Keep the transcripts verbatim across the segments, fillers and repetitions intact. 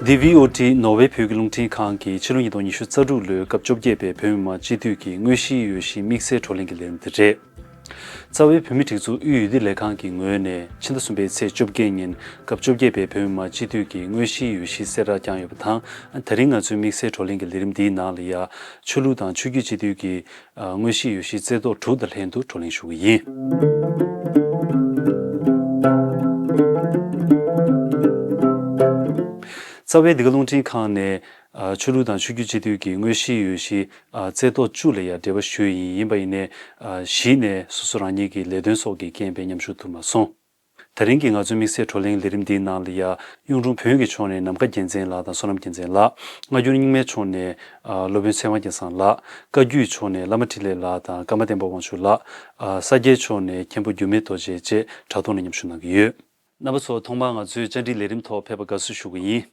འདི་བྷི་ཨོ་ཊི་ནོར་ཝེ་བོད་ཀྱི་རླུང་འཕྲིན་ཁང་གི་ཕྱི་ལོ་ཉིས་སྟོང་ཉི་ཤུ་རྩ་དྲུག་ལོའི་སྐབས་བཅོ་བརྒྱད་པའི་བོད་མི་མང་སྤྱི་འཐུས་ཀྱི་དངོས་གཞིའི་འོས་གཞིའི་དམིགས་བསལ་བགྲོ་གླེང་གི་ལས་རིམ་དེ་རེད། རྩ་བའི་བོད་མིའི་སྒྲིག་འཛུགས་དབུས་འོས་བསྡུ་ལས་ཁང་གི་ངོས་ནས་ཕྱི་ཟླ་གསུམ་པའི་ཚེས་བཅོ་བརྒྱད་ཉིན་སྐབས་བཅོ་བརྒྱད་པའི་བོད་མི་མང་སྤྱི་འཐུས་ཀྱི་དངོས་གཞིའི་འོས་གཞི་གསལ་བསྒྲགས་བསྐྱངས་ཡོད་པ་དང་། དེ་རིང་ང་ཚོའི་དམིགས་བསལ་བགྲོ་གླེང་གི་ལས་རིམ་འདིའི་ནང་ལ་ཡང་ཆོས་ལུགས་དང་ཆོས་བརྒྱུད་སྤྱི་འཐུས་ཀྱི་དངོས་གཞིའི་འོས་གཞི་རྩེ་ཏོག་དྲུག་དང་ལྷན་དུ་བགྲོ་གླེང་ཞུ་གི་ཡིན། རྩ་བའི་འདི་ག་རླུང་འཕྲིན་ཁང་ནས་ཆོས་ལུགས་དང་ཆོས་བརྒྱུད་སྤྱི་འཐུས་ཀྱི་དངོས་གཞིའི་འོས་གཞི་རྩེ་ཏོག་བཅུ་ལ་ཡང་འབྲེལ་བ་ཞུས་ཡིན། ཡིན་པ་ཡིན་ནའི་གཞི་ནས་སོ་སོ་རང་ཉིད་ཀྱི་ལས་དོན་སོགས་ཀྱི་རྐྱེན་པས་མཉམ་ཞུགས་ཐུབ་མ་སོང་། དེ་རིང་གི་ང་ཚོའི་དམིགས་བསལ་བགྲོ་གླེང་ལས་རིམ་འདིའི་ནང་ལ་ཡང་གཡུང་དྲུང་བོན་གྱི་ཕྱོགས་ནས་ནམ་མཁའ་རྒྱལ་མཚན་ལགས་དང་བསོད་ནམས་རྒྱལ་མཚན་ལགས། སྔ་འགྱུར་རྙིང་མའི་ཕྱོགས་ནས་སློབ་དཔོན་ཚེ་དབང་རྒྱལ་བཟང་ལགས། བཀའ་བརྒྱུད་ཕྱོགས་ནས་བླ་མ་འཕྲིན་ལས་ལགས་དང་ཀརྨ་བསྟན་པ་དབང་ཕྱུག་ལགས། ས་སྐྱའི་ཕྱོགས་ནས་མཁན་པོ་འགྱུར་མེད་རྡོ་རྗེ་བཅས་དྲ་ཐོག་ནས་མཉམ་ཞུགས་གནང་གི་ཡོད། རྣམ་པ་ཚོ་ཐོག་མར་ང་ཚོའི་བཅར་འདྲིའི་ལས་རིམ་ཐོག་ཕེབས་པར་དགའ་བསུ་ཞུ་གི་ཡིན།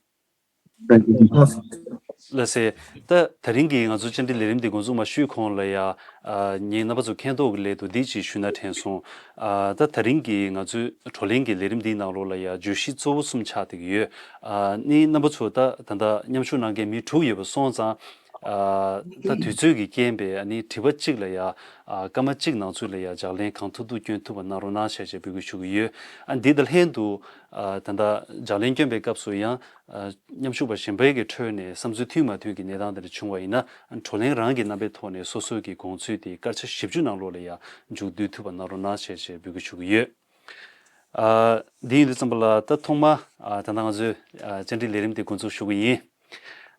ལགས་སེ། ད་དེ་རིང་གི་ང་ཚོ་བཅར་འདྲི་ལས་རིམ་འདི་འགོ་འཛུགས་མ་ཞུས་གོང་ལ་ཡ། ཨ། ངས་རྣམ་པ་ཚོ་མཁྱེན་རྟོགས་ཀྱི་སླད་དུ་འདི་ཅིག་ཞུས་ན་དྲན་སོང་། ཨ། ད་དེ་རིང་གི་ང་ཚོའི་བགྲོ་གླེང་གི་ལས་རིམ་འདིའི་ནང་ལོགས་ལ་ཡ་བརྗོད་གཞི་གཙོ་བོ་གསུམ་ཆགས་བསྡད་ཀྱི་ཡོད། ཨ་ནི་རྣམ་པ་ཚོ་ད་ད་ལྟ་མཉམ་ཞུགས་གནང་མཁན་མི་དྲུག་ཡོད་པ་སོང་ཙང་། ཨ། ད་དུས་ཚོད་ཀྱི་རྐྱེན་པས་ཨ་ནི་དྲི་བ་གཅིག་ལ་ཡ། ཨ། སྐར་མ་གཅིག་ནང་ཚུད་ལ་ཡ་ལྗགས་ལན་གང་ཐུབ་ཐུབ་སྐྱོན་ཐུབ་པ་གནང་རོགས་གནང་ཞེས་ཞེས་འབོད་སྐུལ་ཞུ་གི་ཡོད། ཨ། འདི་དང་ལྷན་དུ། ཨ། ད་ལྟ་ལྗགས་ལན་སྐྱོན་པའི་སྐབས་སུ་ཡང་། ཨ། མཉམ་ཞུགས་པ་གཞན་པའི་གི་ཁྲོད་ནས་བསམ་ཚུལ་མཐུན་མ་མཐུན་གྱི་གནས་སྟངས་དེ་འདྲ་བྱུང་བ་ཡིན་ན། བགྲོ་གླེང་རང་གི་རྣམ་པའི་ཐོག་ནས་སོ་སོའི་གི་དགོངས་ཚུལ་དེ་སྐར་ཆ་བཞི་བཅུ་ནང་ལོགས་ལ་ཡང་མཇུག་བསྡུ་ཐུབ་པ་གནང་རོགས་གནང་ཞེས་ཞེས་འབོད་སྐུལ་ཞུ་གི་ཡོད། ཨ། འདི་ཡིན་དུས་ཙམ་པ་ལ་ད་ཐོག་མ། ཨ། ད་ལྟ་ང་ཚོའི། ཨ། བཅར་འདྲི་ལས་རིམ་དེ་འགོ་འཛུགས་ཞུ་གི་ཡིན།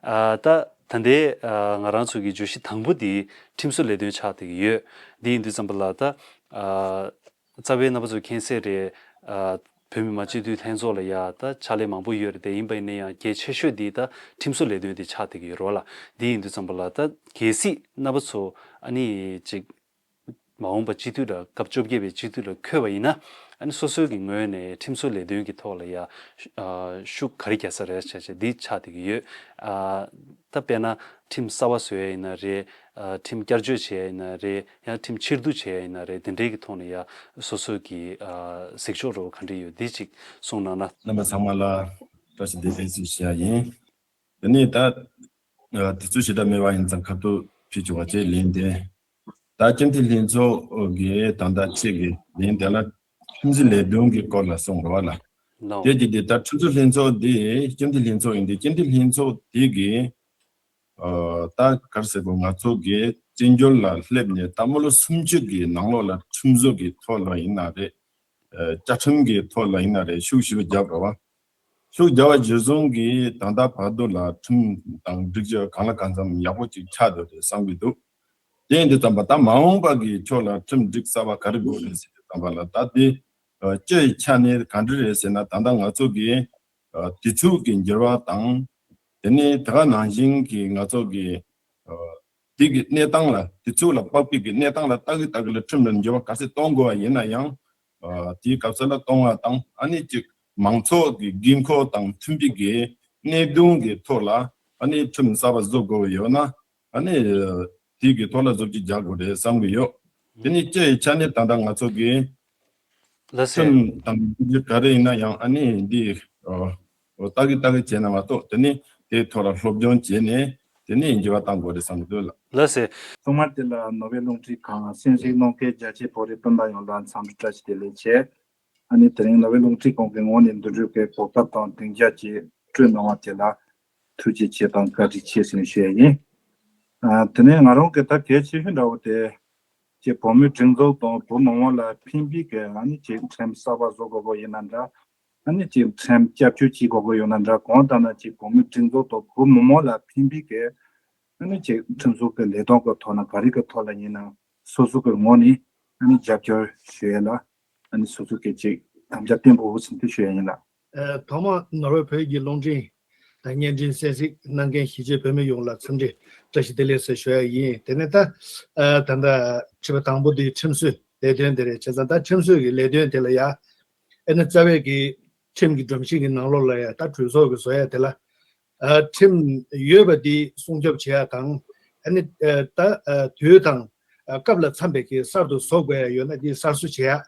ཨ། ད་ད་ལྟའི། ཨ། ང་རང་ཚོ་གི་བརྗོད་གཞི་དང་པོ་དེ་ཁྲིམས་བཟོ་ལས་དོན་ཆགས་བསྡད་ཀྱི་ཡོད། འདི་ཡིན་དུས་ཙམ་པ་ལ་ད། ཨ། རྩ་བའི་རྣམ་པ་ཚོས་མཁྱེན་གསལ་རེད། ཨ། བོད་མི་མང་སྤྱི་འཐུས་ལྷན་ཚོགས་ལ་ཡ་ད་ཕྱག་ལས་མང་པོ་ཡོད་རེད་དེ། ཡིན་པ་ཡིན་ན་ཡང་གལ་ཆེ་ཤོས་འདི་ད་ཁྲིམས་བཟོ་ལས་དོན་འདི་ཆགས་བསྡད་ཀྱི་ཡོད་རེད་བ་ལ། འདི་ཡིན་དུས་ཙམ་པ་ལ་ད་གལ་སྲིད་རྣམ་པ་ཚོ་ཨ་ནི་ཅིག་མ་འོངས་པ་སྤྱི་འཐུས་ལ་སྐབས་བཅོ་བརྒྱད་པའི་སྤྱི་འཐུས་ལ་འཁོད་པ་ཡིན་ན། ཨ་ནི་སོ་སོའི་གི་ངོས་ནས་ཁྲིམས་བཟོ་ལས་དོན་གྱི་ཐོག་ལ་ཡ། ཨ། ཤུགས་ག་རེ་རྒྱག་ས་རེད་ཅེས་བྱས་འདི་ཆགས་བསྡད་ཀྱི་ཡོད། ཨ། ད་དཔེར་ན་ཁྲིམས་གསར་བ་བཟོ་ཡ་ཡིན་ན་རེད། ཨ། ཁྲིམས་བསྐྱར་བཅོས་བྱེད་ཡ་ཡིན་ན་རེད། ཡང་ཁྲིམས་ཕྱིར་བསྡུ་བྱེད་ཡ་ཡིན་ན་རེད། དེ་འདྲའི་གི་ཐོག་ནས་ཡ་སོ་སོའི་གི། ཨ། གཟིགས་ཕྱོགས་རོ་ག་འདྲ་ཡོད་འདི་ཅིག་གསུངས་གནང་ན། རྣམ་པ་ཚང་མ་ལ་བཀྲ་ཤིས་བདེ་ལེགས་ཞུ་ཡ་ཡིན། དེ་ནས་ད། ཨ། དུས་ཚོད་ཞེ་དྲག་མེད་པ་ཡིན་ཙང་ཁ་ཐུག་ཕེབས་བཅུག་པ་བཅས་ལན་དེ། ད་སྤྱི་འཐུས་ལྷན་ཚོགས་ཀྱི་ད་ལྟ་ཆེད་ཀྱི་ལན་དེ་ལ་ཁྲིམས་བཟོ་ལས་དོན་གྱི་སྐོར་ལ་གསུངས་རོགས་ལ། ལགས། དེ་གྱི་དེ་ད་ཁྲིམས་བཟོ་ལྷན་ཚོགས་དེ་སྤྱི་འཐུས་ལྷན་ཚོགས་ཡིན་དུས་སྤྱི་འཐུས་ལྷན་ཚོགས་དེ་གི། ཨ། ད་ག་རེ་ཟེར་དགོས། ང་ཚོ་གི་བཙན་བྱོལ་ལ་སླེབས་ནས་ད་སྨོན་ལམ་སུམ་ཅུ་གི་ནང་ལོགས་ལ་ཁྲིམས་བཟོ་གི་ཐོག་ལ་ཡིན་ན་རེད། ཨ། བཅའ་ཁྲིམས་ཀྱི་ཐོག་ལ་ཡིན་ན་རེད། ཤུགས་ཞེ་པོ་བརྒྱབ་རེད་བ། ཤུགས་བརྒྱབ་པ་གཞིར་བཟུང་གིས་ད་ལྟ་བར་དུ་ལ་ཁྲིམས་དང་སྒྲིག་གཞི་གང་ལ་གང་འཚམ་ཡག་པོ་ཅིག་ཆགས་བསྡད་རེད་བསམ་གྱི་འདུག་དེ་ཡིན་དུས་ཙམ་པ་ད་མ་འོངས་པ་གི་ཕྱོགས་ལ་ཁྲིམས་སྒྲིག་གསར་པ་ག་རེ་དགོས་རེད་ཟེར་དུས་ཙམ་པ་ལ་ད་དེ། ཨ། སྤྱི་ཡི་ཆ་ནས་ག་འདྲ་རེད་ཟེར་ན། ད་ལྟ་ང་ཚོ་གི། ཨ། དུས་ཚོད་ཀྱི་འགྱུར་བ་དང་། དེ་ནས་དེ་ག་ནང་བཞིན་གྱི་ང་ཚོ་གི། ཨ། དེ་གི་གནས་སྟངས་ལ། དུས་ཚོད་ལ་དཔག་པའི་གི་གནས་སྟངས་ལ་ལྟ་གི་ལྟ་གི་ལ་ཁྲིམས་ལ་འགྱུར་བ་ག་ཚད་གཏོང་དགོས་པ་ཡིན་ན་ཡང་། ཨ། དེའི་སྐབས་སུ་ལ་གཏོང་བ་དང་། ཨ་ནི་ཅིག་མང་ཚོགས་ཀྱི་དགོས་མཁོ་དང་མཐུན་པའི་གི་གནད་དོན་གྱི་ཐོག་ལ་ཨ་ནི་ཁྲིམས་གསར་པ་བཟོ་དགོས་ཡོད་ན། ཨ་ནི་དེ་གི་ཐོག་ལ་བཟོ་བཅོས་རྒྱག་དགོས་རེད་བསམ་གྱི་ཡོད། དེ་ནི་སྤྱི་ཡི་ཆ་ནས་ད་ལྟ་ང་ཚོ་གི་ལགས་སེ། ཁྲིམས་དང་སྒྲིག་གཞི་ག་རེ་ཡིན་ན་ཡང་། ཨ་ནི་འདི། ཨོ། ལྟ་གི་ལྟ་གི་བྱས་ན་མ་གཏོགས། དེ་ནི་དེའི་ཐོག་ལ་སློབ་སྦྱོང་བྱས་ནས་དེ་ནི་འགྱུར་བ་གཏང་དགོས་རེད་བསམ་གྱི་འདུག་ལགས། ལགས་སེ། ཐོག་མར་དེ་ལ་ནོར་ཝེ་རླུང་འཕྲིན་ཁང་གསན་གཟིགས་གནང་མཁན་རྒྱ་ཆེའི་བོད་རིགས་སྤུན་ཟླ་ཡོངས་ལ་འཚམས་འདྲི་བཀྲ་ཤིས་བདེ་ལེགས་བྱས། ཨ་ནི་དེ་རིང་ནོར་ཝེ་རླུང་འཕྲིན་ཁང་གི་ངོས་ནས་འདི་འདྲའི་གི་གོ་སྐབས་དང་སྡིངས་ཆ་ཅིག་སྤྲོད་གནང་བ་དེ་ལ་ཐུགས་རྗེ་ཆེ་དང་བཀའ་དྲིན་ཆེ་ཟེར་ནས་ཞུ་ཡ་ཡིན། ཨ། དེ་ནས་ང་རང་གི་ད་གལ་ཆེ་ཤོས་འདྲ་བོ་དེ། ཅིག་བོད་མིའི་སྒྲིག་འཛུགས་དང་བོད་མི་མང་ལ་ཕན་པའི་གི། ཨ་ནི་ཅིག་ཁྲིམས་གསར་པ་བཟོ་དགོས་པ་ཡིན་ན་འདྲ། ཨ་ནི་ཅིག་ཁྲིམས་བསྐྱར་བཅོས་བྱེད་དགོས་པ་ཡོད་ན་འདྲ། གང་ལྟར་ན་ཅིག་བོད་མིའི་སྒྲིག་འཛུགས་དང་བོད་མི་མང་ལ་ཕན་པའི་གི། ཨ་ནི་ཅིག་ཁྲིམས་བཟོ་གི་ལས་དོན་གི་ཐོག་ན་ག་རེ་གི་ཐོག་ལ་ཡིན་ན་སོ་སོ་གི་ངོས་ནས་ཨ་ནི་རྒྱབ་སྐྱོར་ཞུ་ཡ་ལ། ཨ་ནི་སོ་སོ་གི་ཅིག་དམ་བཅའ་བརྟན་པོ་ཡོད་ཟེར་ནས་ཞུ་ཡ་ཡིན་ལགས། ཨ། ཐོག་མར་ནོར་ཝེ་བོད་ཀྱི་རླུང་འཕྲིན་དང་བརྙན་འཕྲིན་གསན་གཟིགས་གནང་མཁན་གཞིས་བྱེས་བོད་མི་ཡོངས་ལ་འཚམས་འདྲི་བཀྲ་ཤིས་བདེ་ལེགས་ཟེར་ཞུ་ཡ་ཡིན། དེ་ནས་ད། ཨ། ད་ལྟ་དྲི་བ་དང་པོ་འདི་ཁྲིམས་བཟོའི་ལས་དོན་དེ་རེད། བྱས་ཙང་ད་ཁྲིམས་བཟོ་གི་ལས་དོན་དེ་ལ་ཡ། ཨ་ནི་རྩ་བའི་གི་ཁྲིམས་ཀྱི་སྒྲོམ་གཞི་གི་ནང་ལོགས་ལ་ཡ་ད་གྲོས་ཚོགས་ཀྱི་བཟོ་ཡ་དེ་ལ། ཨ། ཁྲིམས་ཡོད་པ་འདི་སྲུང་སྐྱོབ་བྱེད་ཡ་དང་། ཨ་ནི། ཨ། ད། ཨ། དུས་དང་། ཨ། སྐབས་ལ་འཚམ་པའི་གི་གསར་དུ་བཟོ་དགོས་ཡ་ཡོད་ན་འདི་གསར་བཟོ་བྱེད་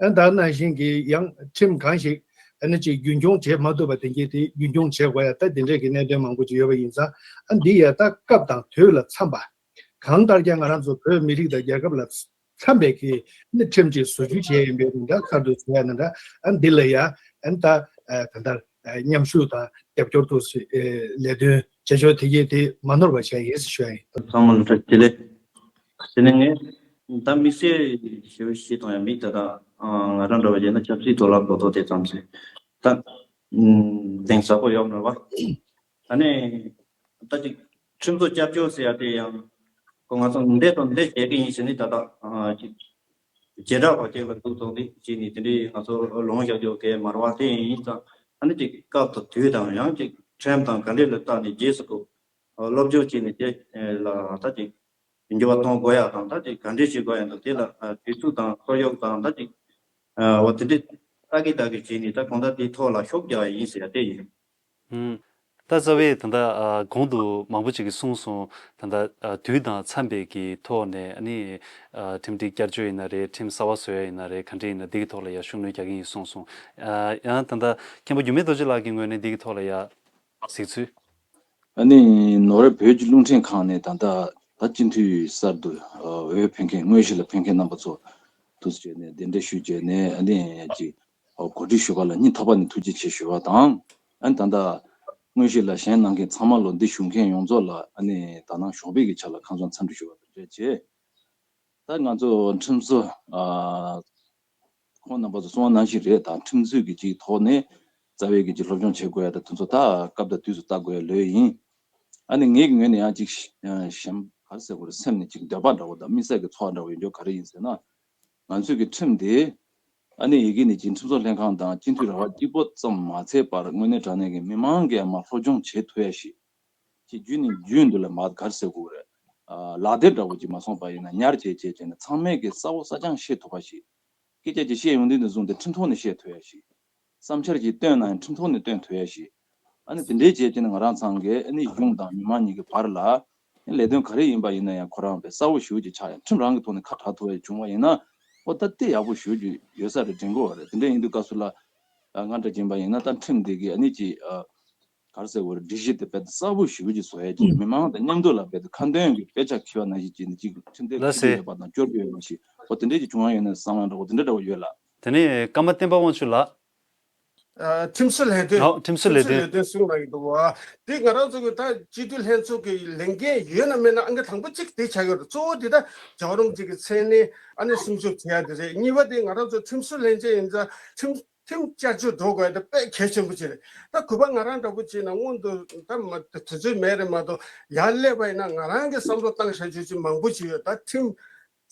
ཡ། ཨ། ད་ནང་བཞིན་གྱི་ཡང་ཁྲིམས་གང་ཞིག་ ཨ་ནི་ཅིག་རྒྱུན་འཁྱོངས་བྱེད་མ་ཐུབ་པ་དེ་གྱད་དེ་རྒྱུན་འཁྱོངས་བྱེད་དགོས་ཡ་ད་དེ་འདྲས་ཀྱི་གནད་དོན་མང་པོ་ཅིག་ཡོད་པ་ཡིན་ཙང་། ཨ་འདི་ཡ་ད་སྐབས་དང་དུས་ལ་འཚམས་པ། གང་ལྟར་ཀྱང་ང་རང་ཚོ་བོད་མི་རིགས་དང་རྒྱལ་ཁབ་ལ་འཚམས་པའི་གི་ནི་ཁྲིམས་ཅིག་བཟོ་བཅོས་བྱས་ཡིན་པའི་དོན་དག་གསར་དུ་བཟོ་ཡ་ནི་འདྲ། ཨ་འདི་ལ་ཡ་ཨ་ད་ད་ལྟ་མཉམ་ཞུགས་དང་རྒྱབ་སྐྱོར་དུ་ལས་དོན་བྱེད་ཕྱོགས་དེ་གྱད་དེ་མ་ནོར་བ་བྱ་ཡིན་ཞུ་ཡ་ཡིན། ཚང་མ་ལ་བཀྲ་ཤིས་བདེ་ལེགས། དེ་ནས་ངས་ད་དམིགས་བསལ་ཞུ་བ་ཞིག་དང་ཡང་མིག་ད་ལྟ་ང་རང་འདྲ་བ་བྱས་ན་ཆབ་སྲིད་ཐོག་ལ་གོ་རྟོགས་དེ་ཙམ་ཞིག་ད་གདེང་ཟབ་པོ་ཡོད་མ་རེད་བ། ད་ནས་ད་ཅིག་ཁྲིམས་བཟོ་བསྐྱར་བཅོས་ཟེར་ཡ་དེ་ཡང་ཁོ་ང་ཚོ་འདི་དང་འདི་བྱེད་ཀྱི་ཡིན་ཟེར་ནས་ད་ལྟ་ཅིག་བྱེ་བྲག་པ་ཅིག་ལ་འདུག་ཐོག་འདི་བྱས་ནས་དེ་འདྲའི་ང་ཚོ་ལོང་བཞག་རྒྱུ་གལ་མ་རེད་བ། དེ་ཡིན་ཙང་ཨ་ནི་ཅིག་སྐབས་དང་དུས་དང་ཡང་ཅིག་ཁྲིམས་དང་ག་འདྲས་ལ་བལྟས་ནས་རྗེས་སུ་ཁོ་སློབ་སྦྱོང་བྱས་ནས་དེ་ལ་ད་ཅིག་འགྱུར་བ་གཏོང་དགོས་ཡ་དང་ད་ཅིག་ག་འདྲས་བྱེད་དགོས་ཡ་དང་དེ་ལ་དུས་ཚོད་དང་ཁོར་ཡུག་དང་ད་ཅིག་འོ་དེ་འདྲས་ལྟ་གི་ལྟ་གི་བྱས་ནས་ད་གང་ལྟར་དེའི་ཐོག་ལ་ཤུགས་རྒྱག་ཡ་ཡིན་ཟེར་ཡ་དེ་ཡིན། ཧུམ། ད་རྩ་བའི་ད་ལྟ་ཨ་གོང་དུ་མང་པོ་ཅིག་གིས་གསུངས་སོང་། ད་ལྟ་ཨ་དུས་དང་འཚམས་པའི་གི་ཐོག་ནས་ཨ་ནི་ཨ་ཁྲིམས་སྒྲིག་བསྐྱར་བཅོས་ཡིན་ན་རེད། ཁྲིམས་གསར་བ་བཟོ་ཡ་ཡིན་ན་རེད། ག་འདྲ་ཡིན་ན་འདི་གི་ཐོག་ལ་ཡ་ཤུགས་སྣོན་རྒྱག་གི་ཡིན་གསུངས་སོང་། ཨ་ཡང་ད་ལྟ་མཁན་པོ་འགྱུར་མེད་རྡོ་རྗེ་ལགས་ཀྱི་ངོས་ནས་འདི་གི་ཐོག་ལ་ཡ་གཟིགས་ཚུལ། ཨ་ནི་ནོར་བེ་བོད་ཀྱི་རླུང་འཕྲིན་ཁང་ནས་ད་ལྟ་ད་སྤྱི་འཐུས་གསར་དུ་ཨ་འོས་འཕེན་མཁན་དངོས་གཞི་ལ་འཕེན་མཁན་རྣམ་པ་ཚོ་དུས་སུ་བྱས་ནས་གདན་འདྲེན་ཞུས་བྱས་ནས་ཨ་ནི་ཅིག་གོ་སྒྲིག་ཞུ་བ་ལ་སྙིང་ཐག་པ་ནས་ཐུགས་རྗེ་ཆེ་ཞུ་བ་དང་། ཨ་ནི་ད་ལྟ་དངོས་གཞི་ལ་བཞེངས་གནང་མཁན་ཚང་མ་ལོ་འདི་ཞུགས་མཁན་ཡོངས་རྫོགས་ལ་ཨ་ནི་ད་ནང་ཞོགས་པའི་གི་ཆ་ལ་ཁམས་བཟང་འཚམས་འདྲི་ཞུ་བ་དང་འབྲེལ་བྱས། ད་ང་ཚོ་ཁྲིམས་བཟོ་ཨ་ཁོང་རྣམ་པ་ཚོ་གསུངས་པ་ནང་བཞིན་རེད། ད་ཁྲིམས་རྩོད་ཀྱི་ཅིག་ཐོག་ནས་རྩ་བའི་གི་ཅིག་སློབ་སྦྱོང་བྱེད་དགོས་ཡ་ད་དེ་ཚོ་ད་སྐབས་དང་དུས་སུ་བལྟ་དགོས་ཡ་ལོས་ཡིན། ཨ་ནི་ངའི་གི་ངོས་ནས་ཡང་ཅིག་གཞན་ག་རེ་ཟེར་དགོས་རེད། སེམས་ནས་ཅིག་འདོད་པ་འདྲ་བོ་དང་དམིགས་བསལ་གྱི་ཚོར་བ་འདྲ་བོ་ཡོད་འགྲོ་ག་རེ་ཡིན་ཟེར་ན། ང་ཚོས་ཀྱི་ཁྲིམས་དེ་ཨ་ནི་ཡི་གེ་ནས་ཀྱི་ཁྲིམས་བཟོ་ལྷན་ཁང་དང་སྤྱི་འཐུས་ར་བ་གཅིག་པོ་ཙམ་མ་ཚད་པར་དངོས་གནས་དྲང་གནས་ཀྱི་མི་མང་གིས་མར་སློབ་སྦྱོང་བྱེད་ཐུབ་ཡ་ཞིག་ཅིག་རྒྱུན་ནས་རྒྱུན་དུ་ལ་མར་ག་རེ་ཟེར་དགོས་རེད། ཨ་ལག་དེབ་འདྲ་བོ་ཅིག་མ་སོང་པ་ཡིན་ན་ཉར་བྱས་བྱས་བྱས་ནས་ཚང་མས་ཀྱི་གསལ་པོ་གསལ་རྐྱང་ཤེས་ཐུབ་པ་ཞིག་སྐད་ཆ་ཅིག་བཤད་ཡོང་དུས་འདི་བཟུང་སྟེ་ཁྲིམས་ཐོག་ནས་བཤད་ཐུབ་ཡ་ཞིག་བསམ་འཆར་ཅིག་བཏོན་ན་ཡང་ཁྲིམས་ཐོག་ནས་བཏོན་ཐུབ་ཡ་ཞིག་ཨ་ནི་དེ་འདྲའི་བྱས་ཀྱི་ནི་ང་རང་ཚང་གི་ཨ་ནི་གཞུང་དང་མི་མང་གཉིས་ཀྱི་བར་ལ་ལས་དོན་ག་རེ་ཡིན་པ་ཡིན་ན་ཡང་ཁོ་རང་བས་གསལ་པོ་ཞེ་པོ་ཅིག་ཆགས་ཡ། ཁྲིམས་རང་གི་ཐོག་ནས་ཁ་གྲག་ཐུབ་པ་བྱུང་བ་ཡིན་ན་ཨོ་ད་དེ་ཡག་པོ་ཞེ་པོ་ཅིག་ཡོད་ས་རེད་དྲན་གྱི་ཡོད་རེད། དེ་འདྲ་ཡིན་དུས་སྐབས་སུ་ལ་ང་འདྲ་ཡིན་པ་ཡིན་ན་ད་ཁྲིམས་འདི་གི་ཨ་ནི་ཅིག་ག་རེ་ཟེར་དགོས་རེད། སྒྲིག་གཞི་དེ་དཔེ་གསལ་པོ་ཞེ་པོ་ཅིག་བཟོ་ཡ་ཅིག་མི་མང་དང་མཉམ་དུ་ལ་དཔེ་ཁ་འདོན་གྱི་དཔེ་ཆ་འཁྱེར་བ་ནང་བཞིན་ཅིག་ནི་ཅིག་ཁྲིམས་དེ་ལ་ཁྲིམས་སེ་ཡོད་པ་དང་སྐྱོར་གྱི་ཡོད་པ་ཞིག་ཨོ་དེ་འདྲ་ཅིག་བྱུང་བ་ཡོད་ན་བསམ་བློ་འདྲ་བོ་དེ་འདྲ་འདྲ་བོ་ཡོད་ལ། དེ་ནས་ཀརྨ་བསྟན་པ་དབང་ཕྱུག་ལགས། ཨ་ཁྲིམས་བཟོ་ལས་དོན། ཨོ་ཁྲིམས་བཟོ་ལས་དོན། ཁྲིམས་བཟོ་ལས་དོན་གསུངས་པ་ཡིན་འདུག་བ། དེ་ང་རང་ཚོ་གི་ད་སྤྱི་འཐུས་ལྷན་ཚོགས་ཀྱི་ལས་འགན་ཡོད་ན་མེད་ན་ཨང་ཀི་དང་པོ་གཅིག་དེ་ཆགས་ཡོད་རེད། གཙོ་བོ་དེ་ད་རྒྱལ་བ་རིན་པོ་ཆེ་གི་མཚན་གནས་ཨ་ནི་སྲུང་སྐྱོབ་བྱེད་ཡ་དེ་རེད། གཉིས་པ་དེ་ང་རང་ཚོ་ཁྲིམས་བཟོ་ལྷན་ཚོགས་ཡིན་ཙང་ཁྲིམས་ཁྲིམས་བསྐྱར་བཅོས་འགྲོ་དགོས་ཡ་དེ་དཔེ་གལ་ཆེན་པོ་ཅིག་རེད། ད་གུས་པ་ང་རང་འདྲ་པོ་བྱས་ན་སྔོན་དུ་ད་མ་དུས་ཚོད་མེད་རེད་མ་གཏོགས་ཡར་སླེབས་པ་ཡིན་ན་ང་རང་གི་བསམ་བློ་བཏང་བཞག་རྒྱུ་ཅིག་མང་པོ་ཅིག་ཡོད། ད་ཁྲིམས་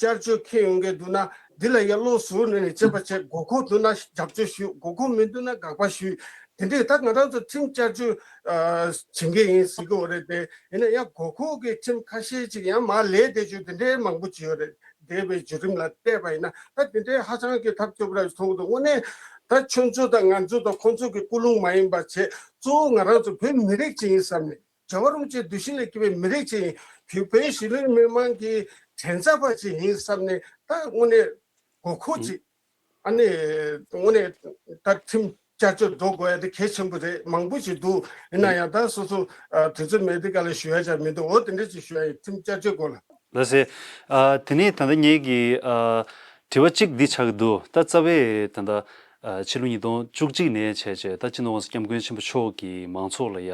བསྐྱར་བཅོས་འཁྱེར་ཡོང་གི་འདུག་ན་འདི་ལ་ཡ་བློ་གཟུར་གནས་ནས་དཔྱད་པ་བྱེད། དགོས་མཁོ་འདུག་ན་རྒྱབ་སྐྱོར་ཞུ། དགོས་མཁོ་མི་འདུག་ན་དགག་པ་ཞུ། དེ་འདྲས་ད་ང་རང་ཚོ་ཁྲིམས་བསྐྱར་བཅོས་ཨ་བྱེད་མཁན་ཡིན་ཟེར་གི་ཡོད་རེད་དེ། ཡིན་ན་ཡང་དགོས་མཁོ་གི་ཁྲིམས་ཁ་ཤས་ཅིག་ཡང་མར་ལས་བསྡད་རྒྱུ་དེ་འདྲས་མང་པོ་ཅིག་ཡོད་རེད། འདས་པའི་བརྒྱུད་རིམ་ལ་བལྟས་པ་ཡིན་ན་ད་དེ་འདྲས་ཧ་ཅང་གི་ཐབས་སྐྱོ་པོ་ར་མཐོང་གི་འདུག་དངོས་གནས་ད་ཁྱོད་ཚོ་དང་ང་ཚོ་དང་ཁོང་ཚོ་གི་ཀུན་སློང་མ་ཡིན་པ་བྱས། གཙོ་བོ་ང་རང་ཚོ་བོད་མི་རིགས་ཅིག་ཡིན་བསམ་ནས། རྒྱལ་བ་རིན་པོ་ཆེའི་གདུལ་ཞིང་ལས་སྐྱེས་པའི་མི་རིགས་ཅིག་ཡིན། བོད་པའི་གཞིས་ལུས་མི་མང་གི་དྲན་རྩ་བ་ཅིག་ཡིན་བསམ་ནས་ད་དངོས་གནས་དགོས་མཁོ་ཅིག་ཨ་ནི་དངོས་གནས་ད་ཁྲིམས་བསྐྱར་བཅོས་འགྲོ་དགོས་ཡ་དེ་གལ་ཆེན་པོ་རེད། མང་པོ་ཞིག་འདུག་ཡིན་ན་ཡང་ད་སོ་སོ་ཨ་དུས་ཚོད་མེད་དུས་ག་ལ་ཞུ་ཡ་ཅང་མི་འདུག་འོ་དེ་འདྲ་ཅིག་ཞུ་ཡ་ཡིན། ཁྲིམས་བསྐྱར་བཅོས་སྐོར་ལ། ལགས་སེ། ཨ་དེ་ནས་ད་ལྟ་ངེད་ཀྱི་ཨ་དྲི་བ་གཅིག་འདི་ཆགས་ཀྱི་འདུག་ད་རྩ་བའི་ད་ལྟ་ཨ་ཕྱི་ལོ་ཉིས་སྟོང་བཅུ་གཅིག་ནས་བྱས་བྱས་ད་སྤྱི་ནོར་༸གོང་ས་༸སྐྱབས་མགོན་ཆེན་པོ་མཆོག་གིས་མང་ཚོགས་ལ་ཡ་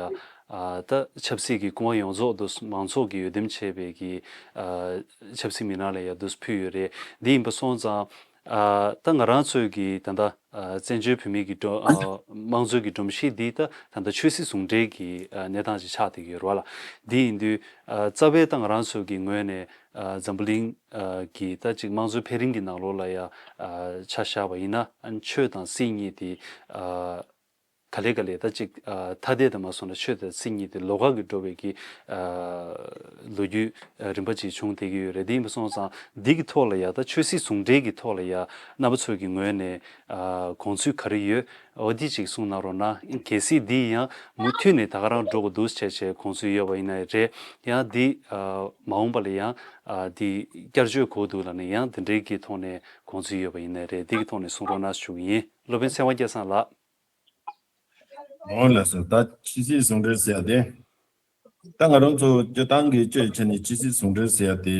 ཨ་ད་ཆབ་སྲིད་ཀྱི་སྐུ་དབང་ཡོངས་རྫོགས་འདུག་མང་ཚོགས་ཀྱིས་འོས་འདེམས་བྱས་པའི་གི་ཨ་ཆབ་སྲིད་མི་སྣ་ལ་ཡ་འདུག་ཕུལ་ཡོད་རེད། འདི་ཡིན་པ་སོང་ཙང་ཨ་ད་ང་རང་ཚོའི་གི་ད་ལྟ་ཨ་བཙན་བྱོལ་བོད་མིའི་གི་སྒྲོམ་ཨ་དམངས་གཙོའི་གི་སྒྲོམ་གཞི་འདི་ད་ད་ལྟ་ཆོས་སྲིད་ཟུང་འབྲེལ་གྱི་ཨ་གནས་སྟངས་ཅིག་ཆགས་བསྡད་ཀྱི་ཡོད་རེད་བ་ལ། འདི་ཡིན་དུས་ཨ་རྩ་བའི་ད་ང་རང་ཚོའི་གི་ངོས་ནས་ཨ་འཛམ་བུ་གླིང་ཨ་གི་ད་ཅིག་དམངས་གཙོའི་འཕེལ་རིམ་གྱི་ནང་ལོགས་ལ་ཡ་ཨ་ཆ་བཞག་པ་ཡིན་ན་ཨ་ཆོས་དང་སྲིད་གཉིས་དེ་ཨ་ག་ལེ་ག་ལེ་ད་ཅིག་ཨ་ཐ་དད་དུ་མ་སོང་ན་ཆོས་དང་སྲིད་གཉིས་དེ་ལོགས་ཀ་གི་འགྲོ་བའི་གི་ཨ་ལོ་རྒྱུས་ཨ་རིམ་པ་ཅིག་བྱུང་བསྡད་ཀྱི་ཡོད་རེད། དེ་ཡིན་པ་སོང་ཙང་འདི་གི་ཐོག་ལ་ཡ་ད་ཆོས་སྲིད་ཟུང་འབྲེལ་གྱི་ཐོག་ལ་ཡ་རྣམ་པ་ཚོའི་གི་ངོས་ནས་ཨ་དགོངས་ཚུལ་ག་རེ་ཡོད། འོ་འདི་ཅིག་གསུངས་གནང་རོགས་གནང་། གལ་སྲིད་འདི་ཡང་མུ་མཐུད་ནས་ད་ག་རང་འགྲོ་དགོས་འདུག་བྱས་བྱས་དགོངས་ཚུལ་ཡོད་པ་ཡིན་ན་རེད། ཡང་འདི་ཨ་མ་འོངས་པ་ལ་ཡང་ཨ་འདི་བསྐྱར་བཅོས་དགོས་འདུག་ལབ་ནས་ཡང་འདི་འདྲའི་གི་ཐོག་ནས་དགོངས་ཚུལ་ཡོད་པ་ཡིན་ན་རེད། འདི་གི་ཐོག་ནས་གསུང་རོགས་གནང་ཞུ་གི་ཡིན། སློབ་དཔོན་ཚེ་དབང་སྐལ་བཟང་ལགས། འོ་ལགས་སོ། ད་ཆོས་སྲིད་ཟུང་འབྲེལ་ཟེར་ཡ་དེ། ད་ང་རང་ཚོ་སྤྱིར་བཏང་གི་སྤྱོད་ཡ་ཆ་ནས་ཆོས་སྲིད་ཟུང་འབྲེལ་ཟེར་ཡ་དེ།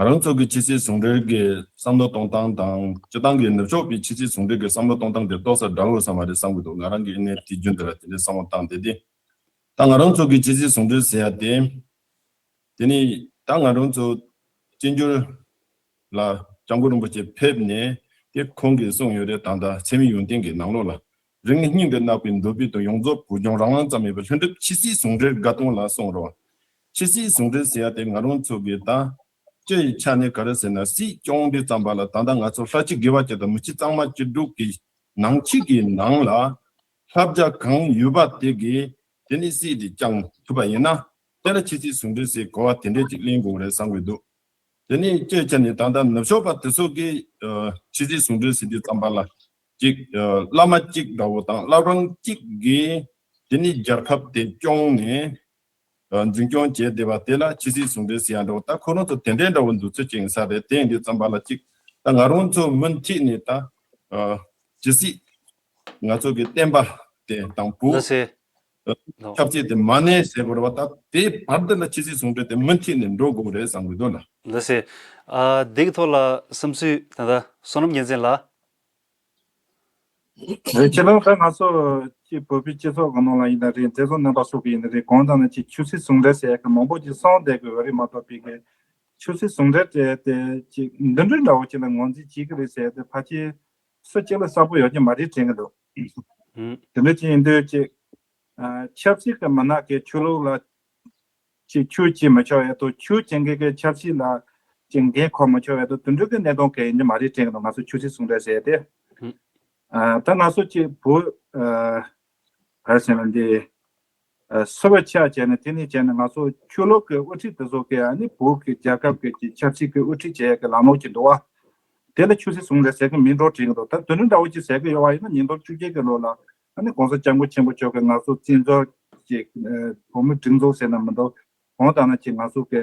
ང་རང་ཚོ་གི་ཆོས་སྲིད་ཟུང་འབྲེལ་གྱི་བསམ་བློ་གཏོང་སྟངས་དང་སྤྱིར་བཏང་གི་ནུབ་ཕྱོགས་པའི་ཆོས་སྲིད་ཟུང་འབྲེལ་གྱི་བསམ་བློ་གཏོང་སྟངས་དེ་ཏོག་ཙམ་འདྲ་བོ་ཙམ་མ་རེད་བསམ་གྱི་འདུག་ང་རང་གི་ཨ་ནི་དུས་རྒྱུན་དེ་ལ་དེ་འདྲའི་བསམ་བློ་བཏང་བསྡད་དེ། ད་ང་རང་ཚོ་གི་ཆོས་སྲིད་ཟུང་འབྲེལ་ཟེར་ཡ་དེ། དེ་ནི་ད་ང་རང་ཚོ་བཙན་བྱོལ་ལ་སྐྱབས་མགོན་རིན་པོ་ཆེ་ཕེབས་ནས་དེ་ཁོང་གིས་གསུངས་ཡོད་རེད། ད་ལྟ་འཚེ་མེད་ཡོན་ཏན་གྱི་ནང་ལོགས་ལ། རིང་སྙིང་གི་ནགས་པའི་འདོད་པའི་དོན། ཡོངས་རྫོགས་བོད་ལྗོངས་རང་དབང་ཙམ་ཡིན་པའི། ལྷུན་གྲུབ་ཆོས་སྲིད་ཟུང་འབྲེལ་དགའ་སྟོན་ལ་གསུངས་རོགས། ཆོས་སྲིད་ཟུང་འབྲེལ་ཟེར་ཡ་དེ་ང་རང་ཚོ་གི་ད་སྤྱི་ཡི་ཆ་ནས་ག་རེ་ཟེར་ན། སྲིད་སྐྱོང་དུས་ཙམ་པ་ལ་ད་ལྟ་ང་ཚོ་ལྷ་སྤྱི་དགེ་བ་བཅུ་དང་མི་སྤྱི་གཙང་མ་བཅུ་དྲུག་གི་ནང་ཆོས་ཀྱི་ནང་ལ་བསླབ་བྱ་གང་ཡོད་པ་དེ་གི་དེ་ནི་སྲིད་དེ་བསྐྱང་ཐུབ་པ་ཡིན་ན། དེ་ལ་ཆོས་སྲིད་ཟུང་འབྲེལ་ཟེར་གོ་བ་དེ་འདྲས་ཅིག་ལེན་དགོས་རེད་བསམ་གྱི་འདུག་དེ་ནི་སྤྱི་ཡི་ཆ་ནས་ད་ལྟ་ནུབ་ཕྱོགས་པ་དེ་ཚོ་གིས་ཨ་ཆོས་སྲིད་ཟུང་འབྲེལ་ཟེར་དུས་ཙམ་པ་ལ་ཅིག་ཨ་བླ་མ་གཅིག་འདྲ་བོ་དང་བླ་བྲང་གཅིག་གིས་དེ་ནི་རྒྱལ་ཁབ་དེ་སྐྱོང་ནས་ཨ་འཛིན་སྐྱོང་བྱས་བསྡད་པ་དེ་ལ་ཆོས་སྲིད་ཟུང་འབྲེལ་ཟེར་ཡ་འདྲ་བོ། ད་ཁོ་རང་ཚོ་དེ་འདྲའི་འདྲ་བོ་འདུག་ཚོད་ཅིག་ཡིན་ས་རེད། དེ་ཡིན་དུས་ཙམ་པ་ལ་ཅིག་ད་ང་རང་ཚོ་མུ་མཐུད་ནས་ད་ཨ་ཇི་སྲིད་ང་ཚོ་གི་བསྟན་པ་དེ་དང་བོད་ལགས་སེ། ཨ་ལགས། ཆབ་སྲིད་དེ་མ་གནས་ཟེར་དགོས་རེད་བ། ད་དེ་བར་དུ་ལ་ཆོས་སྲིད་ཟུང་འབྲེལ་དེ་མུ་མཐུད་ནས་འགྲོ་དགོས་རེད་བསམ་གྱི་འདུག་ལགས། ལགས་སེ། ཨ་འདི་གི་ཐོག་ལ་བསམ་ཚུལ་ད་ལྟ་བསོད་ནམས་རྒྱལ་མཚན་ལགས། རེད། ཁྱེད་རང་ད་ང་ཚོ་ཅིག་བོད་པའི་སྤྱི་ཚོགས་ཀྱི་ནང་ལ་ཡིན་ན་རེད། མཛེས་བཟོ་རྣམ་པ་སོགས་ཀྱི་ཡིན་ན་རེད། གང་ལྟར་ན་ཅིག་ཆོས་སྲིད་ཟུང་འབྲེལ་ཟེར་ཡག་གི་མང་པོ་ཅིག་གསུངས་བསྡད་དགོས་པ་རེད་མ་གཏོགས། པའི་གི་ཆོས་སྲིད་ཟུང་འབྲེལ་དེ་དེ་ཅིག་འདི་འདྲའི་འདྲ་བོ་ཅིག་ལ་ངོས་འཛིན་བྱེད་ཀྱི་རེད་ཟེར་ཡག་དེ་ཕལ་ཆེར་སུ་གཅིག་ལ་གསལ་པོ་ཡོད་ཀྱི་མ་རེད་དྲན་གྱི་འདུག་ཧུམ། དེ་འདྲ་ཅིག་ཡིན་དུས་ཅིག་ཨ་ཆབ་སྲིད་ཀྱི་མི་སྣ་གིས་ཆོས་ལུགས་ལ་ཅིག་ཆོས་བྱེད་མི་ཆོག་ཡ་དང་། ཆོས་བྱེད་མཁན་གྱི་ཆབ་སྲིད་ལ་ཅིག་འགན་འཁུར་མི་ཆོག་ཡ་དང་། དེ་འདྲ་གི་གནད་དོན་གང་ཡིན་གྱི་མ་རེད་དྲན་གྱི་འདུག་ང་ཚོ་ཆོས་སྲིད་ཟུང་འབྲེལ་ཟེར་ཡ་དེ། ཧུམ། ཨ་ད་ང་ཚོ་ཅིག་བོད་ཨ་ག་རེ་ཟེར་ན་འདི་ཨ་སུ་བ་ཆ་བྱས་ནས་དེ་ནས་བྱས་ནས་ང་ཚོ་ཆོས་ལུགས་ཀྱི་དབུ་ཁྲིད་དེ་ཚོ་གིས་ཨ་ནི་བོད་ཀྱི་རྒྱལ་ཁབ་ཀྱི་ཅིག་ཆབ་སྲིད་ཀྱི་དབུ་ཁྲིད་བྱེད་ཡ་གི་ལམ་ལུགས་ཅིག་འདུག་བ། དེ་ལ་ཆོས་སྲིད་ཟུང་འབྲེལ་ཟེར་གི་མིན་འགྲོ་དྲན་གྱི་འདུག་ད་དོན་འདྲ་འདྲ་བོ་ཅིག་ཟེར་གི་ཡོད་པ་ཡིན་ན། ཉིས་སྟོང་བཅུ་བརྒྱད་ཀྱི་ལོ་ལ་ཨ་ནི་༸གོང་ས་༸སྐྱབས་མགོན་ཆེན་པོ་མཆོག་གིས་ང་ཚོ་བཙན་བྱོལ་གྱི་ཨ་བོད་མིའི་སྒྲིག་འཛུགས་ཟེར་ན་མི་འདུག་གང་ལྟར་ན་ཅིག་ང་ཚོ་གི་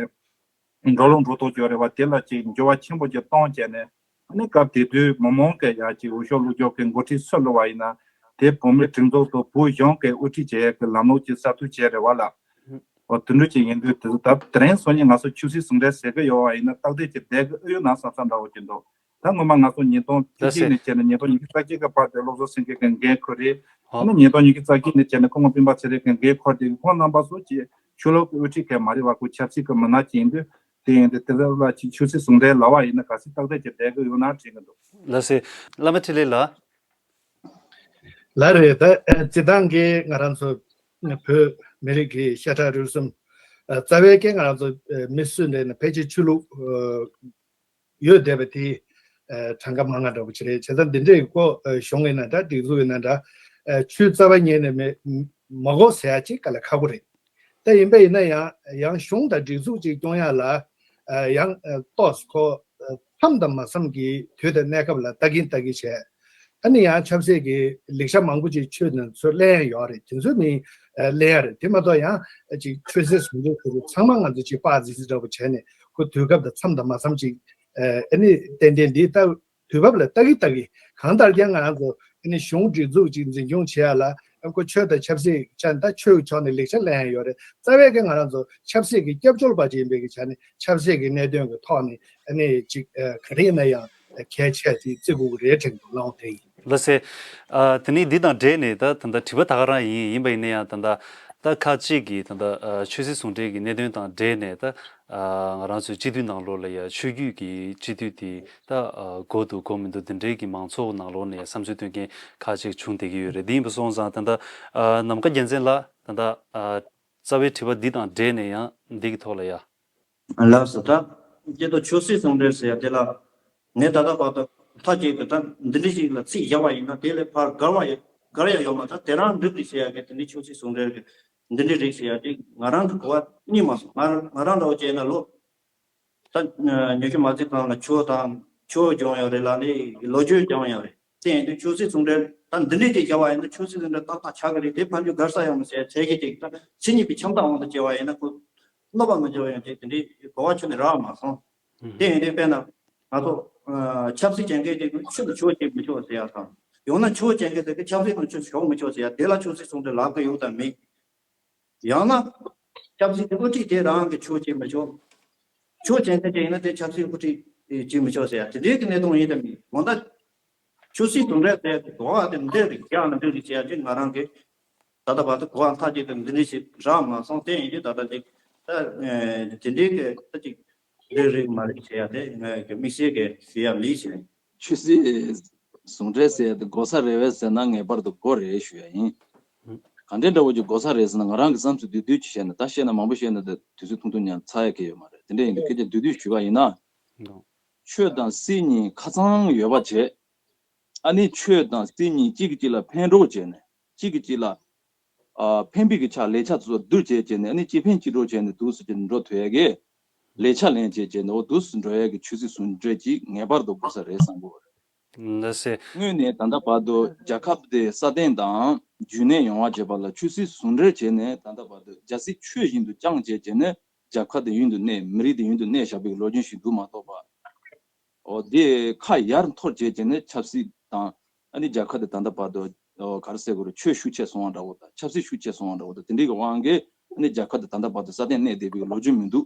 འགྲོ་ལུགས་འགྲོ་ལྡོག་ཅིག་ཡོད་རེད་བ། དེ་ལ་ཅིག་འགྱུར་བ་ཆེན་པོ་ཅིག་གཏོང་བྱས་ནས། ཨ་ནི་སྐབས་དེ་དུས་མི་མང་གིས་ཡ་ཅིག་འོས་ཤོག་བླུགས་རྒྱུ་གི་འགོ་ཁྲིད་སུ་བླུགས་པ་ཡིན་ན། དེ་བོད་མིའི་སྒྲིག་འཛུགས་དང་བོད་གཞུང་གི་དབུ་ཁྲིད་བྱེད་ཡ་གི་ལམ་ལུགས་ཅིག་གསར་གཏོད་བྱས་རེད་བ་ལ། འོ་དེ་འདྲ་ཅིག་ཡིན་དུས་དེ་ད་དེ་རིང་སང་ཉིན་ང་ཚོ་ཆོས་སྲིད་ཟུང་འབྲེལ་ཟེར་གི་ཡོད་པ་ཡིན་ན་ཏག་ཏག་ཅིག་བསྡད་གི་ཨེ་ཡོད་ན་བསམ་བསམ་འདྲ་བོ་ཅིག་འདུག་ད་སྔོན་མ་ང་ཚོ་ཉིས་སྟོང་བཅུ་གཅིག་ནས་བྱས་ནས་ཉིས་སྟོང་ཉི་ཤུ་རྩ་གཅིག་གི་བར་དུ་བློ་བཟང་སེང་གེ་གི་འགན་འཁུར་རེད། ཨ་ནི་ཉིས་སྟོང་ཉི་ཤུ་རྩ་གཅིག་ནས་བྱས་ནས་སྐུ་ངོ་སྤེན་པ་ཚེ་རིང་གི་འགན་འཁུར་ཏེ། ཁོང་རྣམ་པ་ཚོ་ཅིག་ཆོས་ལུགས་ཀྱི་དབུ་ཁྲིད་གང་མ་རེད་བ། ཁོ་ཆབ་སྲིད་ཀྱི་མི་སྣ་ཅིག་ཡིན་དུས། དེ་ཡིན་དུས་དེ་ལ་ཅིག་ཆོས་སྲིད་ཟུང་འབྲེལ་ལབ་པ་ཡིན་ན་གལ་སྲིད་ཏག་ཏག་ཅིག་བསྡད་གི་ཡོད་ན་དྲན་གི་འདུག་ལགས་སེ། བླ་མ་འཕྲིན་ལས་ལགས། ལགས་རེད། ད་ཨ་སྤྱིར་བཏང་གི་ང་རང་ཚོ་བོད་མི་རིགས་ཀྱི་ཤ་ཁྲག་རུས་གསུམ། ཨ་རྩ་བའི་གི་ང་རང་ཚོ་ཨ་མི་སུ་འདྲ་ཡིན་ན་ཕལ་ཆེར་ཆོས་ལུགས་ཨ་ཡོད་བསྡད་པ་དེ་ཨ་གྲངས་ཀ་མང་ང་འདྲ་པོ་ཅིག་རེད། བྱས་ཙང་འདི་འདྲའི་སྐོར་ཨ་གཞུང་ཡིན་ན་འདྲ། སྒྲིག་འཛུགས་ཡིན་ན་འདྲ། ཨ་ཆོས་རྩ་བ་ཉིད་ནས་མི་མ་གོ་ཟེར་ཡ་ཅིག་དཀའ་ལས་ཁག་པོ་རེད། ད་ཡིན་པ་ཡིན་ན་ཡང་ཡང་གཞུང་དང་སྒྲིག་འཛུགས་ཅིག་སྐྱོང་ཡ་ལ་ཨ་ཡང་ཨ་ཏོག་ཙམ་ཁོ་ཨ་མཚམས་དང་མ་མཚམས་ཀྱི་དུས་དང་གནས་སྐབས་ལ་ལྟ་གིན་ལྟ་གིན་བྱས། ཨ་ནི་ཡང་ཆབ་སྲིད་ཀྱི་ལེགས་ཆ་མང་པོ་ཅིག་ཆོས་དང་ཚུར་གླེང་ཡ་ཡོད་རེད། དེ་ཚོ་ནི་ཨ་གླེང་ཡ་རེད། དེ་མ་གཏོགས་ཡང་ཨ་ཅིག་ཆོས་སྲིད་ཟུང་འབྲེལ་ཟེར་དུས་ཚང་མ་ང་ཚོ་ཅིག་པགས་ཙི་ཙི་འདྲ་པོ་བྱས་ནས་ཁོ་དུས་སྐབས་དང་མཚམས་དང་མ་མཚམས་ཅིག་ཨ་ནི་ཏན་ཏན་འདི་ལྟ་དུས་བབ་ལ་ལྟ་གི་ལྟ་གི། གང་ལྟར་ཀྱང་ང་རང་ཚོ་ཨ་ནི་གཞུང་སྒྲིག་འཛུགས་ཅིག་འཛིན་སྐྱོང་བྱེད་ཡ་ལ་ཨ་ཁོ་ཆོས་དང་ཆབ་སྲིད་ཆ་ནས་ད་ཆོས་ཀྱི་ཕྱོགས་ནས་ལེགས་ཆ་གླེང་ཡ་ཡོད་རེད། རྩ་བའི་གི་ང་རང་ཚོ་ཆབ་སྲིད་ཀྱི་སྐྱབས་བཅོལ་བ་ཅིག་ཡིན་པའི་གི་ཆ་ནས་ཆབ་སྲིད་ཀྱི་གནད་དོན་གྱི་ཐོག་ནས་ཨ་ནི་ཅིག་ཨ་ག་རེ་ཡིན་ན་ཡང་གལ་ཆེ་ཅིག་བརྩི་དགོས་ཀྱི་རེད་དྲན་གྱི་འདུག་ལགས། དེ་ཡིན། ལགས་སེ། ཨ་དེ་ནས་འདི་དང་འབྲེལ་ནས་ད་ད་ལྟ་དྲི་བ་ད་ག་རང་ཡིན། ཡིན་པ་ཡིན་ན་ཡང་ད་ལྟ་ད་ཁ་ཅིག་གིས་ད་ལྟ་ཨ་ཆོས་སྲིད་ཟུང་འབྲེལ་གྱི་གནད་དོན་དང་འབྲེལ་ནས་ད་ཨ་ང་རང་ཚོའི་སྤྱི་འཐུས་ནང་ལོགས་ལ་ཡ་ཆོས་བརྒྱུད་ཀྱི་སྤྱི་འཐུས་དེ་ད་ཨ་དགོས་འདུག་དགོས་མི་འདུག་འདི་འདྲའི་གི་མང་ཚོགས་ནང་ལོགས་ནས་བསམ་ཚུལ་སྟོན་མཁན་ཁ་ཅིག་བྱུང་བསྡད་ཀྱི་ཡོད་རེད། འདི་ཡིན་པ་སོང་ཙང་ད་ལྟ་ཨ་ནམ་མཁའ་རྒྱལ་མཚན་ལགས། ད་ལྟ་ཨ་རྩ་བའི་དྲི་བ་འདི་དང་འབྲེལ་ནས་ཡང་འདི་གི་ཐོག་ལ་ཡ། ལགས་སོ། ད་སྐྱེ་ཐོག་ཆོས་སྲིད་ཟུང་འབྲེལ་ཟེར་ཡ་དེ་ལ་ངས་ད་ལྟ་བར་དུ་མཐའ་གཅིག་ཏུ་ད་འདི་འདྲ་ཞིག་ལ་ཚིག་བཞག་པ་ཡིན་ན་དེ་ལས་ཕར་བརྒལ་བ་ཡ་བརྒལ་ཡ་ཡོད་མ་རེད། དེ་རང་འགྲིག་གི་ཟེར་ཡ་གི་དེ་འདྲའི་ཆོས་སྲིད་ཟུང་འབྲེལ་གི་འདི་འདྲ་རེད་ཟེར་ཡ་དེ་ང་རང་གི་གོ་བ་རྙེད་མ་སོང་། ང་ང་རང་འདྲ་བོ་བྱས་ན་ལོ། ད་ཉི་ཤུ་མ་ཟིན་གོང་ལ་ཆུ་བོ་དང་ཆུ་བོ་སྦྱོང་ཡོད་རེད་ལ་ལས་ལོ་རྒྱུས་སྦྱོང་ཡོད་རེད། དེ་ཡིན་དུས་ཆོས་སྲིད་ཟུང་འབྲེལ་ད་འདི་འདྲས་ཅིག་བྱ་བ་ཡིན་ན་ཆོས་སྲིད་ཟུང་འབྲེལ་ཏག་ཏག་ཆགས་ཀྱི་རེད། དེ་ཕན་ཚུན་བརྒལ་ས་ཡོང་མི་ཟེར་ཚད་གཞི་ཅིག་ད་ཕྱི་གཉིས་པའི་འཆམ་སྟངས་དབང་དུ་བྱས་པ་ཡིན་ན་ཁོ་གནོད་པ་མི་འཇོག་ཡོང་ཅིག་དེ་འདྲའི་གོ་བ་ཁྱོན་ནས་རག་མ་སོང་། དེ་ཡིན་དུས་དཔེར་ན་ང་ཚོ་ཆབ་སྲིད་ཅན་གྱི་ཅིག་ཆོས་ལ་ཆོས་བྱེད་མི་ཆོག་ཟེར་ཡ་དང་། ཡང་ན་ཆོས་བྱེད་མཁན་དེ་གི་ཆབ་སྲིད་དང་ཆོས་ཞུགས་མི་ཆོག་ཟེར་ཡ་དེ་ལ་ཆོས་སྲིད་ཟུང་འབྲེལ་ལབ་གི་ཡོད་དམ་མེད། ཡང་ན་ཆབ་སྲིད་དབུ་ཁྲིད་དེ་རང་གི་ཆོས་བྱེད་མི་ཆོག་ཆོས་བྱེད་མཁན་དེ་ཡིན་ན་དེ་ཆབ་སྲིད་དབུ་ཁྲིད་བྱེད་མི་ཆོག་ཟེར་ཡ་དེ་འདྲའི་གི་གནད་དོན་ཡིན་དམ་མེད། འོ་ན་ཆོས་སྲིད་ཟུང་འབྲེལ་ཟེར་ཡ་དེ་གོ་བ་དེ་འདི་རིགས་ཡང་ན་འདི་རིགས་ཟེར་ཡ་དེ་ང་རང་གི་ད་ལྟ་བར་དུ་གོ་བ་མཐའ་གཅིག་ཏུ་འདི་འདྲའི་ཞིག་རག་མ་སོང་། དེ་ཡིན་དུས་ད་ལྟ་ཅིག་ད་དེ་འདྲའི་གི་ད་ཅིག་འདི་རིགས་མ་རེད་ཟེར་ཡ་དེ་ངས་གི་དམིགས་བསལ་གི་ཟེར་ཡ་མེད་ཟེར། ཆོས་སྲིད་ཟུང་འབྲེལ་ཟེར་ཡ་དེ་དགོས་ས་རེད་བས་ཟེར་ན་ངེས་པར་དུ་དགོས་རེད་ཞུ་ཡ་ཡིན། ག་འདྲའི་འདྲ་བོ་ཅིག་དགོས་ས་རེད་ཟེར་ན་ང་རང་གི་བསམ་ཚུལ་བསྡུས་བསྡུས་ཅིག་བཤད་ན། ད་བཤད་ན་མང་པོ་བཤད་ན་ད་དུས་ཚོད་ཐུང་ཐུང་ཉན་ཚར་ཡ་གི་ཡོད་མ་རེད། དེ་འདྲ་ཡིན་དུས་སྐད་ཆ་བསྡུས་བསྡུས་ཞུ་བ་ཡིན་ན། ཆོས་དང་སྲིད་གཉིས་ཁ་ཚང་ཡོད་པ་བྱས། ཨ་ནི་ཆོས་དང་སྲིད་གཉིས་གཅིག་གིས་གཅིག་ལ་ཕན་གྲོགས་བྱས་ནས་གཅིག་གིས་གཅིག་ལ་ཨ་ཕན་པའི་གི་ཆ་ལས་ཆ་ཚོ་བསྡུར་བྱས་བྱས་ནས། ཨ་ནི་གཅིག་ཕན་གཅིག་གྲོགས་བྱས་ནས་འདུག་སེ་བྱས་ནས་འགྲོ་ཐུབ་ཡ་གི་ལས་ཆ་ལེན་བྱས་བྱས་ནས་འོ་འདུག་སེ་འགྲོ་ཡ་གི་ཆོས་སྲིད་ཟུང་འབྲེལ་གཅིག་ངེས་པར་དུ་དགོས་ས་རེད་བསམ་གི་ཡོད་རེད། ལགས་སེ། དངོས་ནས་ད་ལྟ་བར་དུ་རྒྱལ་ཁབ་དེ་སྲ་བརྟན་དང་རྒྱུན་གནས་ཡོང་བ་བྱེད་པ་ལ་ཆོས་སྲིད་ཟུང་འབྲེལ་བྱས་ནས་ད་ལྟ་བར་དུ་རྒྱལ་སྲིད་ཆོས་བཞིན་དུ་བསྐྱངས་བྱས་བྱས་ནས་རྒྱལ་ཁབ་དེ་ཡུན་དུ་གནས། མི་རིགས་དེ་ཡུན་དུ་གནས་བཞག་པའི་ལོ་རྒྱུས་ཤིག་འདུག་མ་གཏོགས་པ། འོ་དེ་ཁ་ཡར་འཐོར་བྱས་བྱས་ནས་ཆབ་སྲིད་དང་ཨ་ནི་རྒྱལ་ཁབ་དེ་ད་ལྟ་བར་དུ་འོ་ག་རེ་ཟེར་དགོས་རེད། ཆོས་ཤུགས་ཆེ་སོང་བ་འདྲ་བོ་དང་ཆབ་སྲིད་ཤུགས་ཆེ་སོང་བ་འདྲ་བོ་དང་དེ་འདྲའི་གི་དབང་གིས་ཨ་ནི་རྒྱལ་ཁབ་དེ་ད་ལྟ་བར་དུ་སྲ་བརྟན་གནས་བསྡད་པའི་ལོ་རྒྱུས་མི་འདུག་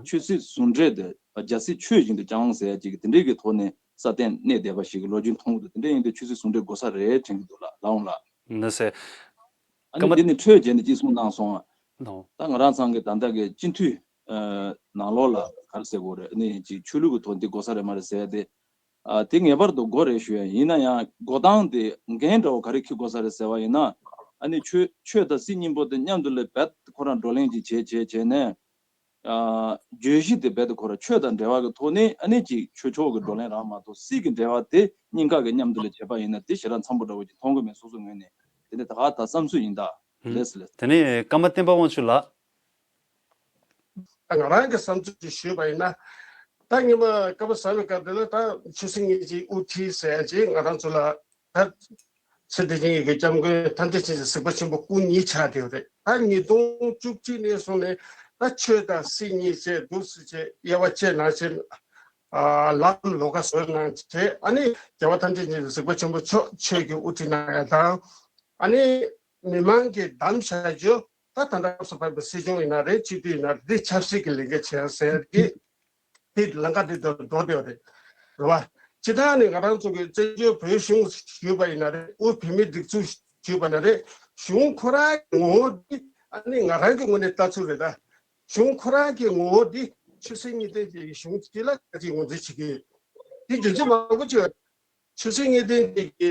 ཆོས་སྲིད་ཟུང་འབྲེལ་དེ་རྒྱལ་སྲིད་ཆོས་བཞིན་དུ་བསྐྱངས་ཟེར་ཡ་ཅིག་དེ་འདྲའི་གི་ཐོག་ནས་སྲ་བརྟན་གནས་བསྡད་པ་ཞིག་གི་ལོ་རྒྱུས་མཐོང་གི་འདུག་དེ་འདྲ་ཡིན་དུས་ཆོས་སྲིད་ཟུང་འབྲེལ་དགོས་ས་རེད་དྲན་གི་འདུག་ལགས་ལགས་འོང་ལགས། ལགས་སེ། ཨ་ནི་སྐར་མ། འདི་ནི་འཕྲོས་བྱས་ནས་ཅིག་གསུངས་གནང་སོང་ང་། ལགས་འོང་། ད་ང་རང་ཚང་གི་ད་ལྟ་གི་སྤྱི་འཐུས་ནང་ལོགས་ལ་ག་རེ་ཟེར་དགོས་རེད། ཨ་ནི་ཅིག་ཆོས་ལུགས་ཀྱི་ཐོག་འདི་དགོས་ས་རེད་མ་རེད་ཟེར་ཡ་དེ། ཨ་དེ་ངེས་པར་དུ་དགོས་རེད་ཞུ་ཡ་ཡིན་ན་ཡང་འགོ་སྟངས་དེ་འགན་འདྲ་བོ་ག་རེ་འཁྱེར་དགོས་ས་རེད་ཟེར་བ་ཡིན་ན། ཨ་ནི་ཆོས་ཆོས་དང་སྲིད་གཉིས་པོ་དེ་མཉམ་དུ་ལ་རྦད་ཁོ་རང་བགྲོ་གླེང་ཅིག་བྱས་བྱས་བྱས་ནས། ཨ་བརྗོད་གཞི་དེ་རྦད་དེ་ཁོ་རང་ཆོས་དང་འབྲེལ་བ་གི་ཐོག་ནས་ཨ་ནི་ཅིག་ཆོས་ཕྱོགས་ཀྱི་བགྲོ་གླེང་རང་མ་གཏོགས་སྲིད་ཀྱི་འབྲེལ་བ་དེ་གཉིས་ཀ་གི་མཉམ་དུ་ལ་བྱས་པ་ཡིན་ན་དེ་ཞེ་དྲག་འཚམ་པོ་འདྲ་བོ་ཅིག་མཐོང་གི་མེད། སོ་སོ་ངོས་ནས་དེ་ནས་ད་ག་ད་བསམ་ཚུལ་ཡིན་ད། ལགས་སེ་ལགས། དེ་ནས་ཀརྨ་བསྟན་པ་དབང་ཕྱུག་ལགས། ད་ང་རང་གི་བསམ་ཚུལ་ཅིག་ཞུས་པ་ཡིན་ན། ད་ཉི་མ་སྐབས་བཟང་བའི་སྐབས་དེ་ལ་ད་ཆོས་སྲིད་གཉིས་ཀྱི་དབུ་ཁྲིད་ཟེར་ཡ་ཅིག་ང་རང་ཚོ་ལ་ད་ཚེ་འདི་ཉིད་ཀྱི་སྐྱབས་མགོན་ཐམས་ཅད་མཁྱེན་ཅིང་གཟིགས་པ་ཆེན་པོ་སྐུ་གཉིས་ཆགས་བསྡད་ཡོད་རེད། ད་ཉིས་སྟོང་བཅུ་གཅིག་ནས་བཟུང་ནས་ད་ཆོས་དང་སྲིད་གཉིས་བཅས་འདུག་སེ་བྱས་དབྱེ་བ་ཕྱེ་གནང་བྱས། ཨ་ལམ་ལོགས་ཀ་བཟོས་གནང་བྱས། ཨ་ནི་རྒྱལ་བ་ཐམས་ཅད་མཁྱེན་ཅིང་གཟིགས་པ་ཆེན་པོ་མཆོག་ཆོས་ཀྱི་དབུ་ཁྲིད་གནང་ཡ་དང་། ཨ་ནི་མི་མང་གིས་བདམས་བཞག་རྒྱུ། ད་ད་ལྟ་སྐབས་སུ་བབས་པའི་སྲིད་སྐྱོང་ཡིན་ན་རེད། སྤྱི་འཐུས་ཡིན་ན་རེད། འདི་ཆབ་སྲིད་ཀྱི་ལས་འགན་བྱེད་ཟེར་གི་དེ་ལམ་ཁ་དེ་འགྲོ་འགྲོ་བསྡད་ཡོད་རེད། རེད་བ། སྤྱིར་བཏང་ནས་ང་རང་ཚོ་གི་བཙན་བྱོལ་བོད་གཞུང་ཞུས་པ་ཡིན་ན་རེད། དབུས་བོད་མིའི་སྒྲིག་འཛུགས་ཞུས་པ་ན་རེད། གཞུང་ཁོ་རང་གི་ངོ་བོ་འདི་ཨ་ནི་ང་རང་གི་ངོས་ནས་ལྟ་ཚུལ་རེད་ད། གཞུང་ཁོ་རང་གི་ངོ་བོ་འདི་ཆོས་སྲིད་གཉིས་ལྡན་གྱི་གཞུང་གཅིག་ལ་ཁ་ཅིག་ངོས་འཛིན་བྱེད་ཀྱི་ཡོད། དེ་རྒྱུ་མཚན་མང་པོ་ཅིག་ཡོད། ཆོས་སྲིད་གཉིས་ལྡན་གྱི་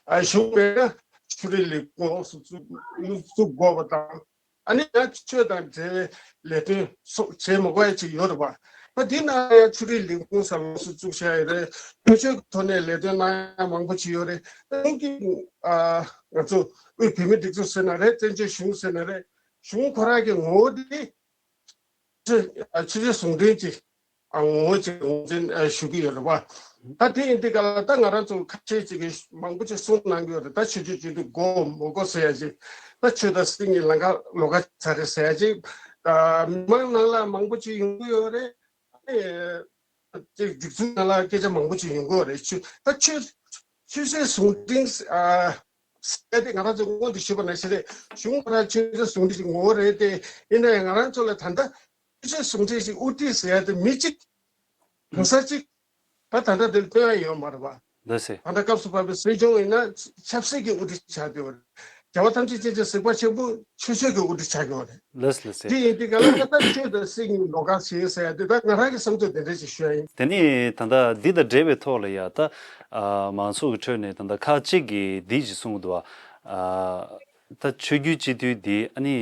ཨ་གཞུང་མེད་ན་ཆོས་རིག་ལས་ཁུངས་སོགས་བཙུགས་བཙུགས་དགོས་པ་དང་། ཨ་ནི་ཡང་ཆོས་དང་འབྲེལ་བའི་ལས་དོན་སོགས་བྱེད་མི་དགོས་ཡ་ཅིག་ཡོད་རེད་པ། ད་འདི་ན་ཡང་ཆོས་རིག་ལས་ཁུངས་སོགས་ལོགས་སུ་བཙུགས་བཞག་ཡོད་རེད། ཆོས་ཕྱོགས་ཀྱི་ཐོག་ནས་ལས་དོན་གནང་ཡ་མང་པོ་ཅིག་ཡོད་རེད། ད་ཡིན་གྱི་ཨ་ང་ཚོ་དབུས་བོད་མིའི་སྒྲིག་འཛུགས་ཟེར་ན་རེད། བཙན་བྱོལ་གཞུང་ཟེར་ན་རེད། གཞུང་ཁོ་རང་གི་ངོ་བོ་དེ་ཆོས་ཆོས་སྲིད་ཟུང་འབྲེལ་གྱི་ངོ་བོ་ཅིག་ངོས་འཛིན་ཞུ་གི་ཡོད་རེད་བ། ད་དེ་ཡིན་དུས་ག་ལ་ད་ང་རང་ཚོ་ཁ་ཤས་ཅིག་གིས་མང་པོ་ཅིག་གསུངས་གནང་གི་ཡོད་རེད། ད་ཆོས་ཕྱོགས་སྤྱི་འཐུས་དགོས་མི་དགོས་ཟེར་ཡ་ཅིག་ད་ཆོས་དང་སྲིད་གཉིས་ལམ་ཁ་ལོགས་ཀ་ཆགས་རེད་ཟེར་ཡ་ཅིག་ད་མི་མང་ནང་ལ་མང་པོ་ཅིག་ཡོང་གི་ཡོད་རེད། ཅིག་སྒྲིག་འཛུགས་ནང་ལ་སྐད་ཆ་མང་པོ་ཅིག་ཡོང་གི་ཡོད་རེད། ཆོས་ད་ཆོས་ཆོས་སྲིད་ཟུང་འབྲེལ་ཨ་ཟེར་ཏེ་ང་རང་ཚོ་སྔོན་དུ་ཞུས་པ་ནང་བཞིན་རེད། གཞུང་ཁོ་རང་ཆོས་སྲིད་ཟུང་འབྲེལ་གྱི་ངོ་བོ་རེད་དེ། ཡིན་ན་ཡང་ང་རང་ཚོ་ལ་ད་ལྟ་ཆོས་སྲིད་ཟུང་འབྲེལ་གྱི་དབུ་ཁྲིད་ཟེར་ཡ་དེ་མི་གཅིག་གང་ཟག་གཅིག་ད་ད་ལྟ་དེ་སྟོན་ཡ་ཡོད་མ་རེད་པ། ལགས་སེ། ད་ལྟ་སྐབས་སུ་བབས་པའི་སྲིད་སྐྱོང་ཡིན་ན་ཆབ་སྲིད་ཀྱི་དབུ་ཁྲིད་ཆགས་ཀྱི་ཡོད་རེད། རྒྱལ་བ་ཐམས་ཅད་མཁྱེན་ཅིང་གཟིགས་པ་ཆེན་པོ་ཆོས་ཕྱོགས་ཀྱི་དབུ་ཁྲིད་ཆགས་ཀྱི་ཡོད་རེད། ལགས་ལགས་སེ། དེ་ཡིན་དུས་ག་ལ་ད་ཆོས་དང་སྲིད་གཉིས་ལོགས་ཀ་བྱེད་ཟེར་ཡ་དེ་ད་ང་རང་གི་བསམ་ཚུལ་དེ་འདྲ་ཞིག་ཞུ་ཡ་ཡིན། དེ་ནས་ད་ལྟ་འདི་དང་འབྲེལ་བའི་ཐོག་ལ་ཡ་ད་ཨ་མང་ཚོགས་ཀྱི་ཁྲོད་ནས་ད་ལྟ་ཁག་ཅིག་གིས་འདི་ཞིག་གསུང་གི་འདུག་ཨ་ད་ཆོས་བརྒྱུད་སྤྱི་འཐུས་འདི་ཨ་ནི་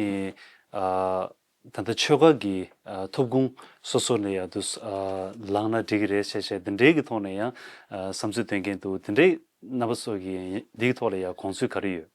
ཨ་ད་ལྟ་ཆོལ་ཁ་གི་ཨ་ཐོབ་ཁུངས་སོ་སོ་ནས་ཡ་དུ་ཨ་ལངས་ན་འགྲིག་གི་རེད་ཟེར་བྱས་དེ་འདྲའི་གི་ཐོག་ནས་ཡང་ཨ་བསམ་ཚུལ་སྟོན་མཁན་འདུག་དེ་འདྲའི་རྣམ་པ་ཚོ་གི་འདིའི་ཐོག་ལ་ཡང་དགོངས་ཚུལ་ག་རེ་ཡོད།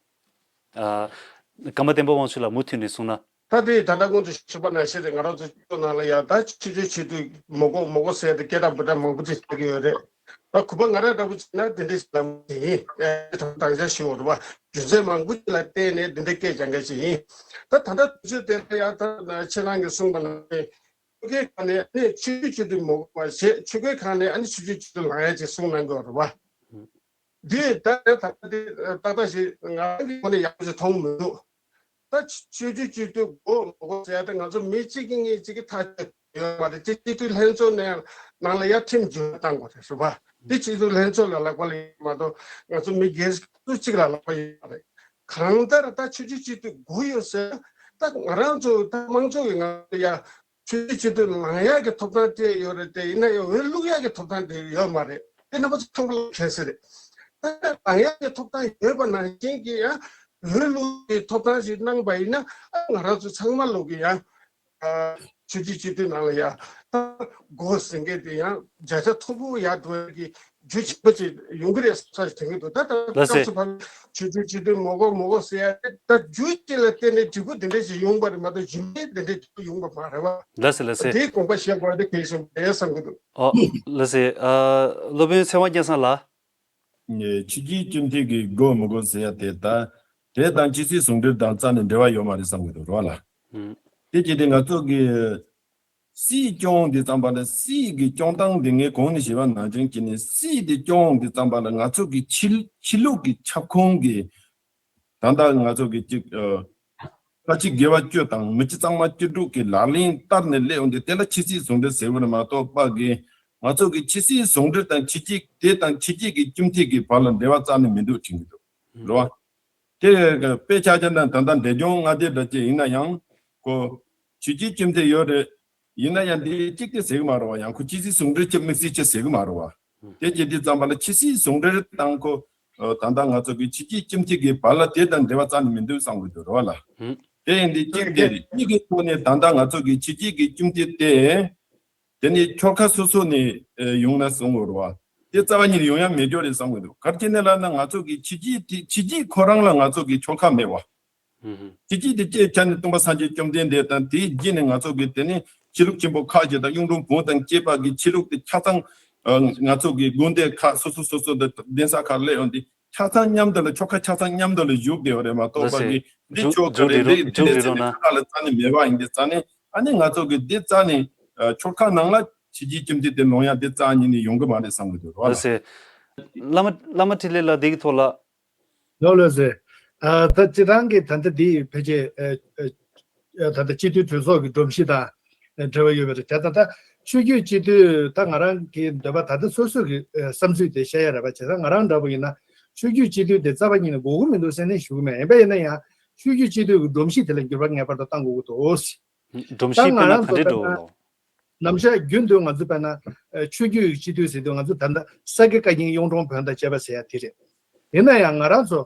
ཨ། ཀརྨ་བསྟན་པ་དབང་ཕྱུག་ལགས་མུ་མཐུད་ནས་གསུངས་ན། ད་དེ་ད་ལྟ་སྔོན་དུ་ཞུས་པ་ནང་བཞིན་རེད། ང་རང་ཚོ་སྤྱི་ཚོགས་ནང་ལ་ཡང་ད་ཆོས་བརྒྱུད་སྤྱི་འཐུས་མི་དགོས་མི་དགོས་ཟེར་ཏེ་སྐད་གྲགས་འབོད་གྲགས་མང་པོ་ཅིག་བྱེད་ཀྱི་ཡོད་རེད། ད་གུས་པ་ང་རང་འདྲ་པོ་བྱས་ན་དེ་འདྲ་ཞིག་ལ་མ་ཡིན། ཨེ་ད་ལྟ་ཞུ་བ་རེད་བ། རྒྱུ་མཚན་མང་པོ་ཅིག་ལ་བརྟེན་ནས་དེ་འདྲ་སྐད་རྒྱག་མཁན་ཞིག་ཡིན། ད་ད་ལྟ་དུས་ཚོད་དེ་ལ་ཡང་ད་ཁྱེད་རང་གིས་གསུངས་པ་ནང་བཞིན་ཆོལ་ཁའི་ཁ་ནས་ཨ་ནི་ཆོས་བརྒྱུད་སྤྱི་འཐུས་མི་དགོས་པ་བྱས། ཆོལ་ཁའི་ཁ་ནས་ཨ་ནི་ཆོས་བརྒྱུད་སྤྱི་འཐུས་ལངས་ཡ་ཅིག་གསུངས་གནང་གི་ཡོད་རེད་བ། འདི་ད་ད་ད་འདི་ཏག་ཏག་ཞིག་ང་རང་གི་ངོས་ནས་ཡག་པོ་ཞིག་མཐོང་མི་འདུག་ད་ཆོས་བརྒྱུད་སྤྱི་འཐུས་དགོས་མི་དགོས་ཟེར་ཡ་དེ་ང་ཚོ་མི་གཅིག་གིས་གཉིས་གཅིག་གིས་ཐག་གཅོད་ཡོད་མ་རེད། སྤྱི་འཐུས་ལྷན་ཚོགས་ནས་ནང་ལ་ཡར་ཁྲིམས་བརྗོད་བཏང་དགོས་རེད། རེད་པ། འདི་སྤྱི་འཐུས་ལྷན་ཚོགས་ལ་ལབ་པ་ལ་ཡིན་མ་གཏོགས་ང་ཚོ་མི་སྒེར་སུ་གཅིག་ལ་ལབ་པ་ཡིན་མ་རེད། གང་ལྟར་ད་ཆོས་བརྒྱུད་སྤྱི་འཐུས་དགོས་ཡོད་ཟེར་ན། ད་ང་རང་ཚོ་ད་དམངས་གཙོ་གི་ངང་ལ་ཡ་ཆོས་བརྒྱུད་སྤྱི་འཐུས་ལངས་ཡག་གི་ཐོབ་ཐང་སྤྲད་ཡོད་རེད་དེ། ཡིན་ན་ཡང་འོས་བླུག་ཡག་གི་ཐོབ་ཐང་དེ་ཡོད་མ་རེད། དེ་རྣམ་པ་ཚོ་ཚང་མ་ལ་མཁྱེན་གསལ་རེད། ད་ལངས་ཡག་གི་ཐོབ་ཐང་ཡོད་པ་ནང་བཞིན་གྱི་ཡང་འོས་བླུག་གི་ཐོབ་ཐང་ཞིག་གནང་པ་ཡིན་ན། ཨ་ང་རང་ཚོ་ཚང་མ་ལོག་གི་ཡང་ཨ་ཆོས་བརྒྱུད་སྤྱི་འཐུས་ནང་ལ་ཡང་ད་དགོས་ཟེར་མཁན་དེ་ཡང་བརྒྱ་ཆ་མཐོ་པོ་ཡར་འགྲོ་ཡག་གི་རྒྱུ་ཆེན་པོ་ཅིག་ཡོང་གི་རེད་བསམ་ཞིག་དྲན་གྱི་འདུག་ད་ད་ལགས་སོ། སྐབས་སུ་བབ་ཆོས་བརྒྱུད་སྤྱི་འཐུས་མི་དགོས་མི་དགོས་ཟེར་ཡ་དེ་ད་རྒྱུ་གཅིག་ལ་བརྟེན་ནས་འབྲས་བུ་དེ་འདྲ་ཞིག་ཡོང་པ་རེད་མ་གཏོགས་རྒྱུ་མཚན་དེ་འདྲ་ཞིག་ཡོང་པ་མ་རེད་བ། ལགས་སོ་ལགས་སོ། དེའི་དགོངས་པ་བཞེས་དགོས་དེ་གལ་ཆེན་པོ་རེད་བསམ་གྱི་འདུག་ཨོ་ལགས་སོ། ཨ་སློབ་དཔོན་ཚེ་དབང་རྒྱལ་མཚན་ལགས། ཆོས་བརྒྱུད་སྤྱི་འཐུས་ཀྱི་དགོས་མི་དགོས་ཟེར་ཡ་དེ་ད་དེ་དང་ཆོས་སྲིད་ཟུང་འབྲེལ་དང་རྩ་ནས་འབྲེལ་བ་ཡོད་མ་རེད་བསམ་གྱི་འདུག་རེད་བ་ལགས། ཨུམ། དེ་བྱས་ཏེ་ང་ཚོ་གི་སྲིད་སྐྱོང་འདི་ཙམ་པ་ལ་སྲིད་ཀྱི་སྐྱོང་སྟངས་འདི་ངས་གོང་ནས་ཞུས་པ་ནང་བཞིན་བྱས་ནས་སྲིད་འདི་སྐྱོང་འདི་ཙམ་པ་ལ་ང་ཚོ་གི་ཕྱི་ཕྱི་ལུགས་ཀྱི་ཁྱབ་ཁོངས་ཀྱི་ད་ལྟ་ང་ཚོ་གི་གཅིག་ཨ་ལྷ་གཅིག་དགེ་བ་བཅུ་དང་མི་གཅིག་གཙང་མ་བཅུ་དྲུག་གི་ལག་ལེན་བསྟར་ནས་སླེབས་འོང་དུས་དེ་ལ་ཆོས་སྲིད་ཟུང་འབྲེལ་ཟེར་བ་རེད་མ་གཏོགས་པ་གི་ང་ཚོ་གི་ཆོས་སྲིད་ཟུང་འབྲེལ་དང་ཆོས་བརྒྱུད་དེ་དང་ཆོས་བརྒྱུད་ཀྱི་ཁྱིམ་མཚེས་ཀྱི་བར་ལ་འབྲེལ་བ་རྩ་ནས་མི་འདུག་དྲན་གྱི་འདུག་རེད་བ། དེ་དཔེ་ཆ་བཞག་ན་ད་ལྟ་འབྲས་ལྗོངས་མངའ་སྡེ་འདྲ་ཅིག་ཡིན་ན་ཡང་ཁོ་ཆོས་བརྒྱུད་ཁྱིམ་མཚེས་ཡོད་རེད། ཡིན་ན་ཡང་འདི་གཅིག་དེ་ཟེར་གི་མ་རེད་བ། ཡང་ཁོ་ཆོས་སྲིད་ཟུང་འབྲེལ་གྱི་དམིགས་བསལ་ཆེ་ཟེར་གི་མ་རེད་བ། དེ་བྱེད་དུས་ཙམ་པ་ལ་ཆོས་སྲིད་ཟུང་འབྲེལ་དང་ཁོ་ད་ལྟ་ང་ཚོ་གི་ཆོས་བརྒྱུད་ཁྱིམ་མཚེས་ཀྱི་བར་ལ་དེ་དང་འབྲེལ་བ་རྩ་ནས་མི་འདུག་བསམ་གི་འདུག་རེད་བ་ལ། དེ་ཡིན་དུས་གཅིག་དེ་རེད། གཉིས་ཀྱི་ཐོག་ནས་ད་ལྟ་ང་ཚོ་གི་ཆོས་བརྒྱུད་ཀྱི་ཁྱིམ་མཚེས་དེ། དེ་ནི་ཆོལ་ཁ་སོ་སོ་ནས་ཨེ་ཡོང་ན་བཟང་གི་རེད་བ། དེ་རྩ་བ་ཉིད་ནས་ཡོང་ཡ་མེད་འགྲོ་རེད་བསམ་གི་འདུག་ག་རེ་བྱས་ནས་ལབ་ན་ང་ཚོ་གི་ཆོས་བརྒྱུད་དེ་ཆོས་བརྒྱུད་ཁོ་རང་ལ་ང་ཚོ་གི་ཆོལ་ཁ་མེད་བ། ཧུམ་ཧུམ། ཆོས་བརྒྱུད་དེ་སྤྱིར་ཆ་ནས་སྟོན་པ་སངས་རྒྱས་བཅོམ་ལྡན་འདས་དང་དེའི་རྗེས་ནས་ང་ཚོ་གི་དེ་ནི་ཆོས་ལུགས་ཆེན་པོ་ཁག་ཅིག་དང་གཡུང་དྲུང་བོན་དང་བཅས་པ་གི་ཆོས་ལུགས་དེ་ཆ་ཚང་ཨ་ང་ཚོ་གི་དགོན་སྡེ་ཁག་སོ་སོ་སོ་སོ་དང་གདན་ས་ཁག་སླེབས་ཡོང་དུས་ཆ་ཚང་མཉམ་དུ་ལ་ཆོལ་ཁ་ཆ་ཚང་མཉམ་དུ་ལ་བཞུགས་བསྡད་པ་རེད་མ་གཏོགས་པ་གི་འདི་ཆོལ་ཁ་རེད། འདི་འདི་འདི་ཚོ་ནི་ཆོལ་ཁ་ལ་རྩ་ནས་མེད་པ་ཡིན་དུས་རྩ་ནས། ཨ་ནི་ང་ཚོ་གི་འདི་རྩ་ནས་ཨ་ཆོལ་ཁ་ནང་ལ་ཕྱི་རྒྱལ་ཁྱིམ་མཚེས་དེ་ལོང་ཡ་འདི་རྩ་ཉིད་ནས་ཡོང་གི་མ་རེད་བསམ་གི་འདུག་རོ་ལ། ལགས་སེ། བླ་མ་བླ་མ་འཕྲིན་ལས་ལགས་འདི་གི་ཐོག་ལ། ལགས་ལགས་སེ། ཨ་ད་སྤྱིར་བཏང་གི་ད་ལྟ་འདི་ཕལ་ཆེར་ཨ་ཨ་ད་ལྟ་སྤྱི་འཐུས་གྲོས་ཚོགས་ཀྱི་སྒྲོམ་གཞི་དང་འབྲེལ་བ་ཡོད་པ་རེད། དེ་ད་ལྟ་ཆོས་བརྒྱུད་སྤྱི་འཐུས་ད་ང་རང་གི་འདོད་པ་ད་ལྟ་སོ་སོ་གི་བསམ་ཚུལ་དེ་བཤད་ཡ་རེད་པ། བྱས་ཙང་ང་རང་འདྲ་པོ་ཡིན་ན་ཆོས་བརྒྱུད་སྤྱི་འཐུས་དེ་རྩ་བ་ཉིད་ནས་དགོས་ཀྱི་མི་འདུག་ཟེར་ནས་ཞུ་གི་མེད། ཡིན་པ་ཡིན་ན་ཡང་ཆོས་བརྒྱུད་སྤྱི་འཐུས་ཀྱི་སྒྲོམ་གཞི་དེ་ལ་འགྱུར་བ་ངེས་པར་དུ་གཏང་དགོས་ཀྱི་འདུག་སྒྲོམ་གཞི་དཔེར་ན་ག་འདྲ་འདུག་ལོ། ནམ་ཞག་རྒྱུན་དུ་ང་ཚོ་དཔེར་ན་ཆོས་བརྒྱུད་ཀྱི་སྤྱི་འཐུས་ཟེར་དུས་ང་ཚོ་ད་ལྟ་ས་དགེ་བཀའ་རྙིང་གཡུང་དྲུང་བོན་དང་བཅས་པ་ཟེར་ཡ་དེ་རེད། ཡིན་ན་ཡང་ང་རང་ཚོ་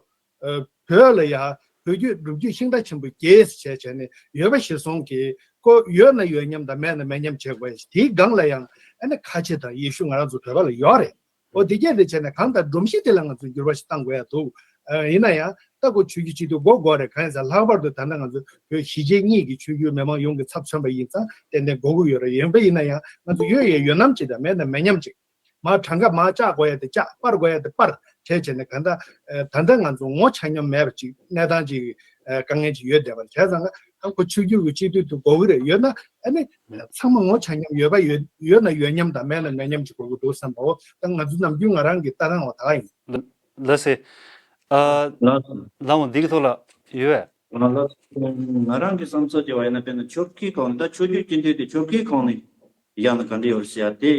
བོད་ལ་ཡ་བོད་བརྒྱུད་སྒྲུབ་བརྒྱུད་ཤིང་རྟ་ཆེན་པོ་བརྒྱད་ཟེར་བྱས་བྱས་ནས་ཡོད་པ་གཞིར་བཟུང་གིས་ཁོ་ཡོད་ན་ཡོད་མཉམ་དང་མེད་ན་མེད་མཉམ་བྱེད་དགོས་ཡ་ཞིག་དེའི་སྒང་ལ་ཡང་ཨ་ནི་ཁ་ཆེ་དང་ཡེ་ཤུ་ང་རང་ཚོ་བོད་པ་ལ་ཡོད་རེད། འོ་དེ་གས་དེ་བྱས་ནས་གང་ལྟར་སྒྲོམ་གཞི་དེ་ལ་ང་ཚོས་འགྱུར་བ་ཞིག་གཏང་དགོས་ཡ་འདུག་ཨ་ཡིན་ན་ཡང་ད་ཁོ་ཆོས་བརྒྱུད་སྤྱི་འཐུས་དགོས་དགོས་རེད། གང་ཡིན་ཟེར་ལྷག་པར་དུ་ད་ལྟ་ང་ཚོ་བོད་གཞིས་བྱེས་གཉིས་ཀྱི་ཆོས་བརྒྱུད་མི་མང་ཡོངས་ཀྱི་ཚབ་མཚོན་པ་ཡིན་ཙང་ཏན་ཏན་དགོས་ཀྱི་ཡོད་རེད། ཡིན་པ་ཡིན་ན་ཡང་ང་ཚོ་ཡོད་ཡ་ཡོད་མཉམ་ཅིག་དང་མེད་ན་མེད་མཉམ་ཅིག་མར་གྲངས་ཀ་མར་བཅག་དགོས་ཡ་དེ་བཅག་སྤར་དགོས་ཡ་དེ་སྤར་བྱས་བྱས་ནས་གང་ལྟར་ད་ལྟ་ང་ཚོ་ངོ་ཆ་མཉམ་མེད་པ་ཅིག་གནས་སྟངས་ཅིག་དཀའ་ངལ་ཅིག་ཡོད་བསྡད་པ་རེད། བྱས་ཙང་ང་ཁོ་ཆོས་བརྒྱུད་ཀྱི་སྤྱི་འཐུས་དེ་དགོས་ཀྱི་རེད། ཡོད་ན་ཨ་ནི་ཚང་མ་ངོ་ཆ་མཉམ་ཡོད་པ་ཡོད་ཡོད་ན་ཡོད་མཉམ་དང་མེད་ན་མེད་མཉམ་ཅིག་དགོས་ཀྱི་འདུག་བསམ་པའོ། ད་ང་ཚོ་ནམ་རྒྱུན་ང་རང་གི་ལྟ་སྟངས་འོ་ད་ཡིན། ལགས་སེ། ཨ། ལགས་སོ། ལགས་འོང་འདི་གི་ཐོག་ལ་ཡོད་པས། ལགས་སོ། ང་རང་གི་བསམ་ཚུལ་བྱས་པ་ཡིན་ན་དཔེར་ན་ཆོལ་ཁའི་ཁོངས་ད་ཆོས་བརྒྱུད་སྤྱི་འཐུས་དེ་ཆོལ་ཁའི་ཁོངས་ནས་བཞག་ན་ག་འདྲ་ཡོད་ཟེར་ཡ་དེ་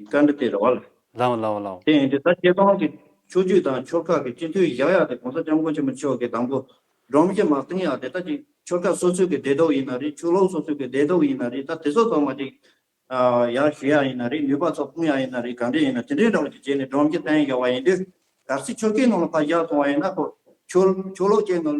བཀའ་འདྲི་དེ་རེད་བ་ལ། ལགས་འོང་ལགས་འོང་ལགས་འོང་། དེ་ཡིན་དུས་ད་སྤྱིར་བཏང་གི་ཆོས་བརྒྱུད་དང་ཆོལ་ཁ་གི་སྤྱི་འཐུས་བཞག་ཡ་དེ་༸གོང་ས་༸སྐྱབས་མགོན་ཆེན་པོ་མཆོག་གིས་དང་པོ་སྒྲོམ་གཞི་མ་བཏིང་ཡ་དེ་ད་ཅིག་ཆོལ་ཁ་སོ་སོའི་གི་བདེ་སྡུག་ཡིན་ན་རེད། ཆོས་ལུགས་སོ་སོའི་གི་བདེ་སྡུག་ཡིན་ན་རེད། ད་དེ་ཚོ་ཚང་མ་ཅིག་ཨ་ཡར་ཞུ་ཡ་ཡིན་ན་རེད། ནུས་པ་ཚོ་སྤུངས་ཡ་ཡིན་ན་རེད། ག་འདྲ་ཡིན་ན་དེ་འདྲའི་འདྲ་བོ་ཅིག་བྱས་ནས་སྒྲོམ་གཞི་བཏིང་ཡོད་པ་ཡིན་དུས་གལ་སྲིད་ཆོལ་ཁའི་ནང་ལ་ཕར་བཞག་སོང་བ་ཡིན་ན་ཁོ་ཆོལ་ཆོས་ལུགས་ཀྱི་ནང་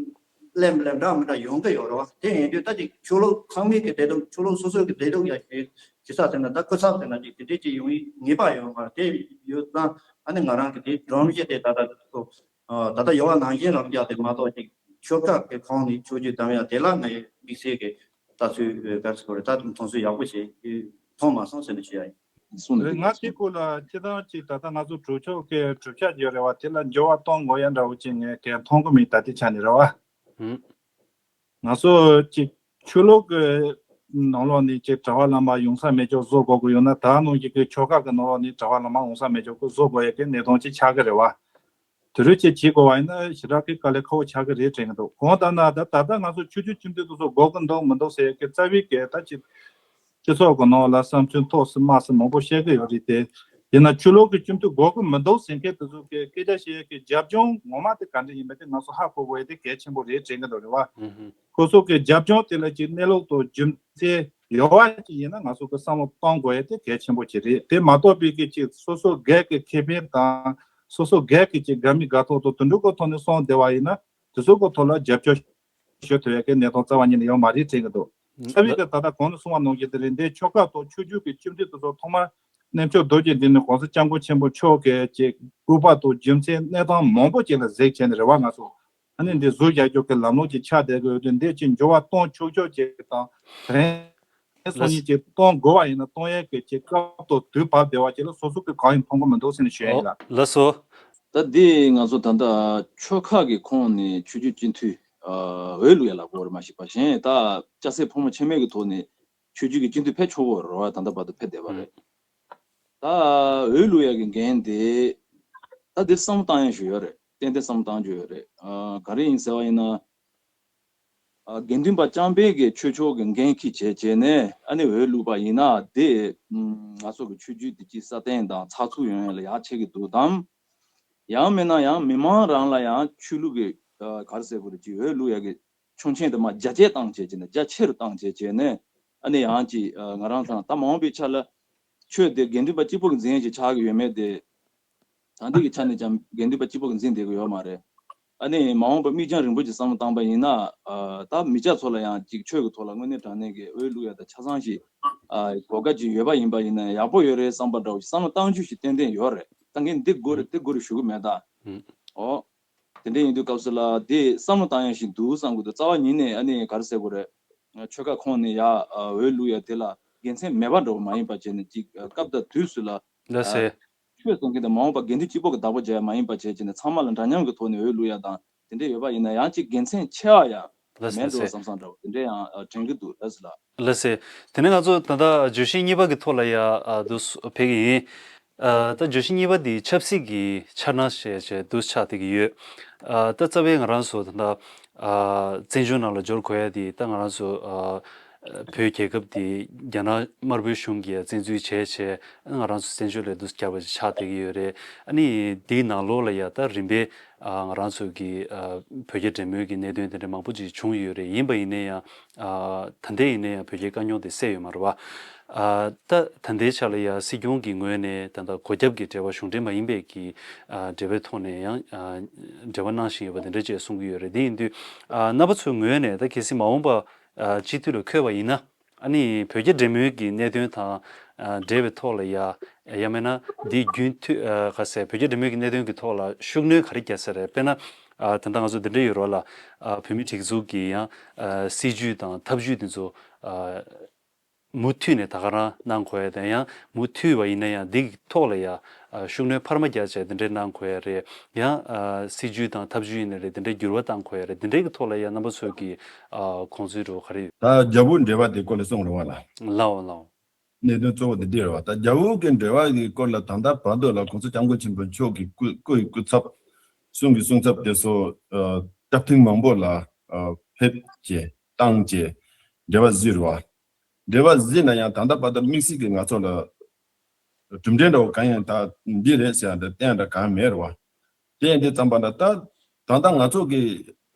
སླེབས་མི་སླེབས་འདྲ་མི་འདྲ་ཡོང་གི་ཡོད་རེད་བ། དེ་ཡིན་དུས་ད་ཅིག་ཆོས་ལུགས་ཚང་མའི་གི་བདེ་སྡུག་ཆོས་ལུགས་སོ་སོའི་གི་བདེ་སྡུག་ཡ་ཞུ་ཞུ་ས་ཟེར་ན་ད་སྐུ་ཚབ་ཟེར་ན་ཅིག་དེ་འདྲའི་ཅིག་ཡོང་ཡི་ངེས་པ་ཡོད་མ་རེད། དེ་ཡོད་ཙང་ཨ་ནི་ང་རང་གི་དེ་སྒྲོམ་གཞི་དེ་ད་ལྟ་ཁོ་ཨ་ད་ལྟ་ཡོད་པ་ནང་བཞིན་རང་རྒྱག་དེ་མ་གཏོགས་ཅིག་ཆོལ་ཁ་གི་ཁོངས་ནས་ཆོས་བརྒྱུད་བདམས་ཡ་དེ་ལ་ངའི་དམིགས་བསལ་གྱི་ལྟ་ཚུལ་ག་རེ་ཟེར་དགོས་རེད། ད་མཐོང་ཚུལ་ཡག་པོ་ཞིག་མཐོང་མ་སོང་ཟེར་ནས་ཞུ་ཡ་ཡིན། གསུངས་འདུག་ང་དེ་སྐོར་ལ་སྤྱིར་བཏང་ཅིག་ད་ལྟ་ང་ཚོ་གྲོས་ཆོད་ཀྱི་གྲུབ་ཆ་ཡོད་རེད་བ། དེ་ལ་འགྱུར་བ་གཏོང་དགོས་ཡ་འདྲ་བོ་ཅིག་ངས་གང་མཐོང་གི་མེད། ད་ལྟའི་ཆ་ནས་རེད་བ། ཧུམ། ང་ཚོ་ཅིག་ཆོས་ལུགས་ཀྱི་ནང་ལོགས་ནས་ཅིག་གྲྭ་པ་བླ་མ་ཡོང་ས་མེད་ཅོག་བཟོ་དགོས་ཀྱི་ཡོད་ན་ད་ནང་བཞིན་གྱི་ཆོལ་ཁ་གི་ནང་ལོགས་ནས་གྲྭ་པ་བླ་མ་ཡོང་ས་མེད་ཅོག་གི་བཟོ་དགོས་ཡ་གི་གནས་སྟངས་ཅིག་ཆགས་ཀྱི་རེད་བ། དེ་རུ་ཅིག་བྱེད་དགོས་པ་ཡིན་ན་ཞེ་དྲག་གི་དཀའ་ལས་ཁག་པོ་ཆགས་ཀྱི་རེད་དྲན་གྱི་འདུག་གང་ལྟར་ན་ད་ད་ལྟ་ང་ཚོ་ཆོས་བརྒྱུད་སྤྱི་འཐུས་དེ་ཚོ་དགོས་ཀྱི་འདུག་མི་འདུག་ཟེར་ཡག་གི་རྩ་བའི་གི་ད་ཅིག་སྤྱི་ཚོགས་ཀྱི་ནང་ལ་བསམ་ཚུལ་ཐོག་སུ་དམའ་སུ་མང་པོ་བཤད་ཀྱི་ཡོད་རེད་དེ། ཡིན་ན་ཆོས་ལུགས་ཀྱི་སྤྱི་འཐུས་དགོས་ཀྱི་མི་འདུག་ཟེར་མཁན་དེ་ཚོ་གི་སྐད་ཆ་བཤད་ཡག་གི་རྒྱབ་ལྗོངས་ངོ་མ་དེ་ག་འདྲ་ཡིན་པ་དེ་ང་ཚོ་ཧ་གོ་དགོས་ཡག་དེ་གལ་ཆེན་པོ་རེད་དྲན་གྱི་འདུག་རེད་བ། ཁོ་ཚོ་གི་རྒྱབ་ལྗོངས་དེ་ལ་ཅིག་གནས་ལུགས་དང་རྒྱུ་མཚན་ཡོད་པ་ཅིག་ཡིན་ན་ང་ཚོ་གི་བསམ་བློ་གཏོང་དགོས་ཡག་དེ་གལ་ཆེན་པོ་ཅིག་རེད། དེ་མ་གཏོགས་པའི་གི་ཅིག་སོ་སོ་སྒེར་གྱི་ཁེ་ཕན་དང་སོ་སོ་སྒེར་གྱི་ཅིག་དགའ་མི་དགའ་ཐོག་ཏུ་དུད་འགྲོ་གི་ཐོག་ནས་སོང་བསྡད་པ་ཡིན་ན་དེ་ཚོ་གི་ཐོག་ལ་རྒྱབ་སྐྱོར་ཞུ་ཐུབ་ཡག་གི་གནས་སྟངས་རྩ་བ་ཉིད་ནས་ཡོད་མ་རེད་དྲན་གྱི་འདུག་རྩ་བའི་གི་ད་ལྟ་གོང་དུ་གསུངས་པ་ནང་བཞིན་དེ་རེད། འདི་ཆོལ་ཁ་དང་ཆོས་བརྒྱུད་ཀྱི་སྤྱི་འཐུས་དེ་ཚོ་ཐོག་མར་གནས་མཆོག་རྡོ་རྗེ་གདན་ནས་གོང་ས་སྐྱབས་མགོན་ཆེན་པོ་མཆོག་གི་ཅིག་སྐུ་པར་དང་རྒྱུ་མཚན་གནས་སྟངས་མང་པོ་ཅིག་ལ་གཟིགས་བྱས་ནས་རེད་བ། ང་ཚོ་ཨ་ནི་འདི་ཟུར་རྒྱག་རྒྱུ་གི་ལམ་ལུགས་ཅིག་ཆགས་བསྡད་ཀྱི་ཡོད་དུས་འདི་ཅིག་འགྱུར་བ་གཏོང་ཆོག་ཆོག་ཅིག་དང་དེ་རིང་སང་ཉིན་ཅིག་གཏོང་དགོས་པ་ཡིན་ན་གཏོང་ཡས་ཀྱི་ཅིག་སྐབས་དང་དུས་བབ་བདེ་བ་ཅིག་ལ་སོ་སོ་གི་གང་ཡང་མཐོང་གི་མི་འདུག་ཟེར་ནས་ཞུ་ཡས་ཡིན་ལ། ལགས་སོ། ད་འདི་ང་ཚོ་ད་ལྟ་ཆོལ་ཁ་གི་ཁོངས་ནས་ཆོས་བརྒྱུད་སྤྱི་འཐུས་འོས་བླུག་ཡ་ལ་གོ་རེ་མ་ཤེས་པ་གཞན་ད་སྐྱ་སེར་ཕོ་མོ་ཕྱེ་མེད་ཀྱི་ཐོག་ནས་ཆོས་བརྒྱུད་ཀྱི་སྤྱི་འཐུས་ཕེབས་ཆོག་གོ་རེད་བ། ད་ལྟ་བར་དུ་ཕེབས་བསྡད་པ་རེད། ད་འོས་བླུག་ཡ་གི་འགན་དེ་ད་འདི་བསམ་བློ་བཏང་ཡ་ཞུ་ཡོད་རེད། ཏན་ཏན་བསམ་བློ་བཏང་རྒྱུ་ཡོད་རེད། ག་རེ་ཡིན་ཟེར་བ་ཡིན་ན། དགེ་འདུན་པ་རྐྱང་པའི་གི་ཆོས་ཕྱོགས་ཀྱི་འགན་འཁྱེར་བྱས་བྱས་ནས་ཨ་ནི་འོས་བླུགས་པ་ཡིན་ན་དེ་ང་ཚོ་གི་ཆོས་བརྒྱུད་དེ་ཅིག་སྲ་བརྟན་དང་ཚགས་ཚུད་ཡོང་ཡ་ལ་ཡག་ཆེ་གི་འདུག་དམ། ཡང་མིན་ན་ཡང་མི་མང་རང་ལ་ཡང་ཆོས་ལུགས་ཀྱི་ག་རེ་ཟེར་དགོས་རེད། ཅིག་འོས་བླུགས་ཡ་གི་ཆོག་མཆན་དེ་མར་རྒྱ་སྐྱེད་བཏང་བྱས་བྱས་ནས་རྒྱ་ཆེ་རུ་བཏང་བྱས་བྱས་ནས་ཨ་ནི་ཡང་ཅིག་ང་རང་ཚང་ད་མ་འོངས་པའི་ཆ་ལ་ཆོས་དེ་དགེ་འདུན་པ་གཅིག་པོ་གི་འཛིན་ཡ་ཅིག་ཆགས་ཀྱི་ཡོད་མེད་དེ། ད་ལྟའི་གི་ཆ་ནས་ཀྱང་དགེ་འདུན་པ་གཅིག་པོ་གི་འཛིན་བསྡད་ཀྱི་ཡོད་མ་རེད། ཨ་ནི་མ་འོངས་པ་མིག་རྒྱང་རིང་པོ་ཅིག་བསམ་བློ་བཏང་པ་ཡིན་ན། ཨ་ད་མི་སྐྱ་ཚོ་ལ་ཡང་ཅིག་ཆོས་ཀྱི་ཐོག་ལ་དངོས་གནས་དྲང་གནས་ཀྱི་འོས་བླུག་ཡ་ད་ཆ་ཚང་ཞིག་ཨ་གོ་སྐབས་ཅིག་ཡོད་པ་ཡིན་པ་ཡིན་ན་ཡག་པོ་ཡོད་རེད་བསམ་པ་འདྲ་བོ་ཞིག་བསམ་བློ་བཏང་རྒྱུ་ཞིག་ཏན་ཏན་ཡོད་རེད། ད་ངས་འདི་དགོས་རེད་དེ་དགོས་རེད་ཞུ་གི་མེད་ད། ཨོ། དེ་འདྲ་ཡིན་དུས་སྐབས་སུ་ལ་དེ་བསམ་བློ་བཏང་ཡ་ཞིག་འདུག་བསམ་གི་འདུག་རྩ་བ་ཉིད་ནས་ཨ་ནི་ག་རེ་ཟེར་དགོས་རེད། ཆོལ་ཁ་ཁོངས་ནས་ཡ་འོས་བླུག་ཡ་དེ་ལ་དགེ་མཚན་མེད་པ་འདྲ་བོ་མ་ཡིན་པ་བྱས་ནས་ཅིག་སྐབས་དང་དུས་སུ་ལ། ལགས་སེ། ཆོས་གསུང་མཁན་དང་མ་འོངས་པ་དགེ་འདུན་གཅིག་པོ་གི་བདག་པོ་བྱས་ཡ་མ་ཡིན་པ་བྱས་བྱས་ནས་ཚང་མ་ལ་འདྲ་མཉམ་གི་ཐོག་ནས་འོས་བླུག་ཡ་དང་དེ་འདྲ་ཡོད་པ་ཡིན་ན་ཡང་ཅིག་དགེ་མཚན་ཆེ་བ་ཡ་ལགས་སེ་མེད་འགྲོ་ལགས་སེ། བསམ་བསམ་འདྲ་བོ་དེ་འདྲ་ཡང་དྲན་གི་འདུག་ལགས་སེ་ལགས། ལགས་སེ། དེ་ནས་ང་ཚོ་ད་ལྟ་བརྗོད་གཞི་གཉིས་པ་གི་ཐོག་ལ་ཡ་ཨ་འདུག་སེ་ཕེབས་ཀྱི་ཡིན། ཨ་ད་བརྗོད་གཞི་གཉིས་པ་འདི་ཆབ་སྲིད་ཀྱི་འཆར་སྣང་ཞེས་བྱས་འདུག་སེ་ཆགས་བསྡད་ཀྱི་ཡོད། ཨ་ད་རྩ་བའི་ང་རང་ཚོ་ད་ལྟ་ཨ་བཙན་བྱོལ་ནང་ལ་འབྱོར་དགོས་ཡ་དེ་ད་ང་རང་ཚོ་ཨ་བོད་རྒྱལ་ཁབ་དེ་རྒྱ་ནག་དམར་པོའི་གཞུང་གིས་བཙན་འཛུལ་བྱས་བྱས་ང་རང་ཚོ་བཙན་བྱོལ་ལས་འདུག་སེ་བསྐྱབས་པ་ཞིག་ཆགས་བསྡད་ཀྱི་ཡོད་རེད། ཨ་ནི་དེའི་ནང་ལོགས་ལ་ཡ་ད་རིམ་པས་ཨ་ང་རང་ཚོ་གི་ཨ་བོད་རྒྱ་འབྲེལ་མོལ་གྱི་གནད་དོན་དེ་འདྲ་མང་པོ་ཅིག་བྱུང་ཡོད་རེད། ཡིན་པ་ཡིན་ན་ཡང་ཨ་ད་ལྟའི་ཡིན་ན་ཡང་བོད་རྒྱའི་དཀའ་རྙོག་དེ་སེལ་ཡོད་མ་རེད་བ། ཨ་ད་ད་ལྟའི་ཆ་ལ་ཡང་སྲིད་སྐྱོང་གི་ངོས་ནས་ད་ལྟ་སྒོ་རྒྱབ་ཀྱི་འབྲེལ་བ་གཞུང་འབྲེལ་མ་ཡིན་པའི་གི་ཨ་འབྲེལ་བའི་ཐོག་ནས་ཡང་ཨ་འབྲེལ་བ་གནང་བཞིན་ཡོད་པ་དེ་འདྲ་བཅས་གསུང་གི་ཡོད་རེད། དེ་ཡིན་དུས་ཨ་རྣམ་པ་ཚོའི་ངོས་ནས་ད་གལ་སྲིད་མ་འོངས་པ་ཨ་སྤྱི་འཐུས་ལ་འཁོད་པ་ཡིན་ན། ཨ་ནི་བོད་རྒྱ་འབྲེལ་མོལ་གྱི་གནད་དོན་དང་ཨ་འབྲེལ་བའི་ཐོག་ལ་ཡ་ཡང་མིན་ན་འདི་རྒྱུན་མཐུད་ཨ་ག་ཟེར་བོད་རྒྱ་འབྲེལ་མོལ་གྱི་གནད་དོན་གྱི་ཐོག་ལ་ཤུགས་སྣོན་ག་རེ་རྒྱག་ས་རེད། དཔེར་ན་ཨ་ད་ལྟ་ང་ཚོ་འདི་འདྲ་ཡོད་རེད་བ་ལ། ཨ་བོད་མིའི་སྒྲིག་འཛུགས་ཀྱི་ཡང་ཨ་སྲིད་ཇུས་དང་ཐབས་ཇུས་དེ་ཚོ་ཨ་མུ་མཐུད་ནས་ད་ག་རང་གནང་དགོས་ཡ་དང་ཡང་མུ་མཐུད་པ་ཡིན་ན་ཡང་འདི་གི་ཐོག་ལ་ཡ་ཨ་ཤུགས་སྣོན་འཕར་མ་རྒྱག་བྱས་འདི་འདྲའི་གནང་དགོས་ཡ་རེད། ཡང་ཨ་སྲིད་ཇུས་དང་ཐབས་ཇུས་ཡིན་ན་རེད། འདི་འདྲའི་འགྱུར་བ་གཏང་དགོས་ཡ་རེད། འདི་འདྲའི་གི་ཐོག་ལ་ཡ་རྣམ་པ་ཚོས་ཀྱི་ཨ་དགོངས་ཚུལ་འདྲ་བོ་ག་རེ་ཡོད། ད་རྒྱ་བོད་འབྲེལ་བ་དེ་སྐོར་ལ་གསུངས་རེད་བ་ལ། ལའོ་ལའོ། གནད་དོན་གཙོ་བོ་དེ་འདི་རེད་བ། ད་རྒྱ་བོད་ཀྱི་འབྲེལ་བ་གི་སྐོར་ལ་ད་ལྟ་བར་དུ་ལ་༸གོང་ས་༸སྐྱབས་མགོན་ཆེན་པོ་མཆོག་གི་སྐུ་སྐུ་ཡི་སྐུ་ཚབ་གསུང་གི་གསུང་ཚབ་དེ་ཚོ་ཨ་སྐབས་ཐེངས་མང་པོ་ལ་ཨ་ཕེབས་བྱས་བཏང་བྱས་འབྲེལ་བ་བཟོས་རེད་བ། འབྲེལ་བ་བཟོས་ན་ཡང་ད་ལྟ་བར་དུ་དམིགས་བསལ་གྱི་ང་ཚོ་ལ་གྲུབ་འབྲས་འདྲ་བོ་གང་ཡང་ད་འདི་རེད་ཟེར་ཡ་འདི་བསྟན་འདྲ་གང་མེད་རེད་བ། དེ་ཡིན་དུས་ཙམ་པ་ལ་ད་ད་ལྟ་ང་ཚོ་གི་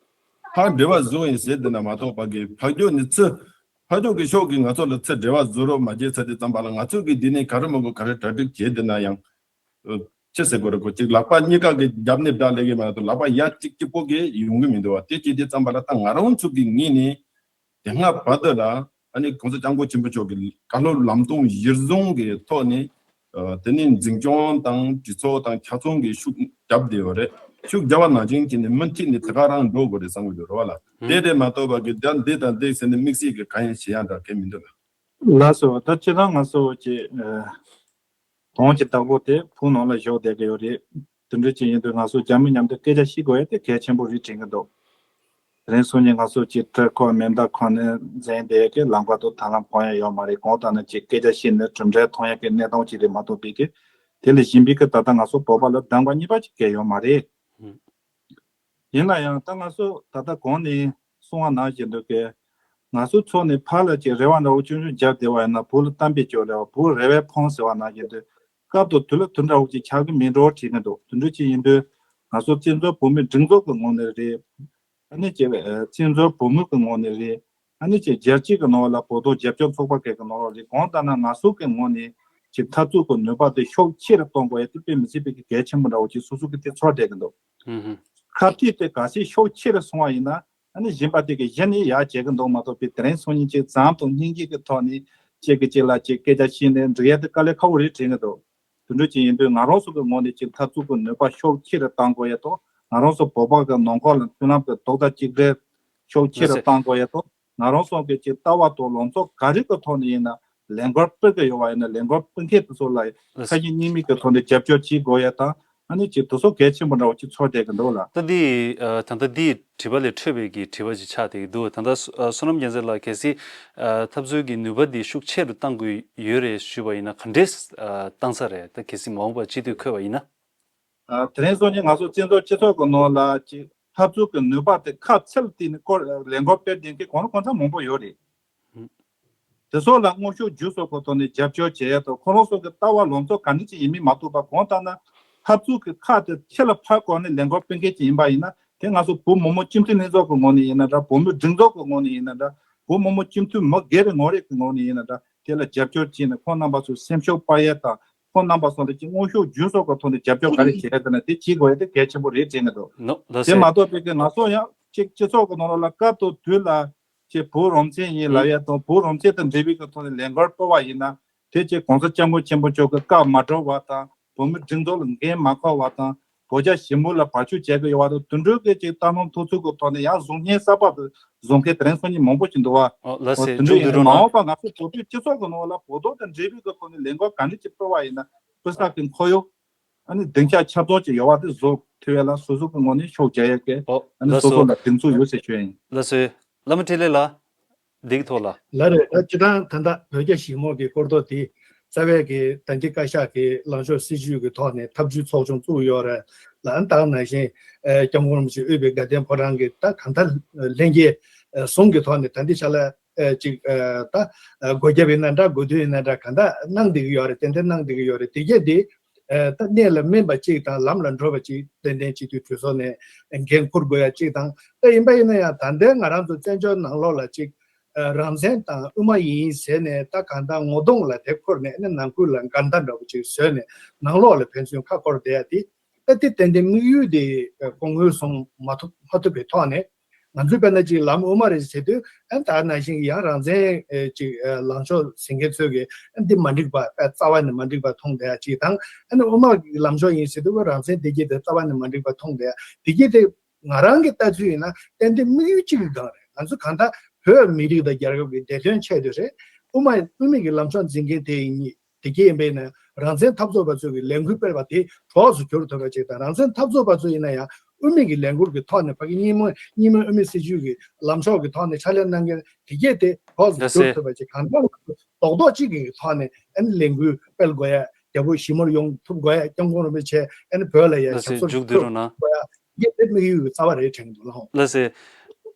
ཕར་འབྲེལ་བ་བཟོ་ཡིན་ཟེར་དེ་ན་མ་གཏོགས་པ་གི་ཕར་ཕྱོགས་ནས་ཚུར་ཕར་ཕྱོགས་ཀྱི་ཕྱོགས་ཀྱིས་ང་ཚོ་ལ་ཚུར་འབྲེལ་བ་བཟོ་རོགས་མ་བྱེད་ཟེར་དུས་ཙམ་པ་ལ་ང་ཚོ་གི་འདི་ནས་ག་རེ་མང་པོ་ག་རེ་གྲ་སྒྲིག་བྱེད་དེ་ན་ཡང་ཅི་ཟེར་དགོས་རེད། གོ་གཅིག་ལག་པ་གཉིས་ཀ་གི་རྒྱབ་ནས་བསྒྲགས་ལས་ཀྱི་མ་གཏོགས་ལག་པ་ཡ་གཅིག་གཅིག་པོ་གི་ཡོང་གི་མི་འདུག་བ། དེ་བྱེད་དུས་ཙམ་པ་ལ་ད་ང་རང་ཚོ་གི་ངོས་ནས། དེ་སྔ་བར་དུ་ལ་ཨ་ནི་༸གོང་ས་༸སྐྱབས་མགོན་ཆེན་པོ་མཆོག་གི་བཀའ་སློབ་ལམ་སྟོན་གཞིར་བཟུང་གི་ཐོག་ནས་ཨ་དེ་ནི་འཛིན་སྐྱོང་དང་གྲོས་ཚོགས་དང་ཁྱབ་ཚང་གི་ཤུགས་བརྒྱབ་བསྡད་ཡོད་རེད། ཤུགས་བརྒྱབ་པ་ནང་བཞིན་གྱི་ནི་མུ་མཐུད་ནས་དེ་ག་རང་འགྲོ་དགོས་རེད་བསམ་གྱི་འདུག་རེད་བ་ལ། དེ་རེད་མ་གཏོགས་པ་གི་ད་འདི་དང་འདི་ཟེར་ནས་དམིགས་བསལ་གྱི་གང་ཡང་བྱེད་ཡག་འདྲ་གང་མི་འདུག་ལ། ལགས་སོ། ད་སྤྱིར་བཏང་ང་ཚོ་ཀྱི་ཨ་གོང་གི་བདག་པོ་དེ་བོད་ནང་ལ་བཞུགས་བསྡད་ཀྱི་ཡོད་རེད། དེ་འདྲ་ཅིག་ཡིན་དུས་ང་ཚོ་རྒྱ་མི་མཉམ་དུ་སྐད་ཆ་བཤད་དགོས་ཡ་དེ་གལ་ཆེན་པོ་རེད་དྲན་གྱི་འདུག་དེ་རིང་སང་ཉིན་ང་ཚོ་ཀྱི་ཊར་ཁོ་མེ་མདའ་ཁོ་ནས་འཛིན་བསྡད་ཀྱི་ལམ་ཁ་དུ་ཐབས་ལམ་གང་ཡང་ཡོད་མ་རེད། གང་ལྟར་ན་ཅིག་སྐད་ཆ་བཤད་ནས་གྲུབ་འབྲས་ཐོན་ཡ་གི་གནས་སྟངས་ཅིག་རེད་མ་གཏོགས་པའི་གི་དེ་ལས་གཞན་པའི་གི་ད་ལྟ་ང་ཚོ་བོད་པ་ལ་གདམ་ག་གཉིས་པ་ཅིག་གལ་ཡོད་མ་རེད། ཡིན་ན་ཡང་ད་ང་ཚོ་ད་ལྟ་གོང་ནས་གསུང་བ་ནང་བཞིན་དུ་གི་ང་ཚོ་ཚོ་ནས་ཕར་ལ་ཅིག་རེ་བ་འདྲ་བོ་ཆུང་ཆུང་བརྒྱབ་བསྡད་པ་ཡིན་ན་བུ་ལ་གཏམ་དཔེ་བཅོལ་རེ་བ་བུ་རེ་བས་ཕོངས་ཟེར་བ་ནང་བཞིན་དུ་སྐབས་དང་དུས་ལ་དུས་འདྲ་བོ་ཅིག་ཆགས་ཀྱི་མིན་འགྲོ་དྲན་གྱི་འདུག་དེ་འདྲ་ཅིག་ཡིན་དུས་ང་ཚོ་བཙན་བྱོལ་བོད་མིའི་སྒྲིག་འཛུགས་ཀྱི་ངོས་ནས་རེད། ཨ་ནི་ཅིག་བཙན་བྱོལ་བོད་མི་གི་ངོས་ནས་རེད། ཨ་ནི་ཅིག་རྒྱལ་སྤྱི་གི་ནང་ལ་བོད་དོན་རྒྱབ་སྐྱོར་ཚོགས་པ་གས་གི་ནང་ལ་རེད། གང་ལྟར་ན་ང་ཚོ་གི་ངོས་ནས་ཅིག་འཐབ་རྩོད་ཀྱི་ནུས་པ་དེ་ཤུགས་ཆེ་རུ་གཏོང་དགོས་ཡ་དེ་དཔེ་མི་སྲིད་པའི་གི་གལ་ཆེན་པོ་འདྲ་བོ་ཅིག་སོ་སོ་གི་དེ་ཚོར་བསྡད་གི་འདུག་ཁ་གཏད་དེ་གལ་སྲིད་ཤུགས་ཆེ་རུ་སོང་བ་ཡིན་ན་ཨ་ནི་གཞན་པ་དེ་གི་གཞི་ནས་ཡར་བྱེད་གི་འདུག་མ་གཏོགས་པའི་དེ་རིང་སང་ཉིན་ཅིག་བྱམས་དང་སྙིང་རྗེ་གི་ཐོག་ནས་གཅིག་གིས་གཅིག་ལ་ཅིག་སྐད་ཆ་བཤད་ནས་འགྲིག་ཡ་དེ་དཀའ་ལས་ཁག་པོ་རེད་དྲན་གི་འདུག་དེ་འདྲ་ཅིག་ཡིན་དུས་ང་རང་ཚོ་གི་ངོས་ནས་ཅིག་འཐབ་རྩོད་ཀྱི་ནུས་པ་ཤུགས་ཆེ་རུ་གཏང་དགོས་ཡ་དང་ང་རང་ཚོ་བོད་པ་གི་ནང་ཁོག་ལ་མཐུན་ལམ་གྱི་རྡོག་རྩ་གཅིག་སྒྲིལ་ཤུགས་ཆེ་རུ་གཏང་དགོས་ཡ་དང་ང་རང་ཚོ་གི་ཅིག་ལྟ་བ་དང་ལངས་ཕྱོགས་ག་རེ་གི་ཐོག་ནས་ཡིན་ན་ལས་འགུལ་སྤེལ་གི་ཡོད་པ་ཡིན་ན་ལས་འགུལ་སྤེལ་མཁན་དེ་ཚོ་ལ་ཁ་ཞེ་གཉིས་མེད་ཀྱི་ཐོག་ནས་རྒྱབ་སྐྱོར་བྱེད་དགོས་ཡ་དང་ཨ་ནི་ཅིག་དེ་ཚོ་གལ་ཆེན་པོ་འདྲ་བོ་ཅིག་ཚོར་བསྡད་གི་འདུག་ལ། ད་འདི་ད་ལྟ་འདི་དྲི་བ་ལས་འཕྲོས་པའི་གི་དྲི་བ་ཅིག་ཆགས་བསྡད་ཀྱི་འདུག་ད་ལྟ་བསོད་ནམས་རྒྱལ་མཚན་ལགས་གལ་སྲིད་འཐབ་རྩོད་ཀྱི་ནུས་པ་འདི་ཤུགས་ཆེ་རུ་གཏང་དགོས་ཡོད་རེད་ཞུས་པ་ཡིན་ན་ག་འདྲས་བཏང་ས་རེད། ད་གལ་སྲིད་མ་འོངས་པར་སྤྱི་འཐུས་འཁོད་པ་ཡིན་ན། དེ་རིང་སང་ཉིན་ང་ཚོ་བཙན་བྱོལ་སྤྱི་ཚོགས་ཀྱི་ནང་ལ་ཅིག་འཐབ་རྩོད་ཀྱི་ནུས་པ་དེ་ཁ་ཚིག་ལ་བརྟེན་ནས་སྐོར་ལས་འགུལ་སྤེལ་བསྡད་མཁན་གང་རུང་གང་འཚམ་མང་པོ་ཡོད་རེད། དེ་ཚོ་ལ་དངོས་ཤུགས་བརྒྱུད་སོགས་ཀྱི་ཐོག་ནས་རྒྱབ་སྐྱོར་བྱེད་ཡ་དང་ཁོ་རང་ཚོ་གི་ལྟ་བ་ལངས་ཕྱོགས་ག་འདྲ་ཅིག་ཡིན་མིན་མ་གཏོགས་པ་གང་ལྟར་ན་འཐབ་རྩོད་ཀྱི་ཁ་དེ་ཕྱི་ལ་ཕར་བསྐོར་ནས་ལས་འགུལ་སྤེལ་མཁན་ཅིག་ཡིན་པ་ཡིན་ན་དེ་ང་ཚོ་བོད་མི་མང་སྤྱི་འཐུས་ལྷན་ཚོགས་ཀྱི་ངོས་ནས་ཡིན་ན་འདྲ་བོད་མི་སྒྲིག་འཛུགས་ཀྱི་ངོས་ནས་ཡིན་ན་འདྲ་བོད་མི་མང་སྤྱི་འཐུས་མི་སྒེར་རེ་ངོ་རེ་གི་ངོས་ནས་ཡིན་ན་འདྲ། དེ་ལ་རྒྱབ་སྐྱོར་བྱས་ནས་ཁོང་རྣམ་པ་ཚོ་སེམས་ཤུགས་སྤར་ཡས་དང་ཁོང་རྣམ་པ་ཚོ་ལ་ཅིག་དངོས་ཤུགས་རྒྱུན་སོགས་ཀྱི་ཐོག་ནས་རྒྱབ་སྐྱོར་ག་རེ་བྱེད་ཡས་དེ་ན་དེ་བྱེད་དགོས་ཡས་དེ་གལ་ཆེན་པོ་རེད་དྲན་གྱི་འདུག་ནོ་ལགས་དེ་མ་སོ། གཏོགས་པའི་གི་ང་ཚོ་ཡང་ཅིག་སྤྱི་ཚོགས་ཀྱི་ནང་ལ་སྐབས་དང་དུས་ལ་ཅིག་བོད་རང་བཙན་ཡིན་ལབ་ཡས་དང་བོད་རང་བཙན་དང་འབྲེལ་བའི་གི་ཐོག་ནས་ལས་འགུལ་སྤེལ་བ་ཡིན་ན་དེ་ཅིག་གོང་ས་སྐྱབས་མགོན་ཆེན་པོ་མཆོག་གི་བཀའ་མ་བསྒྲུབས་པ་དང་བོད་མི་སྒྲིག་འཛུགས་ལ་འགན་མ་འཁུར་བ་དང་བོད་རྒྱ་ཞི་མོལ་ལ་བར་ཆད་བྱེད་ཀྱི་ཡོད་པ་དང་དུད་འགྲོ་གི་ཅིག་ལྟ་སྣང་ཐུག་ཚུལ་གྱི་ཐོག་ནས་ཡང་གཟུགས་བརྙན་གསར་པ་དུ་བཟོ་མཁན་དེ་རིང་སང་ཉིན་མང་པོ་ཞིག་འདུག་བ། ཨོ་ལགས་སེ། དེ་འདྲ་མཇུག་ཡིན་བསྡུས་ན་རོགས་མ་གནང་། འོངས་པ་ང་ཚོ་བོད་པའི་སྤྱི་ཚོགས་ཀྱི་ནང་ལ་བོད་དོན་དང་འབྲེལ་བའི་གི་ཐོག་ནས་ལས་འགུལ་ག་འདྲ་ཅིག་སྤེལ་བ་ཡིན་ན་སྤུས་དག་གི་ཁོར་ཡུག་ཨ་ནི་སྡིངས་ཆ་ཁྱབ་གདལ་ཅིག་ཡོད་པ་དེ་བཟོ་ཐུབ་ཡས་ལ་སོ་སོ་གི་ངོས་ནས་ཤུགས་རྒྱག་ཡས་ཀྱི་ཨོ་ཨ་ནི་ལགས་སོ། སོ་སོ་ལ་གདེང་ཚོད་ཡོད་ཟེར་ཞུ་ཡིན། ལགས་སོ། བླ་མ་འཕྲིན་ལས་ལགས། འདི་གི་ཐོག་ལ། ལགས་རེད། ད་སྤྱིར་བཏང་ད་ལྟ་བོད་རྒྱ་ཞི་མོལ་གྱི་སྐོར་ཐོག་དེ་རྩ་བའི་གི་ད་ལྟའི་བཀའ་ཤག་གི་ལངས་ཕྱོགས་སྲིད་བྱུས་ཀྱི་ཐོག་ནས་ཐབས་ཇུས་ཚོགས་ཆུང་བཙུགས་ཡོད་རེད་ལ། ཨ་ནི་ད་ག་ནང་བཞིན་ཨེ་སྐྱབས་མགོན་རིན་པོ་ཆེ་དབུས་པའི་དགའ་ལྡན་ཕོ་བྲང་གི་ད་གང་ལྟར་ལྷན་རྒྱས་ཨེ་ཟུང་གི་ཐོག་ནས་ད་ལྟའི་ཆ་ལ་ཨེ་ཅིག་ཨེ་ད་ཨེ་སྒོ་རྒྱབ་ཡིན་ན་འདྲ་སྒོ་མདུན་ཡིན་ན་འདྲ་གང་ལྟར་གནང་བསྡད་ཀྱི་ཡོད་རེད། ཏན་ཏན་གནང་བསྡད་ཀྱི་ཡོད་རེད། དེ་གས་དེ་ཨེ་ད་གནད་ལ་སྨིན་པ་གཅིག་དང་ལམ་ལ་འགྲོ་བ་གཅིག་ཏན་ཏན་སྤྱི་འཐུས་གྲོས་ཚོགས་ནས་འགན་འཁུར་དགོས་ཡ་གཅིག་དང་། ད་ཡིན་པ་ཡིན་ན་ཡང་ད་ལྟའི་ང་རང་ཚོ་བཙན་བྱོལ་ནང་ལོགས་ལ་གཅིག་ཨེ་རང་བཙན་དང་དབུ་མ་ཡིན་ཟེར་ནས་ད་གང་ལྟར་ངོ་གདོང་ལ་དེབ་འཁུར་ནས་ཨ་ནི་ནང་ཁུལ་ལ་འགལ་ཟླ་འདྲ་བོ་ཅིག་བཟོས་ནས་ནང་ལོགས་ལ་ཕན་ཚུན་ཁ་འཁོར་བསྡད་ཡ་དེ་ད་དེ་ཏན་ཏན་དམིགས་ཡུལ་དེ་ཨེ་དགོངས་ཡོད་སོང་མ་ཐུབ་མ་ཐུབ་པའི་ཐོག་ནས། ང་ཚོས་དཔེར་ན་ཅིག་ལམ་དབུ་མ་རེད་ཟེར་དུས་ཨ་ད་ནང་བཞིན་ཡང་རང་བཙན་ཨེ་ཅིག་ཨེ་ལངས་ཕྱོགས་ཟིན་མཁན་ཚོས་ཀྱི་ཨ་འདི་མ་འགྲིག་པ་ཨ་རྩ་བ་ནས་མ་འགྲིག་པ་མཐོང་བསྡད་ཡ་ཅིག་དང་། ཨ་ནི་དབུ་མ་གི་ལམ་ཕྱོགས་ཡིན་ཟེར་དུས་རང་བཙན་བདེ་སྐྱིད་དེ་རྩ་བ་ནས་མ་འགྲིག་པ་མཐོང་བསྡད་ཡ་དེ་གྱིས་དེ་ང་རང་གི་ལྟ་ཚུལ་ཡིན་ན་ཏན་ཏན་དམིགས་ཡུལ་གཅིག་གི་སྒང་རེད། ང་ཚོ་གང་ལྟར་བོད་མི་རིགས་དང་རྒྱལ་ཁབ་ཀྱི་བདེ་དོན་ཆེད་དུ་རེད། དབུ་མ་དབུ་མའི་གི་ལམ་ཕྱོགས་འཛིན་མཁན་དེ་ཡིན། དེ་གས་ཡིན་པས་ན་རང་བཙན་འཐབ་རྩོད་པ་ཚོས་ཀྱི་ལས་འགུལ་སྤེལ་བ་དེ་གྲོགས་སུ་གྱུར་ཐུབ་པ་ཅིག་དང་། རང་བཙན་འཐབ་རྩོད་པ་ཚོ་ཡིན་ན་ཡང་དབུ་མའི་གི་ལས་འགུལ་གྱི་ཐོག་ནས་ཕ་གི་གཉིས་སྨན་གཉིས་སྨན་དབུ་མའི་སྲིད་བྱུས་ཀྱི་ལམ་ཕྱོགས་ཀྱི་ཐོག་ནས་ཕྱག་ལས་གནང་མཁན་དེ་གས་དེ་གྲོགས་སུ་གྱུར་ཐུབ་པ་ཅིག་གང་ལྟར་རྡོག་རྡོག་གཅིག་གི་ཐོག་ནས་ཨ་ནི་ལས་འགུལ་སྤེལ་དགོས་ཡ། རྒྱ་བོད་ཞི་མོལ་ཡོང་ཐུབ་དགོས་ཡ། སྐྱབས་མགོན་རིན་པོ་ཆེ་ཨ་ནི་བོད་ལ་ཡ་ལགས་སེ། ཞབས་སོར་མཇུག་བསྡུས་རོགས་གནང་། དགོས་ཡ། དེ་དམིགས་ཡུལ་གྱི་རྩ་བ་རེད་དྲན་གྱི་འདུག་ལགས། ལགས་སེ།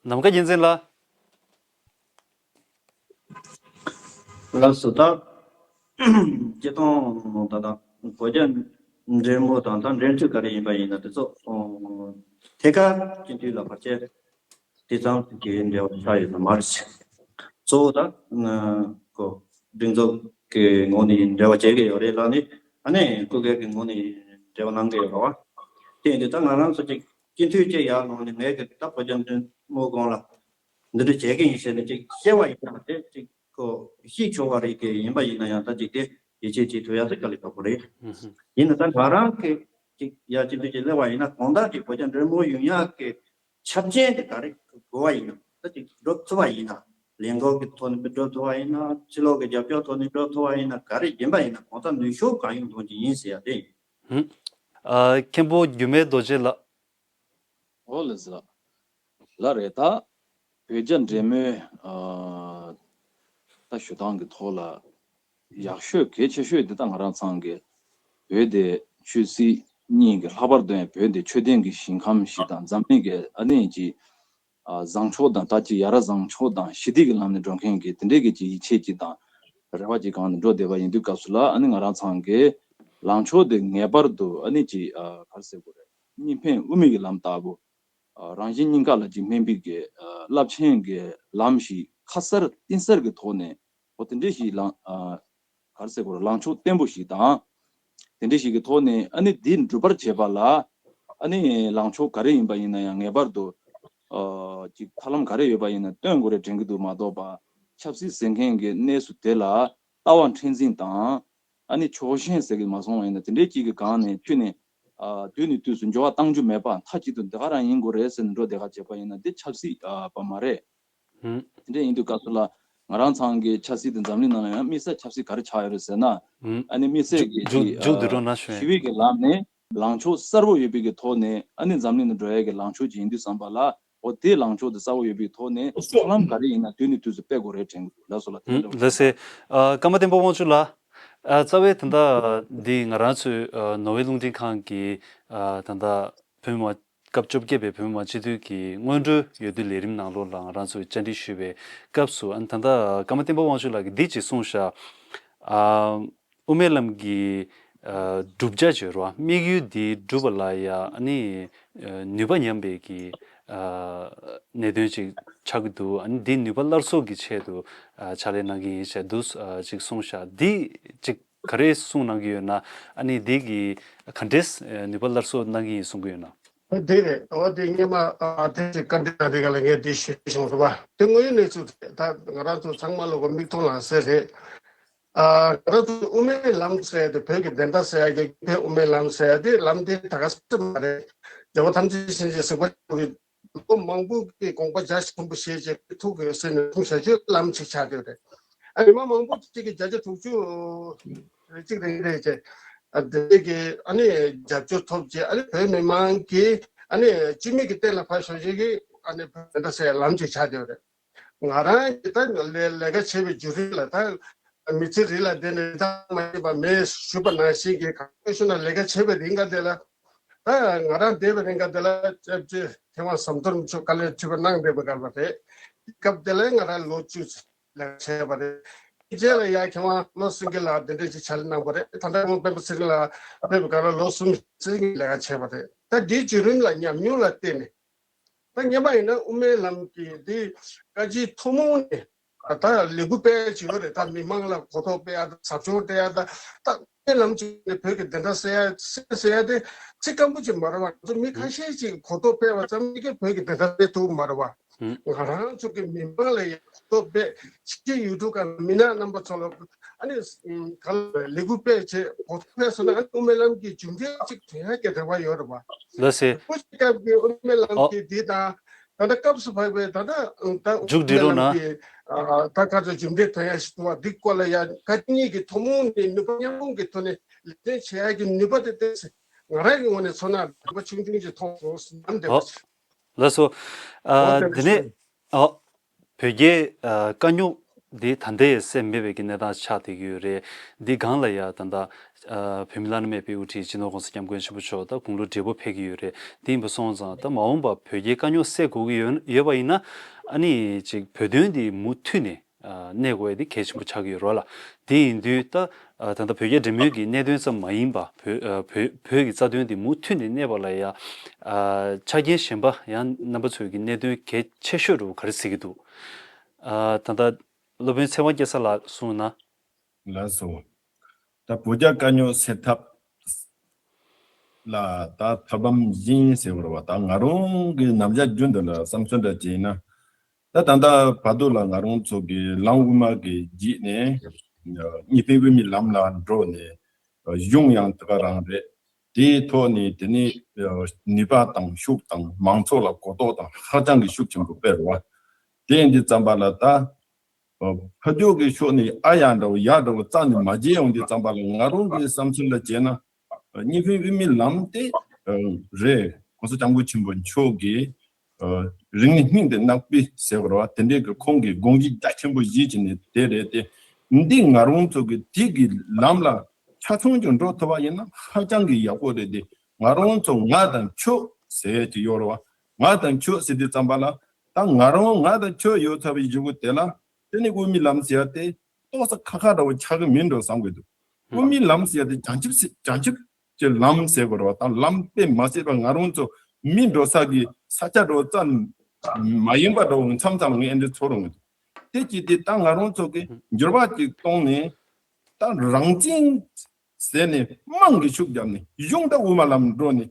ནམ་མཁའ་རྒྱལ་མཚན་ལགས། ལགས་སོ། ད་སྤྱིར་བཏང་ད་ལྟ་བོད་རྒྱ་འབྲེལ་མོལ་དང་ད་འབྲེལ་མཐུད་ག་རེ་ཡིན་པ་ཡིན་ན་དེ་ཚོ་ཐད་ཀར་སྤྱི་འཐུས་ལ་བར་ཆད་དེ་ཙམ་གྱི་འབྲེལ་བ་ཆགས་ཡོད་པ་མ་རེད། གཙོ་བོ་ད་ཁོ་སྒྲིག་འཛུགས་ཀྱི་ངོས་ནས་འབྲེལ་བ་བྱེད་ཀྱི་ཡོད་རེད་ལབ་ནས་ཨ་ནི་སྐུ་སྒེར་གྱི་ངོས་ནས་འབྲེལ་བ་གནང་གི་ཡོད་རེད་བ། དེ་ཡིན་དུས་ད་ང་རང་ཚོ་ཅིག་སྤྱི་འཐུས་ཅིག་ཡར་ལངས་ནས་ངས་ཀྱི་ད་བོད་རྒྱ་འབྲེལ་མོལ་སྒང་ལ། འདི་འདྲ་བྱེད་ཀྱི་ཡིན་ཟེར་ནས་ཅིག་བཤད་པ་ཡིན་ན་དེ་ཅིག་ཁོ་ཤེས་ཆོག་པ་རེད་ཀྱི། ཡིན་པ་ཡིན་ན་ཡང་ད་ཅིག་དེ་ཡིད་ཆེས་བྱེད་ཐུབ་ཡ་དེ་དཀའ་ལས་ཁག་པོ་རེད། ཡིན་ན་ད་ང་རང་གི་ཅིག་ཡ་ཅིག་འདི་ཅིག་སླེབས་པ་ཡིན་ན་གང་ལྟར་ཅིག་བོད་རྒྱ་འབྲེལ་མོལ་ཡོང་ཡ་གི་ཆ་རྐྱེན་དེ་ག་རེ་དགོས་པ་ཡིན་ན་ད་ཅིག་འགྲོ་ཐུབ་པ་ཡིན་ན་ལས་འགུལ་གྱི་ཐོག་ནས་འགྲོ་ཐུབ་པ་ཡིན་ན་ཕྱི་ལོགས་ཀྱི་རྒྱབ་སྐྱོར་ཐོག་ནས་འགྲོ་ཐུབ་པ་ཡིན་ན་ག་རེ་ཡིན་པ་ཡིན་ན་གང་ལྟར་ནུས་ཤུགས་གང་ཡོང་གཏོང་གི་ཡིན་ཟེར་ཡ་དེ་ཡིན། ཨ་མཁན་པོ་རྒྱུད་སྨད་རྡོ་རྗེ་ལགས། འོ་ལགས་སོ། ལགས་རེད། ད་བོད་རྒྱ་འབྲེལ་མོལ་ཨ་ད་ཞུ་སྟངས་ཀྱི་ཐོག་ལ་ཡག་ཤོས་གལ་ཆེ་ཤོས་འདི་ད་ང་རང་ཚང་གི་བོད་དེ་ཆོས་སྲིད་ གཉིས་ཀྱི་ལྷག་པར་དུ་ཡང་བོད་འདི་ཆོས་ལྡན་གྱི་ཞིང་ཁམས་ཤིག་དང་འཛམ་གླིང་གི་ཨ་ནི་ཅིག་ཨ་བཟང་ཕྱོགས་དང་ད་ཅིག་ཡ་རབས་བཟང་ཕྱོགས་དང་ཞི་བདེ་གི་ལམ་ནས་འགྲོ་མཁན་གྱི་དེ་འདྲའི་གི་ཅིག་ཡིད་ཆེས་ཅིག་དང་རེ་བ་ཅིག་སྒང་ནས་འགྲོ་བསྡད་པ་ཡིན་དུས་སྐབས་སུ་ལ། ཨ་ནི་ང་རང་ཚང་གི་ལངས་ཕྱོགས་དེ་ངེས་པར་དུ་ཨ་ནི་ཅིག་ཨ་ག་རེ་ཟེར་དགོས་རེད། གཉིས་ཕན་དབུ་མའི་གི་ལམ་ལྟ་བུ། ཨ་རང་གཞན་གཉིས་ཀ་ལ་ཅིག་སྨན་པའི་གི་ཨ་རླབས་ཆེན་གྱི་ལམ་ཞིག་ཁ་གསལ་གཏིང་གསལ་གྱི་ཐོག་ནས། འོ་དེ་འདྲའི་ཞིག་ལངས་ཨ་ག་རེ་ཟེར་དགོས་རེད། ལངས་ཕྱོགས་བརྟན་པོ་ཞིག་དང་། དེ་འདྲའི་ཞིག་གི་ཐོག་ནས་ཨ་ནི་འདི་འགྲུབ་པར་བྱེད་པ་ལ། ཨ་ནི་ལངས་ཕྱོགས་ག་རེ་ཡིན་པ་ཡིན་ན་ཡང་ངེས་པར་དུ་ཨ་ཅིག་ཐབས་ལམ་ག་རེ་ཡོད་པ་ཡིན་ན་སྟོན་དགོས་རེད་དྲན་གྱི་འདུག་མ་གཏོགས་པ། ཆབ་སྲིད་ཟེར་མཁན་གྱི་གནས་ཚུལ་དེ་ལ་ལྟ་བ་མཁྲེགས་འཛིན་དང་། ཨ་ནི་ཕྱོགས་ཞེན་ཟེར་གྱི་མ་སོང་བ་ཡིན་ན། དེ་འདྲའི་ཅིག་གི་སྒང་ནས་ཁྱོན་ནས་ཨ་དུས་ནས་དུས་སུ་འགྱུར་བ་གཏང་རྒྱུ་མེད་པ། མཐའ་གཅིག་ཏུ་འདི་ག་རང་ཡིན་དགོས་རེད་ཟེར་ནས་འགྲོ་བསྡད་ག་བྱས་པ་ཡིན་ན། འདི་ཆབ་སྲིད་ཨ་པ་མ་རེད། ཧུམ། དེ་འདྲ་ཡིན་དུས་སྐབས་སུ་ལ་ང་རང་ཚང་གི་ཆབ་སྲིད་དེ་འཛམ་གླིང་ནང་ལ་ཡང་དམིགས་བསལ་ཆབ་སྲིད་ག་རེ་ཆགས་ཡོད་རེད་ཟེར་ན། ཧུམ། ཨ་ནི་དམིགས་བསལ་མཇུག་གྱི་མཇུག་ཅིག་མཇུག་བསྡུ་རོགས་གནང་ཞུ། ཞི་བའི་གི་ལམ་ནས་ལངས་ཕྱོགས་གསལ་པོ་ཡོད་པའི་གི་ཐོག་ནས། ཨ་ནི་འཛམ་གླིང་ནང་འགྲོ་ཡ་གི་ལངས་ཕྱོགས་ཅིག་ཡིན་དུས་ཙམ་པ་ལ། འོ་དེའི་ལངས་ཕྱོགས་དེ་གསལ་པོ་ཡོད་པའི་ཐོག་ནས་ཐབས་ལམ་ག་རེ་ཡིན་ན་དུས་ནས་དུས་སུ་སྤེལ་དགོས་རེད་དྲན་གྱི་འདུག་ལགས་སོ་ལགས། དེ་ལགས་འདྲ་སེ། ཨ་ཀརྨ་བསྟན་པ་དབང་ཕྱུག་ལགས། ཨ་རྩ་བའི་ད་ལྟ་འདི་ང་རང་ཚོའི་ཨ་ནོར་ཝེ་རླུང་འཕྲིན་ཁང་གི་ཨ་ད་ལྟ་བོད་མི་མང་སྐབས་བཅོ་བརྒྱད་པའི་བོད་མི་མང་སྤྱི་འཐུས་ཀྱི་སྔོན་འགྲོའི་འོས་བསྡུ་ལས་རིམ་ནང་ལོགས་ལ་ང་རང་ཚོས་བཅར་འདྲི་ཞུས་པའི་སྐབས་སུ། ཨ་ནི་ད་ལྟ་ཀརྨ་བསྟན་པ་དབང་ཕྱུག་ལགས་ཀྱིས་འདི་ཅིག་གསུངས་ཤག་ཨ་དབུ་མའི་ལམ་གྱི་ཨ་བསྒྲུབ་བྱ་བརྗོད་རོགས། དམིགས་ཡུལ་འདི་བསྒྲུབ་པ་ལ་ཡ་ཨ་ནི་ཨ་ནུས་པ་ཉམས་པའི་གི་ཨ་གནད་དོན་ཅིག་ཆགས་ཀྱི་འདུག་ཨ་ནི་འདི་ནུས་པ་སླར་གསོ་གི་ཆེད་དུ་ཨ་ཕྱག་ལས་གནང་གི་ཡིན་ཞེས་འདུག་ཨ་ཅིག་གསུངས་ཤག་འདི་ཅིག་ག་རེ་གསུངས་གནང་གི་ཡོད་ན། ཨ་ནི་འདི་གི་ག་འདྲས་ཨ་ནུས་པ་སླར་གསོ་གནང་གི་ཡིན་གསུང་གི་ཡོད་ན། འདི་རེད། འོ་དེ་སྔོན་མ་ཨ་དེ་ཅིག་བཀའ་འདྲི་གནང་དུས་སྒང་ལ་ངས་འདི་ཞུས་བྱུང་རེད་པ། དེ་དངོས་ཡོད་གནས་ཚུལ་རེད། ད་ང་རང་ཚོ་ཚང་མ་ལོག་གི་མིག་མཐོང་ལག་ཟིན་རེད། ཨ་ང་རང་ཚོ་དབུ་མའི་ལམ་ཟེར་ཡ་དེ། བོད་ཀྱི་བདེན་མཐའ་ཟེར་ཡ་གི་བོད་དབུ་མའི་ལམ་ཟེར་ཡ་དེ་ལམ་དེ་ད་ག་སེ་མ་རེད། རྒྱལ་བ་ཐམས་ཅད་མཁྱེན་ཅིང་གཟིགས་པ་ལོ་མང་པོ་གི་དགོངས་པ་རྒྱ་ཆེན་པོ་བཞེས་བྱས་ཐུགས་ཀྱི་སེམས་ནས་ཐུགས་བཞེས་བྱས་ལམ་ཞིག་ཆགས་བསྡད་རེད། ཨ་ཉི་མ་མང་པོ་ཅིག་གི་བརྒྱ་ཆ་དྲུག་ཅུ་རེ་གཅིག་རེ་གཉིས་རེ་བྱས། ཨ་དེ་གི་ཨ་ནི་རྒྱབ་སྐྱོར་ཐོབ་བྱས། ཨ་ནི་བོད་མི་མང་གི་ཨ་ནི་སྤྱི་མི་གི་སྟེང་ལ་ཕར་ཞོག་ཞིག་གི་ཨ་ནི་བོད་འདྲ་ཟེར་ལམ་ཞིག་ཆགས་བསྡད་རེད། ང་རང་གི་ད་ལས་ལས་ཀ་བྱེད་པའི་བརྒྱུད་རིམ་ལ། ད་མི་ཚེ་རིང་ལ་བསྡད་ནས་ད་མ་ཡིན་པ་མེད་ཞུས་པ་ནང་བཞིན་གྱི་གང་ཤོད་ན་ལས་ཀ་བྱེད་པའི་རིང་ག་དེ་ལ། ད་ང་རང་བསྡད་པའི་རིང་ག་དེ་ལ་སྐྱབས་རྗེ་མཁས་དབང་ཟམ་གདོང་རིན་པོ་ཆེ་དཀའ་ལས་ཁྲིད་པ་གནང་བསྡད་པ་ག་ལ་རེད། སྐབས་དེ་ལ་ང་རང་ལོ་བཅུ་ལས་ཀ་བྱས་པ་རེད། དེ་རྗེས་ལ་ཡ་མཁས་དབང་བློ་སེང་གེ་ལགས་དེ་འདྲ་ཅིག་ཕྱག་ལས་གནང་བ་རེད། ད་ལྟ་ཁོང་སྤེན་པ་ཚེ་རིང་ལགས་ཕེབས་པའི་སྐབས་ལ་ལོ་གསུམ་ཙམ་ལས་ཀ་བྱས་པ་རེད། ད་འདིའི་བརྒྱུད་རིམ་ལ་ཉམས་མྱོང་ལ་བརྟེན་ནས། ད་སྔོན་མ་ཡིན་ན་དབུ་མའི་ལམ་གྱི་འདི་བཀའ་སྤྱིའི་ཐུན་མོང་ནས་ད་ལས་འགུལ་སྤེལ་བྱེད་ཡོད་རེད། ད་མི་མང་ལ་གོ་རྟོགས་སྤེལ་ཡ་དང་ཟབ་སྦྱོང་སྤྲད་ཡ། ད་ད་དབུ་མའི་ལམ་གྱི་ནས་བོད་ཀྱི་བདེན་མཐའ་གསལ་ཡ་གསལ་ཡ་དེ་ཚིག་སྐམ་པོ་ཅིག་མ་རེད་བ། ང་ཚོ་མི་ཁ་ཤས་ཅིག་གོ་རྟོགས་སྤེལ་བ་ཙམ་གྱིས་བོད་ཀྱི་བདེན་མཐའ་གསལ་ཐུབ་མ་རེད་བ། ང་རང་ཚོ་གི་མི་མང་ལ་ཡང་གོ་རྟོགས་སྤེལ་ཕྱི་ཡུལ་གྲུ་ཁག་མི་སྣ་རྣམ་པ་ཚོ་ལ་ཨ་ནི་ག་ལ་ལས་འགུལ་སྤེལ་བྱས་གོ་རྟོགས་སྤེལ་སོང་ན། ཨ་ནི་དབུ་མའི་ལམ་གྱི་མཇུག་འབྲས་ཅིག་ཐོན་ཡ་གི་རེ་བ་ཡོད་རེད་བ། ལགས་སེ། ཁོ་ཅིག་སྐབས་ཀྱི་དབུ་མའི་ལམ་ཨོ་གྱི་འདི་དང་། ད་ལྟ་སྐབས་སུ་བབས་པའི་ད་ལྟ་ད་མཇུག་སྒྲིལ་རོགས་གནང་། ད་ག་ཚོད་མཇུག་འབྲས་ཐོན་ཡ་ཞིག་འདུག་བ། འདི་སྐོར་ལ་ཡ་བཀའ་སྤྱི་གཉིས་ཀྱི་ཐུན་མོང་ནས་ནུས་པ་མཉམ་སྤུངས་ཀྱི་ཐོག་ནས་ལེགས་ལྡན་བྱེད་ཡ་གི་ནུས་པ་དེ་ཏོག་ཙམ་ང་རང་གི་ངོས་ནས་མཚོན་ན་ནུས་པ་ཆུང་ཆུང་ཅིག་མཐོང་སོང་ལམ་འདེབས་པ་ཞིག་ལགས་སོ། ཨ་དེ་ནས་ཨ་བོད་རྒྱའི་ཨ་དཀའ་རྙོག་འདི་ད་ལྟའི་སེལ་མེད་པའི་གི་གནས་སྟངས་ཆགས་བསྡད་ཀྱི་ཡོད་རེད། འདི་སྒང་ལ་ཡ་ད་ལྟ་ཨ་བོད་མི་བླ་ན་མེད་པའི་དབུ་ཁྲིད་སྤྱི་ནོར་༸གོང་ས་༸སྐྱབས་མགོན་ཆེན་པོ་མཆོག་ད་དགུང་ལོ་བགྲེས་པོ་ཕེབས་ཀྱི་ཡོད་རེད། འདི་ཡིན་པ་སོང་ཙང་ད་མ་འོངས་པ་བོད་རྒྱའི་དཀའ་རྙོག་སེལ་དགོས་ཀྱི་ཡོད་ཡོད་པ་ཡིན་ན། ཨ་ནི་ཅིག་བོད་དོན་འདི་མུ་མཐུད་ནས་ཨ་གནས་དགོས་ཡ་དེ་གལ་ཆེན་པོ་ཆགས་ཀྱི་ཡོད་རེད་བ་ལགས། དེ་ཡིན་དུས་ད་ཨ་ད་ལྟ་བོད་རྒྱ་འབྲེལ་མོལ་གྱི་གནད་དོན་ཙམ་མ་ཡིན་པ། བོད་ཨ་བོད་བོད་ཀྱི་རྩ་དོན་དེ་མུ་མཐུད་ནས་གནས་པ་ལ་ཡ། ཨ་ཆ་རྐྱེན་གཞན་པ་ཡང་རྣམ་པ་ཚོས་ཀྱི་གནད་དོན་གལ་ཆེ་ཤོས་རུ་ག་རེ་གཟིགས་ཀྱི་འདུག་ཨ་ད་ལྟ་སློབ་དཔོན་ཚེ་དབང་སྐལ་བཟང་ལགས་གསུངས་ན། ལགས་སོ། ད་བོད་རྒྱ་དཀའ་རྙོག་སེལ་ཐབས་ལ་ད་ཐབས་ལམ་གཞན་ཟེར་བ་རེད་བ། ད་ང་རང་གི་ནམ་ཞག་རྒྱུན་དུ་ལ་བསམ་ཚུལ་འདྲ་བྱས་ན། ད་ད་ལྟ་བར་དུ་ལ་ང་རང་ཚོ་གི་ལམ་དབུ་མ་གི་བརྒྱུད་ནས་གཉིས་ཕན་དབུ་མའི་ལམ་ལ་འགྲོ་ནས། གཞུང་ཡང་དེ་ག་རང་རེད། དེའི་ཐོག་ནས་དེ་ནས་ནུས་པ་དང་ཤུགས་དང་མང་ཚོགས་ལ་གོ་རྟོགས་དང་ཧ་ཅང་གི་ཤུགས་ཆེན་པོ་སྤེལ་བ། དེ་ཡིན་དུས་ཙམ་པ་ལ་ད། ཕ་ཕྱོགས་ཀྱི་ཕྱོགས་ནས་ཨ་ཡ་འདྲ་བོ་ཡ་འདྲ་བོ་རྩ་ནས་མ་བརྗེད་ཡོང་དུས་ཙམ་པ་ལ། ང་རང་གི་བསམ་ཚུལ་ལ་བྱས་ན། གཉིས་ཕན་དབུ་མའི་ལམ་དེ་རེད། ༸གོང་ས་༸སྐྱབས་མགོན་ཆེན་པོ་མཆོག་གིས་རིང་ནས་སྙིང་དུ་བརྣག་པའི་ཟེར་བ་རེད་བ། དེ་འདྲའི་གི་ཁོང་གིས་དགོངས་གཞི་རྒྱ་ཆེན་པོ་བཞེས་བྱས་ནས་དེ་རེད་དེ། འདི་ང་རང་ཚོ་གི་དེ་གི་ལམ་ལ་ཆ་ཚང་ཅིག་འགྲོ་ཐུབ་པ་ཡིན་ན་ཧ་ཅང་གི་ཡག་པོ་རེད་དེ། ང་རང་ཚོ་ང་དང་ཁྱོད་ཟེར་ཡས་ཅིག་ཡོད་རེད་བ། ང་དང་ཁྱོད་ཟེར་དུས་ཙམ་པ་ལ། ད་ང་རང་ང་དང་ཁྱོད་ཡོད་ཚར་བའི་གཞུག་གུ་དེ་ལ། དེ་ནི་དབུ་མའི་ལམ་ཟེར་ཡ་དེ་ཏོག་ཙམ་ཁ་ཁ་འདྲ་བོ་ཆགས་ཀྱི་མིན་འགྲོ་བསམ་གྱི་འདུག། དབུ་མའི་ལམ་ཟེར་ཡ་དེ་བྱང་ཆུབ་སེ་བྱང་ཆུབ་ཀྱི་ལམ་ཟེར་དགོས་རེད་བ། ད་ལམ་དཔེ་མ་སྲིད་པ་ང་རང་ཚོ་མི་འགྲོ་ས་གི་ས་ཆ་འགྲོ་རྩ་མ་ཡིན་པ་འདྲ་བོ་མཚམས་མཚམས་ལ་ངས་ཨེ་འདྲ་ཚོར་ཡོང་གི་འདུག། དེ་གཅིག་དེ་ད་ང་རང་ཚོ་གི་འགྱུར་བ་ཅིག་གཏོང་ནས། ད་རང་བཙན་ཟེར་ནས་དམངས་ཀྱི་ཤུགས་བརྒྱབ་ནས་གཞུང་ད་དབུ་མ་ལམ་འགྲོ་ནས།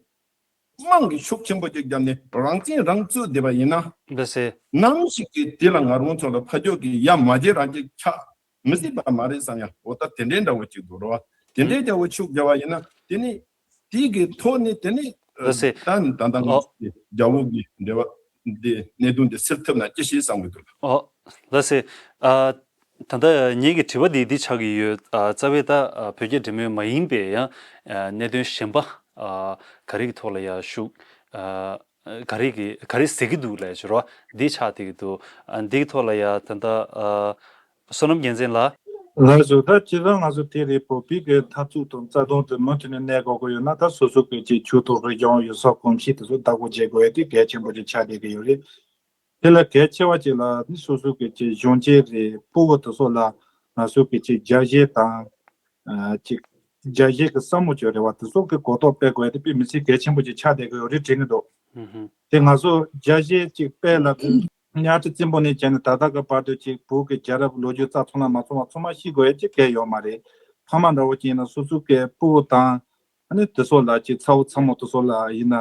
དམངས་ཀྱི་ཤུགས་ཆེན་པོ་ཅིག་བརྒྱབ་ནས་རང་བཙན་རང་རྩོད་བསྡད་པ་ཡིན་ན། ལགས་སེ། ནམ་ཞིག་གི་དེ་ལ་ང་རང་ཚོ་ལ་ཕ་ཕྱོགས་ཀྱི་ཡ་མ་བརྗེད་རང་ཅིག་ཆགས་མི་སྲིད་པ་མ་རེད་བསམ་ཡ། འོ་ད་དེ་འདྲའི་འདྲ་བོ་ཅིག་འདུག་རོ། དེ་འདྲའི་འདྲ་བོ་ཤུགས་རྒྱབ་པ་ཡིན་ན། དེ་ནི་དེ་གི་ཐོག་ནས་དེ་ནི་ལགས་སེ། ད་ད་ལྟ་ང་ཨོ། ཚོ་རྒྱ་བོད་ཀྱི་འབྲེལ་བ་འདི་གནད་དོན་འདི་སེལ་ཐུབ་ན་ཅི་ཞིག་བསམ་གྱི་འདུག། ཨོ། ལགས་སེ། ཨ། ད་ལྟ་ངེད་ཀྱི་དྲི་བ་འདི་འདི་ཆགས་ཀྱི་ཡོད། ཨ། རྩ་བའི་ད་ཨ་བོད་རྒྱ་འབྲེལ་མོལ་མ་ཡིན་པའི་ཡང་ཨ་གནད་དོན་གཞན་པ་ཨ་ག་རེ་གི་ཐོག་ལ་ཡང་ཤུགས་ཨ་ག་རེ་གི་ག་རེ་ཟེར་གྱི་འདུག་ལབ་ཞུ་རོགས། འདི་ཆགས་བསྡད་ཀྱི་འདུག། ཨ་འདི་གི་ཐོག་ལ་ཡང་ད་ལྟ་ཨ་བསོད་ནམས་རྒྱལ་མཚན་ལགས། ལགས་སོ། ད་སྤྱིར་བཏང་ང་ཚོ་དེ་རེད། བོད་པའི་གི་འཐབ་རྩོད་དང་རྩ་དོན་དེ་མུ་མཐུད་ནས་གནས་དགོས་ཀྱི་ཡོད་ན། ད་སོ་སོ་གི་ཅིག་ཆོས་དང་རིག་གཞུང་ཡུལ་སྲོལ་གོམས་གཤིས་དེ་ཚོ་བདག་པོ་བྱེད་དགོས་ཡ་དེ་གལ་ཆེན་པོ་ཅིག་ཆགས་བསྡད་ཀྱི་ཡོད་རེད། དེ་ལ་གལ་ཆེ་བ་ཅིག་ལ་ནི་སོ་སོ་གི་ཅིག་གཞོན་སྐྱེས་རེད། སྤུ་གུ་དེ་ཚོ་ལ་ང་ཚོ་གི་ཅིག་རྒྱ་གཞས་དང་། ཨ་ཅིག་རྒྱ་གཞས་ཀྱི་བསམ་བློ་ཅིག་རེད་བ། དེ་ཚོ་གི་གོ་རྟོགས་སྤེལ་དགོས་ཡ་དེ་དཔེ་མི་སྲིད་གལ་ཆེན་པོ་ཅིག་ཆགས་བསྡད་ཀྱི་ཡོད་རེད་དྲན་གྱི་འདུག། ཧུམ་ཧུམ། དེ་ང་ཚོ་རྒྱ་གཞས་ཅིག་དཔེ་ལ་གཉའ་ཁྲི་བཙན་པོ་ནས་བྱས་ནས་ད་ལྟ་གི་བར་དུ་ཅིག་བོད་ཀྱི་རྒྱལ་རབས་ལོ་རྒྱུས་རྩ་ཚང་ལ་མ་ཚང་བ་ཚང་མ་ཤེས་དགོས་ཡ་ཅིག་གལ་ཡོད་མ་རེད། ཕ་མ་འདྲ་བོ་ཅིག་ཡིན་ན་སོ་སོ་གི་སྤུ་གུ་དང་། ཨ་ནི་དེ་ཚོ་ལ་ཅིག་ཚ་བོ་ཚ་མོ་དེ་ཚོ་ལ་ཡིན་ན།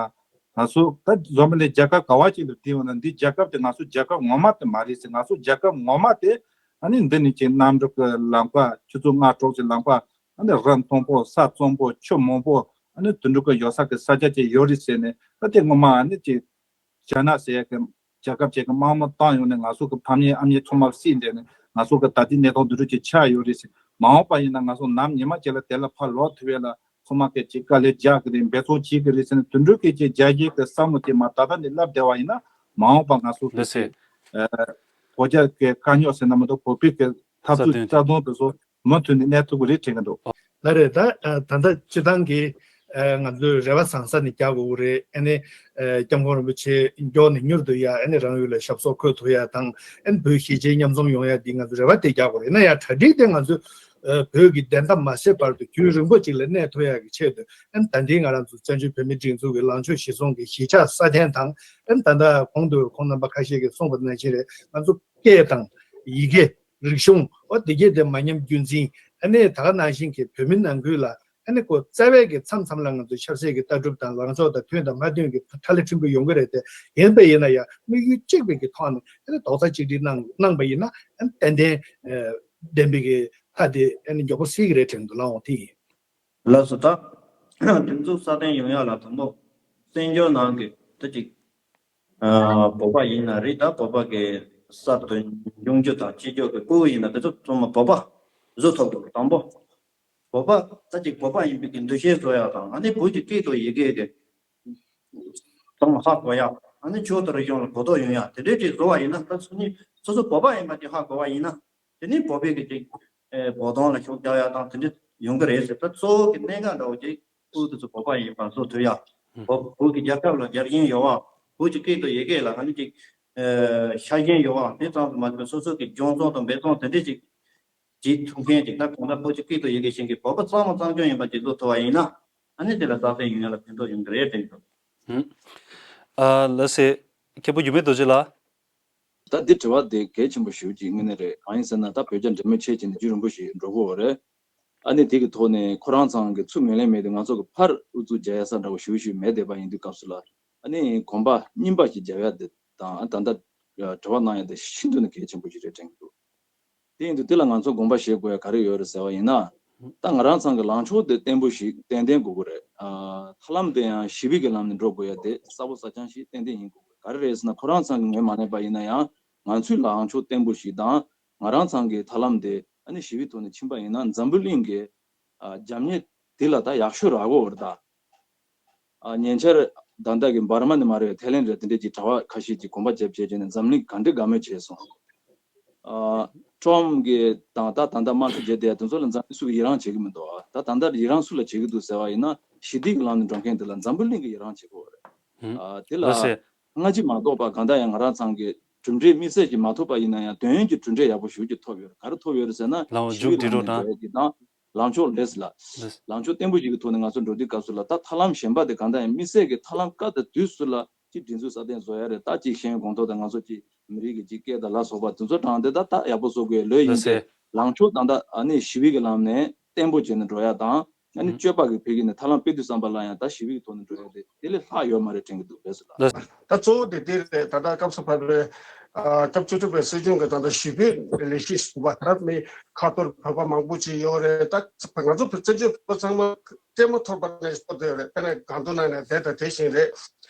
ང་ཚོ་ད་འཛམ་བུ་གླིང་རྒྱལ་ཁབ་ག་བ་ཅིག་ལ་བསྡད་ཡོད་ན། འདི་རྒྱལ་ཁབ་དེ་ང་ཚོ་རྒྱལ་ཁབ་ངོ་མ་དེ་མ་རེད་ཟེར། ང་ཚོ་རྒྱལ་ཁབ་ངོ་མ་དེ་ཨ་ནི་འདི་ནི་ཅིག་གནམ་གྲུ་གི་ལམ་ཁ་ཆུ་ཚོད་ལྔ་དྲུག་ཅིག་ལམ་ཁ། ཨ་ནི་རི་མཐོན་པོ་ས་རྩོམ་པོ་ཆུ་མང་པོ། ཨ་ནི་དེ་འདྲ་གི་ཡོད་ས་གི་ས་ཆ་ཅིག་ཡོད་རེད་ཟེར་ནས། ད་དེ་ངོ་མ་ཨ་ནི་ཅིག་རྒྱ་ནག་ཟེར་ཡ་གི་རྒྱལ་ཁབ་ཅིག་གི་དམག་མི་བཏང་ཡོང་ནས་ང་ཚོ་གི་ཕམ་ཉེས་ཨམ་ཉེས་ཚང་མ་བསད་བསྡད་ནས། ང་ཚོ་གི་ད་ལྟའི་གནས་སྟངས་འདི་འདྲ་ཅིག་ཆགས་ཡོད་རེད་ཟེར། མ་འོངས་པ་ཡིན་ན་ང་ཚོ་ནམ་ཉི་མ་ཅིག་ལ་དེ་ལ་ཕར་ལོག་ཐུབ་ཡ་ལ་ཚང་མ་གི་ཅིག་དཀའ་ལས་རྒྱག་གི་རེད། འབད་བརྩོན་བྱེད་གི་རེད་ཟེར་ནས་དེ་འདྲ་གི་ཅིག་རྒྱ་གཞས་གི་བསམ་བློ་དེ་མར་ད་ལྟ་ནས་བསླབ་བསྡད་པ་ཡིན་ན། མ་འོངས་པ་ང་ཚོ་གི་ལགས་སེ། ཅིག་ཨ་བོད་རྒྱ་གི་དཀའ་རྙོག་ཟེར་ན་མི་འདུག། བོད་པའི་གི་འཐབ་རྩོད་རྩ་དོན་རྩ་དོན་དེ་ཚོ་མུ་མཐུད་ནས་གནས་ཐུབ་ཀྱི་རེད་དྲན་གྱི་འདུག། ལགས་རེད། ད་ཨ་ད་ལྟ་སྤྱིར་བཏང་གི་ཨ་ང་ཚོས་རེ་བ་བཟང་ས་ནས་རྒྱག་དགོས་ཀྱི་རེད། ཨ་ནི་ཨ་སྐྱབས་མགོན་རིན་པོ་ཆེ་མགྱོགས་ནས་མྱུར་དུ་ཡ་ཨ་ནི་རང་ཡུལ་ལ་ཞབས་སོར་འཁོད་ཐུབ་ཡ་དང་། ཨ་ནི་བོད་གཞིས་བྱེས་མཉམ་འཛོམས་ཡོང་ཡ་འདི་ང་ཚོས་རེ་བ་དེ་རྒྱག་དགོས་རེད། ཡིན་ན་ཡང་གྲ་སྒྲིག་དེ་ང་ཚོས་ཨ་བོད་ཀྱི་བདེན་མཐའ་མ་གསལ་བར་དུ་རྒྱུན་རིང་པོ་ཅིག་ལ་གནས་ཐུབ་ཡ་གི་ཆེད་དུ། ཨ་ནི་ད་ལྟའི་ང་རང་ཚོ་བཙན་བྱོལ་བོད་མིའི་སྒྲིག་འཛུགས་ཀྱི་ལངས་ཕྱོགས་གཞིར་བཟུང་གི་གཞིས་ཆགས་སྲ་བརྟན་དང་། ཨ་ནི་ད་ལྟ་གོང་དུ་ཁོང་རྣམ་པ་ཁ་ཤས་ཀྱིས་གསུངས་པ་ནང་བཞིན་རེད། ང་ཚོ་སྐད་དང་ཡི་གེ། རིག་གཞུང་། འོ་དེ་གས་དེ་མ་ཉམས་རྒྱུན་འཛིན། ཨ་ནི་ད་ག་ནང་བཞིན་གྱི་བོད་མི་ནང་ཁུལ་ལ་ཨ་ནི་ཁོ་རྩ་བའི་གི་མཚམས་མཚམས་ལ་ང་ཚོ་ཆབ་སྲིད་ཀྱི་ལྟ་གྲུབ་དང་ལངས་ཕྱོགས་དང་མཐུན་དང་མ་མཐུན་གྱི་ཐ་ལེ་ཕྲན་བུ་ཡོང་གི་རེད་དེ། ཡིན་པ་ཡིན་ན་ཡང་དམིགས་ཡུལ་གཅིག་པའི་གི་ཐོག་ནས་ཨ་ནི་རྡོག་རྩ་གཅིག་སྒྲིལ་གནང་གནང་པ་ཡིན་ན། ཨ་ནི་ཏན་ཏན་ཨ་ལྡན་པའི་གི་མཐའ་དེ་ཨ་ནི་མགྱོགས་པོ་སེལ་གི་རེད་དྲན་འདུག་ལགས། འོ་དེ་ཡིན། ལགས་སོ། ད་སྒྲིག་འཛུགས་སྲ་བརྟན་ཡོང་ཡ་ལ་དང་པོ་བཙན་བྱོལ་ནང་གི་ད་ཅིག་ཨ་བོད་པ་ཡིན་ན་རེད། ད་བོད་པ་གི་གསར་དུ་འབྱུང་རྒྱུ་དང་སྐྱེ་རྒྱུ་གི་སྤུ་གུ་ཡིན་ན་དེ་ཚོ་ཚང་མ་བོད་པ་བཟོ་ཐུབ་དགོས། དང་པོ་བོད་པ་ད་ཅིག་བོད་པ་ཡིན་པའི་གི་འདུ་ཤེས་བཟོ་ཡ་དང་། ཨ་ནི་བོད་ཀྱི་སྐད་དང་ཡི་གེ་གི་ཚང་མ་ཧ་གོ་ཡ། ཨ་ནི་ཆོས་དང་རིག་གཞུང་ལ་གོ་རྟོགས་ཡོང་ཡ་དེ་འདྲའི་ཅིག་བཟོ་བ་ཡིན་ན། ད་སོ་ནི་སོ་སོ་བོད་པ་ཡིན་པ་དེ་ཧ་གོ་བ་ཡིན་ན། དེ་ནི་བོད་པའི་གི་ཅིག་ཨེ་བོད་དོན་ལ་ཤུགས་རྒྱག་ཡ་དང་དེ་འདྲ་ཡོང་གི་རེད་ཟེར། ད་གཙོ་བོ་གི་གནད་འགག་འདྲ་བོ་ཅིག་སྤུ་གུ་དེ་ཚོ་བོད་པ་ཡིན་པ་བཟོ་ཐུབ་ཡ། ཧུམ། བོད་བོད་ཀྱི་རྒྱལ་ཁབ་ལ་རྒྱལ་ཞེན་ཡོད་པ། བོད་ཀྱི་སྐད་དང་ཡི་གེ་ལ་ཨ་ནི་ཅིག་ཨེ་ཤ་ཞེན་ཡོད་པ། དེ་ཙམ་དུ་མ་ཟད་སོ་སོ་གི་སྦྱོང་བརྩོན་དང་འབད་བརྩོན་དེ་འདྲ་ཅིག་བྱེད་ཐུབ་མཁན་ཅིག། ད་གང་ལྟར་བོད་ཀྱི་སྐད་དང་ཡི་གེ་ཤེས་མཁན་བོད་པ་གཙང་མ་གཙང་རྐྱང་ཡིན་པ་ཅིག་བཟོ་ཐུབ་པ་ཡིན་ན། ཨ་ནི་དེ་ལ་རྩ་བརྟན་ཡོང་ཡ་ལ་ཕན་ཐོགས་ཡོང་གི་རེད་དྲན་འདུག། ཧུམ། ཨ་ལགས་སེ། མཁན་པོ་འགྱུར་མེད་རྡོ་རྗེ་ལགས། ད་འདི་དྲི་བ་དེ་གལ་ཆེན་པོ་ཞེ་པོ་ཅིག་དངོས་གནས་རེད། གང་ཡིན་ཟེར་ན་ད་བོད་རྒྱ་འབྲེལ་མོལ་བྱས་བྱས་ནས་རྒྱུན་རིང་པོ་ཞིག་འགྲོ་གི་ཡོད་རེད། ཨ་ནི་དེ་གི་ཐོག་ནས་ཁོ་རང་ཚང་གི་ཚུར་ངོས་ལེན་མེད་དུས་ང་ཚོ་གི་ཕར་ཨུ་ཚུགས་རྒྱག་ཡ་ས་འདྲ་བོ་ཞེ་པོ་ཞིག་མེད་བསྡད་པ་ཡིན་དུས་སྐབས་སུ་ལ། ཨ་ནི་གོམ་པ་རྙིང་པ་ཞིག་རྒྱག་ཡ་དེ་དང་། ཨ་ད་ལྟ་དྲི་བ་གནང་ཡ་དེ་ཤིན་ཏུ་ནས་གལ་ཆེན་པོ་ཞིག་རེད་དྲན་གྱི་འདུག། དེ་ཡིན་དུས་དེ་ལ་ང་ཚོ་དགོངས་པ་བཞེས་དགོས་ཡ་ག་རེ་ཡོད་རེད་ཟེར་བ་ཡིན་ན། ད་ང་རང་ཚང་གི་ལངས་ཕྱོགས་དེ་བརྟན་པོ་ཞིག་ཏན་ཏན་དགོས་ཀྱི་རེད། ཨ་ཐབས་ལམ་དེ་ཡང་ཞི་བའི་གི་ལམ་ནས་འགྲོ་དགོས་ཡ་དེ་གསལ་པོ་གསལ་རྐྱང་ཞིག་ཏན་ཏན་ཡིན་དགོས་ཀྱི། ག་རེ་རེད་ཟེར་ན་ཁོ་རང་ཚང་གི་ངོས་མ་ལེན་པ་ཡིན་ན་ཡང་ང་ཚོའི་ལངས་ཕྱོགས་བརྟན་པོ་ཞིག་དང་། ང་རང་ཚང་གི་ཐབས་ལམ་དེ་ཨ་ནི་ཞི་བའི་ཐོག་ནས་ཕྱིན་པ་ཡིན་ན་འཛམ་བུ་གླིང་གི་ཨ་རྒྱབ་གཉེར་དེ་ལ་ད་ཡག་ཤོས་རག་གི་ཡོད་རེད་ད། ཨ་ཉེ་ཆར་ད་ལྟ་གི་འབར་མ་ནས་མར་ཐའི་ལེན་རེད། དེ་འདྲས་ཀྱི་གྲྭ་པ་ཁ་ཤས་ཀྱིས་གོམ་པ་རྒྱབ་བྱས་བྱས་ནས་འཛམ་གླིང་ག་འདྲས་དགའ་མོས་བྱས་སོང་། ཨ་ཀྲོམ་གི་དང་ད་ད་ལྟ་དམག་འཁྲུག་བྱས་བསྡད་དེ་ཚོ་ལ་འཛམ་གླིང་སུ་གི་ཡི་རང་བྱེད་ཀྱི་མི་འདུག་ཨ་ད་ད་ལྟ་ཡི་རང་སུ་ལ་བྱེད་ཀྱི་འདུག་ཟེར་བ་ཡིན་ན། ཞི་བདེ་གི་ལམ་ནས་འགྲོ་མཁན་དེ་ལ་འཛམ་བུ་གླིང་གི་ཡི་རང་བྱེད་དགོས་རེད། ཨ་དེ་ལ་སྔ་ཕྱི་མ་གཏོགས་པ་གང་ལྟར་ཡང་ང་རང་ཚང་གི་གྲུབ་འབྲས་དམིགས་བསལ་གྱི་མ་ཐོབ་པ་ཡིན་ན་ཡང་དོན་ཡོད་ཀྱི་གྲུབ་འབྲས་ཡག་པོ་ཞེ་པོ་ཅིག་ཐོབ་ཡོད་རེད། ག་རེ་ཐོབ་ཡོད་རེད་ཟེར་ན། ལའོ་ཞི་བའི་མཇུག་སྒྲིལ་ལམ་རོགས་ནས་གནང་། འགྲོ་ཡ་གི་དང་། ལངས་ཕྱོགས་ལེགས་ལ། ལེགས། ལངས་ཕྱོགས་བརྟན་པོ་ཞིག་གི་ཐོག་ནས་ང་ཚོ་འགྲོ་དུས་སྐབས་སུ་ལ་ད་ཐབས་ལམ་གཞན་པ་དེ་གང་ལྟར་ཡང་དམིགས་བསལ་གྱི་ཐབས་ལམ་སྐབས་དང་དུས་སུ་ལ་ཅིག་སྒྲིག་འཛུགས་སྲ་བརྟན་བཟོ་ཡ་རེད། ད་ཅིག་ཤེས་ཡོན་གོང་མཐོར་དང་ང་ཚོ་ཅིག་མི་རིགས་ཀྱི་ཅིག་སྐད་དང་ལ་སོགས་པ་དེ་ཚོ་དྲངས་ཏེ་ད་ད་ཡག་པོ་བཟོ་དགོས་ལོས་ཡིན་ཏེ། ལངས་ཕྱོགས་ད་ད་ཨ་ནི་ཞི་བའི་གི་ལམ་ནས་བརྟན་པོ་བྱས་ནས་འགྲོ་ཡ་དང་། ཨ་ནི་སྤྱོད་པ་གི་ཕ་གི་ནས་ཐབས་ལམ་སྤེལ་དུས་ཙམ་པ་ལ་ཡང་ད་ཞི་བའི་གི་ཐོག་ནས་འགྲོ་ཡ་དེ་དེ་ལས་ལྷག་ཡོད་མ་རེད་དྲན་གི་འདུག་ལགས་སོ། ད་གཙོ་བོ་དེ་དེ་རེད། ད་ལྟ་སྐབས་སུ་བབས་པའི་ཨ་སྐབས་བཅུ་དྲུག་པའི་སྲིད་སྐྱོང་གི་ད་ལྟ་ཞི་བའི་ལས་གཞི་ཞུ་བ་ད་མི་ཁ་ཐོར་བོད་པ་མང་པོ་ཅིག་ཡོད་རེད། ད་ང་ཚོ་བོད་བཙན་བྱོལ་བོད་པ་ཚང་མ་སྤྲད་མ་ཐོར་པ་ནས་སྤོ་དེ་རེད། དེ་ནས་སྒང་ཏོག་ནང་ནས་དེ་དང་དེ་བཞིན་རེད།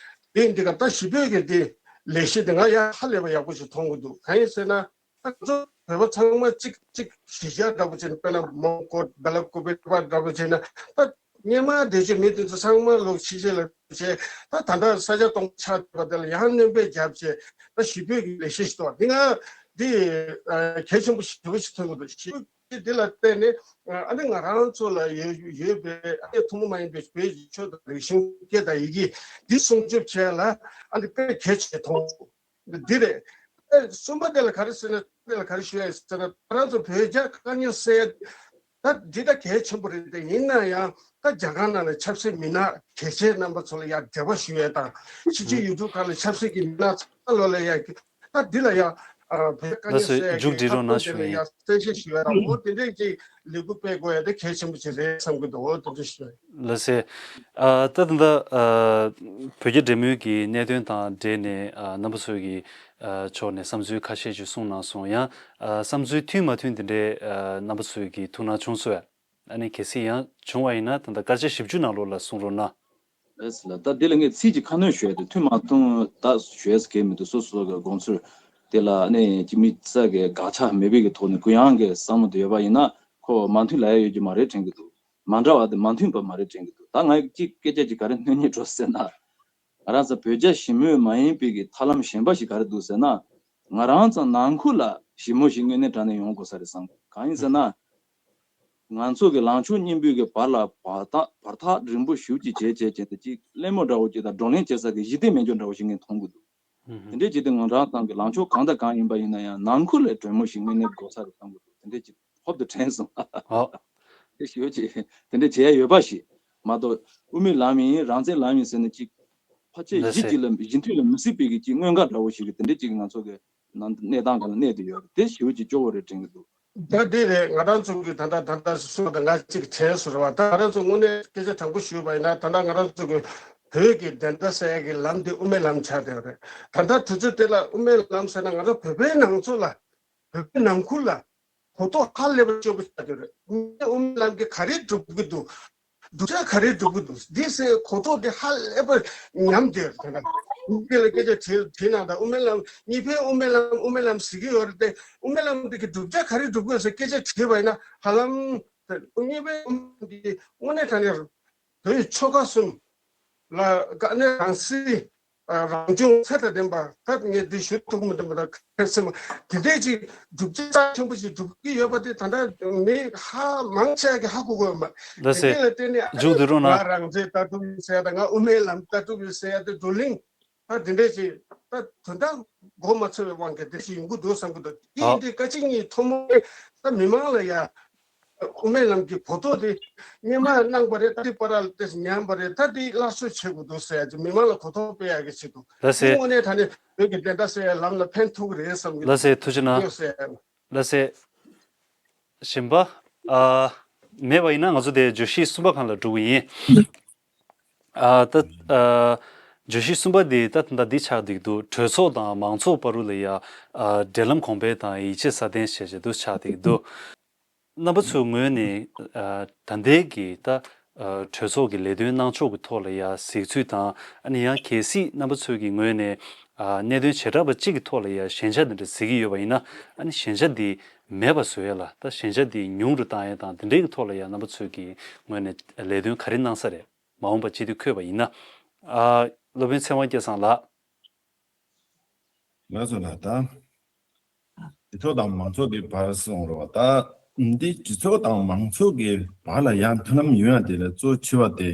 དེ་འདི་ག་ད་ཞི་བའི་གི་དེ་ལས་གཞི་དེ་ང་ཡང་ཧ་ལས་པ་ཡག་པོ་ཞིག་མཐོང་གི་འདུག་གང་ཡིན་ཟེར་ན། ད་ང་ཚོ་བོད་པ་ཚང་མ་གཅིག་གཅིག་གཞི་བཞག་འདྲ་པོ་བྱས་ན། དཔེར་ན་མོན་གྷོ་སྦེལ་ཀོབ་པའི་བོད་པ་འདྲ་པོ་བྱས་ན། ད་སྔོན་མ་བསྡད་ཀྱི་མི་དེ་ཚོ་ཚང་མ་ལོག་ཕྱི་རྒྱལ་ལ་བྱས། ད་ད་ལྟ་ས་ཆ་སྟོང་ཆགས་བསྡད་པ་དེ་ལ་ཡང་སྣོན་པ་བརྒྱབ་བྱས། ད་ཞི་བའི་གི་ལས་གཞི་ཞིག་གཏོད་འདི་ང་འདི་གལ་ཆེན་པོ་ཞེ་པོ་ཞིག་མཐོང་གི་འདུག་ཞི་བའི་འདི་ལ་བརྟེན་ནས་ཨ་ནི་ང་རང་ཚོ་ལ་ཡོད་ཡོད་པའི་ཨ་ནི་ཐུན་མོང་མ་ཡིན་པའི་བོད་ཀྱི་ཆོས་དང་རིག་གཞུང་སྐད་དང་ཡི་གེ་འདི་སྲུང་སྐྱོབ་བྱས་ལ་ཨ་ནི་དཔེ་གལ་ཆེ་མཐོང་། འདི་རེད། ཨེ་གསུམ་པ་དེ་ལ་ག་རེ་ཟེར་ན། དེ་ལ་ག་རེ་ཞུ་ཡ་ཟེར་ན། ང་རང་ཚོ་བོད་རྒྱ་དཀའ་རྙོག་སེལ་ཡ་ད་འདི་ད་གལ་ཆེན་པོ་རེད། དེ་ཡིན་ན་ཡང་ད་རྒྱ་གར་ནང་ལ་ཆབ་སྲིད་མི་སྣ་གལ་ཆེ་རྣམ་པ་ཚོ་ལ་ཡ་འབྲེལ་བ་ཞུ་ཡ་དང་། ཕྱི་ཕྱི་ཡུལ་གྲུ་ཁག་ལ་ཆབ་སྲིད་ཀྱི་མི་སྣ་ཚང་མ་ལོ་ལ་ཡ་ད་འདི་ལ་ཡ་ཨ་བོད་དཀའ་རྙོག་སེལ་ཡ་གི་འཐབ་རྩོད་དེ་ལ་ཡ་གསལ་བཤད་ཞུ་ཡ་དང་། འོ་དེ་འདྲས་ཀྱི་ལས་འགུལ་སྤེལ་དགོས་ཡ་དེ་གལ་ཆེན་པོ་ཅིག་རེད་བསམ་གི་འདུག་འོ་དེ་འདྲས་ཞུ་ཡ། ལགས་སེ། ཨ་ད་ད་ལྟ་ཨ་བོད་རྒྱ་འབྲེལ་མོལ་གྱི་གནད་དོན་དང་འབྲེལ་ནས་ཨ་རྣམ་པ་ཚོས་ཀྱི་ཨ་ཕྱོགས་ནས་བསམ་ཚུལ་ཁ་ཤས་ཅིག་གསུངས་གནང་སོང་། ཡང་ཨ་བསམ་ཚུལ་མཐུན་མ་མཐུན་དེ་འདྲའི་ཨ་རྣམ་པ་ཚོས་ཀྱི་ཐུགས་སྣང་བྱུང་སོང་ཡ། ཨ་ནི་གལ་སྲིད་ཡང་བྱུང་བ་ཡིན་ན་ད་ལྟ་སྐར་ཆ་བཞི་བཅུ་ནང་ལོགས་ལ་གསུང་རོགས་གནང་། ལགས་སེ་ལགས། ད་འདི་ལ་ངས་ཚིག་གཅིག་ཁ་སྣོན་ཞུ་ཡ་དེ་མཐུན་མ་མཐུན་ད་ཞུ་ཡས་གལ་མི་འདུག་སོ་སོ་གི་དགོངས་ཚུལ་དེ་ལ་ཨ་ནི་ཅི་མི་ས་གི་དགག་ཆ་མེད་པའི་གི་ཐོག་ནས་གུ་ཡངས་གི་བསམ་བློ་དེ་ཡོད་པ་ཡིན་ན་ཁོ་མ་མཐུན་ལབ་ཡ་ཡོད་ཀྱི་མ་རེད་དྲན་གི་འདུག་མ་འདྲ་བ་དེ་མ་མཐུན་པ་མ་རེད་དྲན་གི་འདུག་ད་ང་གཅིག་སྐད་ཆ་གཅིག་ག་རེ་སྣོན་སྙིང་འདོད་ཟེར་ན། ང་རང་ཚོ་བོད་རྒྱ་ཞི་མོལ་མ་ཡིན་པའི་གི་ཐབས་ལམ་གཞན་པ་ཞིག་ག་རེ་འདུག་ཟེར་ན། ང་རང་ཚོ་ནང་ཁུལ་ལ་ཞི་མོལ་ཞིག་དངོས་གནས་དྲང་གནས་ཡོང་དགོས་ས་རེད་བསམ། གང་ཡིན་ཟེར་ན། ང་ཚོ་གི་ལངས་ཕྱོགས་གཉིས་པོའི་གི་བར་ལ་བར་ཐག་བར་ཐག་རིང་པོ་ཞེ་པོ་ཅིག་བྱས་བྱས་བྱས་ཏེ་ཅིག་གླེང་མོལ་འདྲ་བོ་ཅིག་དང་བགྲོ་གླེང་བྱེད་ས་གི་གཞི་རྟེན་མེད་འཇོག་འདྲ་བོ་ཞིག་ངས་མཐོང་གི་འདུག་དེ་འདྲའི་ཅིག་དེ་ང་རང་ཚང་གི་ལངས་ཕྱོགས་གང་དང་གང་ཡིན་པ་ཡིན་ན་ཡང་ནང་ཁུལ་ལ་གྲོས་མོལ་ཞིག་དངོས་གནས་དགོས་ས་རེད་བསམ་གི་འདུག་དེ་འདྲའི་ཅིག་ཧོབ་ཏེ་དྲན་སོང་། ཨོ། དེ་ཞུ་ཅིག་དེ་འདྲའི་བྱེད་ཡ་ཡོད་པ་ཞིག་མ་གཏོགས་དབུ་མའི་ལམ་ཡིན་རང་བཙན་ལམ་ཡིན་ཟེར་ནས་ཅིག་ཕལ་ཆེར་གཞི་གཅིག་ལ་གཞི་མཐུན་ལ་མི་སྲིད་པའི་གི་ཅིག་མངོན་དགའ་འདྲ་བོ་ཞིག་གི་དེ་འདྲའི་ཅིག་ང་ཚོ་གི་ནང་གནས་སྟངས་གང་ལ་གནས་བསྡད་ཡོད་རེད། དེ་ཞུ་ཅིག་སྐྱོ་བོ་རེད་དྲན་གི་འདུག་ད་འདི་རེད། ང་རང་ཚོ་གི་ད་ལྟ་ད་ལྟ་སོ་ད་ང་གཅིག་དྲན་སོང་རེད་བ། ད་ང་རང་ཚོ་དངོས་གནས་སྐད་ཆ་དྲང་པོ་ཞུས་པ་ཡིན་ན། ད་ལྟ་ང་རང་ཚོ་གི་བོད་ཀྱི་བདེན་མཐའ་གསལ་ཡ་གི་ལམ་དེ་དབུ་མའི་ལམ་ཆགས་བསྡད་ཡོད་རེད། ད་ལྟ་དུས་ཚོད་དེ་ལ་དབུ་མའི་ལམ་ཟེར་ན་ང་རང་བོད་པའི་ནང་ཚོ་ལ་བོད་པའི་ནང་ཁུལ་ལ་གོ་རྟོགས་ཧ་ལས་པ་སྐྱོ་པོ་ཆགས་ཀྱི་རེད། དབུ་མའི་ལམ་གྱིས་ག་རེ་སྒྲུབ་ཀྱི་འདུག་སྒྲུབ་བྱ་ག་རེ་སྒྲུབ་ཀྱི་འདུག་འདི་ཟེར་གོ་རྟོགས་དེ་ཧ་ལས་པ་ཉམས་བསྡད་ཡོད་རེད། ད་ལྟ་མི་སྒེར་ལ་སྐད་ཆ་དྲིས་དྲིས་གནང་དང་། དབུ་མའི་ལམ་གཉིས་ཕན་དབུ་མའི་ལམ་དབུ་མའི་ལམ་ཟེར་གྱི་ཡོད་རེད་དེ། དབུ་མའི་ལམ་འདི་གི་བསྒྲུབ་བྱ་ག་རེ་སྒྲུབ་དགོས་ཟེར་སྐད་ཆ་དྲིས་པ་ཡིན་ན། ཧ་ལམ་གཉིས་ཕན་དབུ་མའི་ལམ་འདི་དངོས་གནས་དྲང་གནས་བོད་ཀྱི་ཆོལ་ཁ་གསུམ་ལ་དཀའ་གནད་རང་སེལ། རང་བྱུང་ཚད་དང་ལྡན་པ། ད་ངས་འདི་ཞུ་ཐུབ་མི་འདུག་མི་འདུག་ཁ་སེམས་དེ་འདྲས་ཅིག་སྒྲུབ་བྱེད་རྩ་ཆེན་པོ་ཞིག་སྒྲུབ་ཀྱི་ཡོད་པ་དེ་ད་ལྟ་མི་ཧ་མང་ཆེ་གི་ཧ་གོ་གི་ཡོད་མ་རེད། དེ་ལ་བརྟེན་ནས་མཇུག་བསྡུ་རོགས་གནང་། ང་རང་བཙན་ལྟ་གྲུབ་ཡིན་ཟེར་ཡ་དང་། ང་དབུ་མའི་ལམ་ལྟ་གྲུབ་ཡིན་ཟེར་ཡ་དེ་བགྲོ་གླེང་ད་དེ་འདྲས་ཅིག་ད་དོན་དག་གོ་མ་ཚོད་པའི་དབང་གིས་དེ་ཞིག་ཡོང་གི་འདུག་བསམ་གི་འདུག་དེ་ཡིན་དུས་སྐད་ཆ་གཉིས་ཐོག་མ་ད་མི་མང་ལ་ཡ། དབུ་མའི་ལམ་གྱི་གོ་རྟོགས་དེ་སྔོན་མ་གནང་པ་རེད། ད་དེ་བར་ལ་དེ་ཉམས་པ་རེད། ད་དེ་སླར་གསོ་བྱེད་དགོས་འདུག་ཟེར་ཡ་ཅིག་མི་མང་ལ་གོ་རྟོགས་སྤེལ་ཡ་གི་ཆེད་དུ། ལགས་སེ། དེ་དངོས་གནས་དྲང་གནས་བོད་ཀྱི་བདེན་མཐའ་གསལ་ཡ་ལམ་ལ་ཕན་ཐོགས་ཀྱི་རེད་བསམ་གི་འདུག་ལགས་སེ། ཐུགས་རྗེ་གནང་། ཡོད་ཟེར་ཡ། ལགས་སེ། གཞན་པ་ཨ་མེད་པ་ཡིན་ན་ང་ཚོ་དེ་བརྗོད་གཞི་གསུམ་པ་སྒང་ལ་འགྲོ་གི་ཡིན། ཨ་ད་ཨ་བརྗོད་གཞི་གསུམ་པ་དེ་ད་ད་འདི་ཆགས་བསྡད་འདུག་གྲོས་ཚོགས་དང་མང་ཚོགས་བར་དུ་ལ་ཡ་ཨ་འབྲེལ་ལམ་གོང་འཕེལ་དང་ཡིད་ཆེས་སྲ་བརྟན་ཞེས་བྱས་འདུག་ཆགས་བསྡད་འདུག་རྣམ་པ་ཚོའི་ངོས་ནས་ཨ་ད་ལྟའི་གི་ད་ཨ་གྲོས་ཚོགས་ཀྱི་ལས་དོན་གནང་ཕྱོགས་ཀྱི་ཐོག་ལ་ཡ་གཟིགས་ཚུལ་དང་། ཨ་ནི་ཡང་གལ་སྲིད་རྣམ་པ་ཚོའི་གི་ངོས་ནས་ཨ་གནད་དོན་བྱེ་བྲག་པ་གཅིག་གི་ཐོག་ལ་ཡ་ཞན་ཆ་འདི་འདྲ་གཟིགས་ཀྱི་ཡོད་པ་ཡིན་ན། ཨ་ནི་ཞན་ཆ་འདི་མེད་པ་བཟོ་ཡ་ལ། ད་ཞན་ཆ་འདི་ཉུང་རུ་བཏང་ཡ་དང་དེ་འདྲའི་གི་ཐོག་ལ་ཡ་རྣམ་པ་ཚོའི་གི་ངོས་ནས་ལས་དོན་ག་རེ་གནང་ས་རེད། མ་འོངས་པ་སྤྱི་འཐུས་འཁོད་པ་ཡིན་ན། ཨ་སློབ་དཔོན་ཚེ་དབང་སྐལ་བཟང་ལགས། ལགས་སོ་ལགས། ད་ སྤྱི་ཚོགས་དང་མང་ཚོགས་ཀྱི་བར་སོང་རོགས། ད་འདི་སྤྱི་ཚོགས་དང་མང་ཚོགས་ཀྱི་བར་ལ་ཡང་མཐུན་ལམ་ཡོང་ཡ་དེ་ལ་གཙོ་ཆེ་བ་དེ་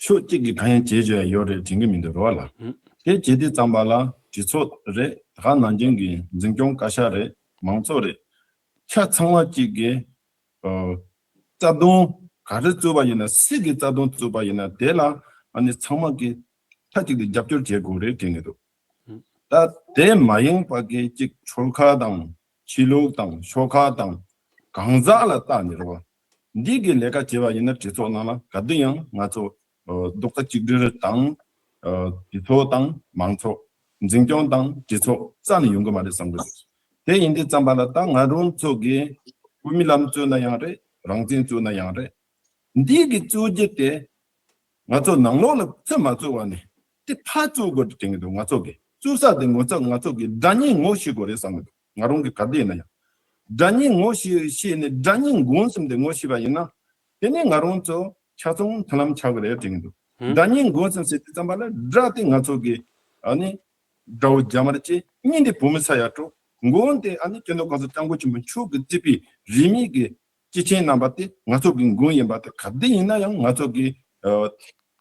ཕྱོགས་གཅིག་གིས་གང་ཡང་བྱེད་བཅུག་ཡ་ཡོད་རེད་དྲན་གྱི་མི་འདུག་རོགས་ལ། དེ་བྱེད་དུས་ཙམ་པ་ལ་སྤྱི་ཚོགས་རེད། ད་ག་ནང་བཞིན་གྱི་འཛིན་སྐྱོང་བཀའ་ཤག་རེད། མང་ཚོགས་རེད། ཆ་ཚང་བ་གཅིག་གིས་ཨ་རྩ་དོན་ག་རེ་བཙུགས་པ་ཡིན་ན། སུ་གིས་རྩ་དོན་བཙུགས་པ་ཡིན་ན་དེ་ལ་ཨ་ནི་ཚང་མ་གིས་མཐའ་གཅིག་ཏུ་རྒྱབ་སྐྱོར་བྱེད་དགོས་རེད་དྲན་གྱི་འདུག་ད་དེ་མ་ཡིན་པ་གི་གཅིག་ཆོལ་ཁ་དང་ཆོས་ལུགས་དང་ཤོག་ཁག་དང་གང་ཟག་ལ་བལྟས་ནས་རེད་བ། འདི་གི་ལས་ཀ་བྱེད་པ་ཡིན་ན་སྤྱི་ཚོགས་ནང་ལ་ག་དུས་ཡང་ང་ཚོ་ཨ་རྡོག་རྩ་གཅིག་སྒྲིལ་དང་ཨ་སྤྱི་ཚོགས་དང་མང་ཚོགས། འཛིན་སྐྱོང་དང་སྤྱི་ཚོགས་རྩ་ནས་ཡོང་གི་མ་རེད་བསམ་གི་འདུག་དེ་ཡིན་དུས་ཙམ་པ་ལ་ད་ང་རང་ཚོ་གི་དབུ་མའི་ལམ་བཙུགས་ན་ཡང་རེད། རང་བཙན་བཙུགས་ན་ཡང་རེད། འདི་གི་བཙུགས་རྒྱུ་དེ་ང་ཚོ་ནང་ལོགས་ལ་ཚུར་མ་བཙུགས་པ་ནས་དེ་ཕར་བཙུགས་དགོས་དྲན་གྱི་འདུག་ང་ཚོ་གི་བཙུགས་ས་དེ་ངོ་ཚ་ང་ཚོ་གི་དགྲ་གཉེན་ངོ་ཤེས་དགོས་རེད་བསམ་གི་འདུག་ང་རང་གི་ག་དུས་ཡིན་ན་ཡང་དགྲ་གཉེན་ངོ་ཤེས་ཤེས་ནས་དགྲ་གཉེན་མགོ་སེམས་དེ་ངོ་ཤེས་པ་ཡིན་ན། དེ་ནས་ང་རང་ཚོ་ཆ་ཚང་མཐུན་ལམ་ཆགས་ཀྱི་རེད་དྲན་གྱི་འདུག་དགྲ་གཉེན་མགོ་སེམས་ཟེར་དུས་ཙམ་པ་ལ་དགྲ་དེ་ང་ཚོ་གི་ཨ་ནི་དགྲ་བོ་རྒྱ་དམར་གྱི་གཉེན་དེ་བོད་མི་ས་ཡ་དྲུག་མགོན་དེ་ཨ་ནི་སྤྱི་ནོར་གོང་ས་སྐྱབས་མགོན་ཆེན་པོ་མཆོག་གིས་གཙོས་པའི་རིས་མེད་ཀྱི་སྐྱེས་ཆེན་རྣམ་པ་དེ་ང་ཚོ་གི་མགོན་ཡིན་པ་དེ་ག་དུས་ཡིན་ན་ཡང་ང་ཚོ་གི་ཨ་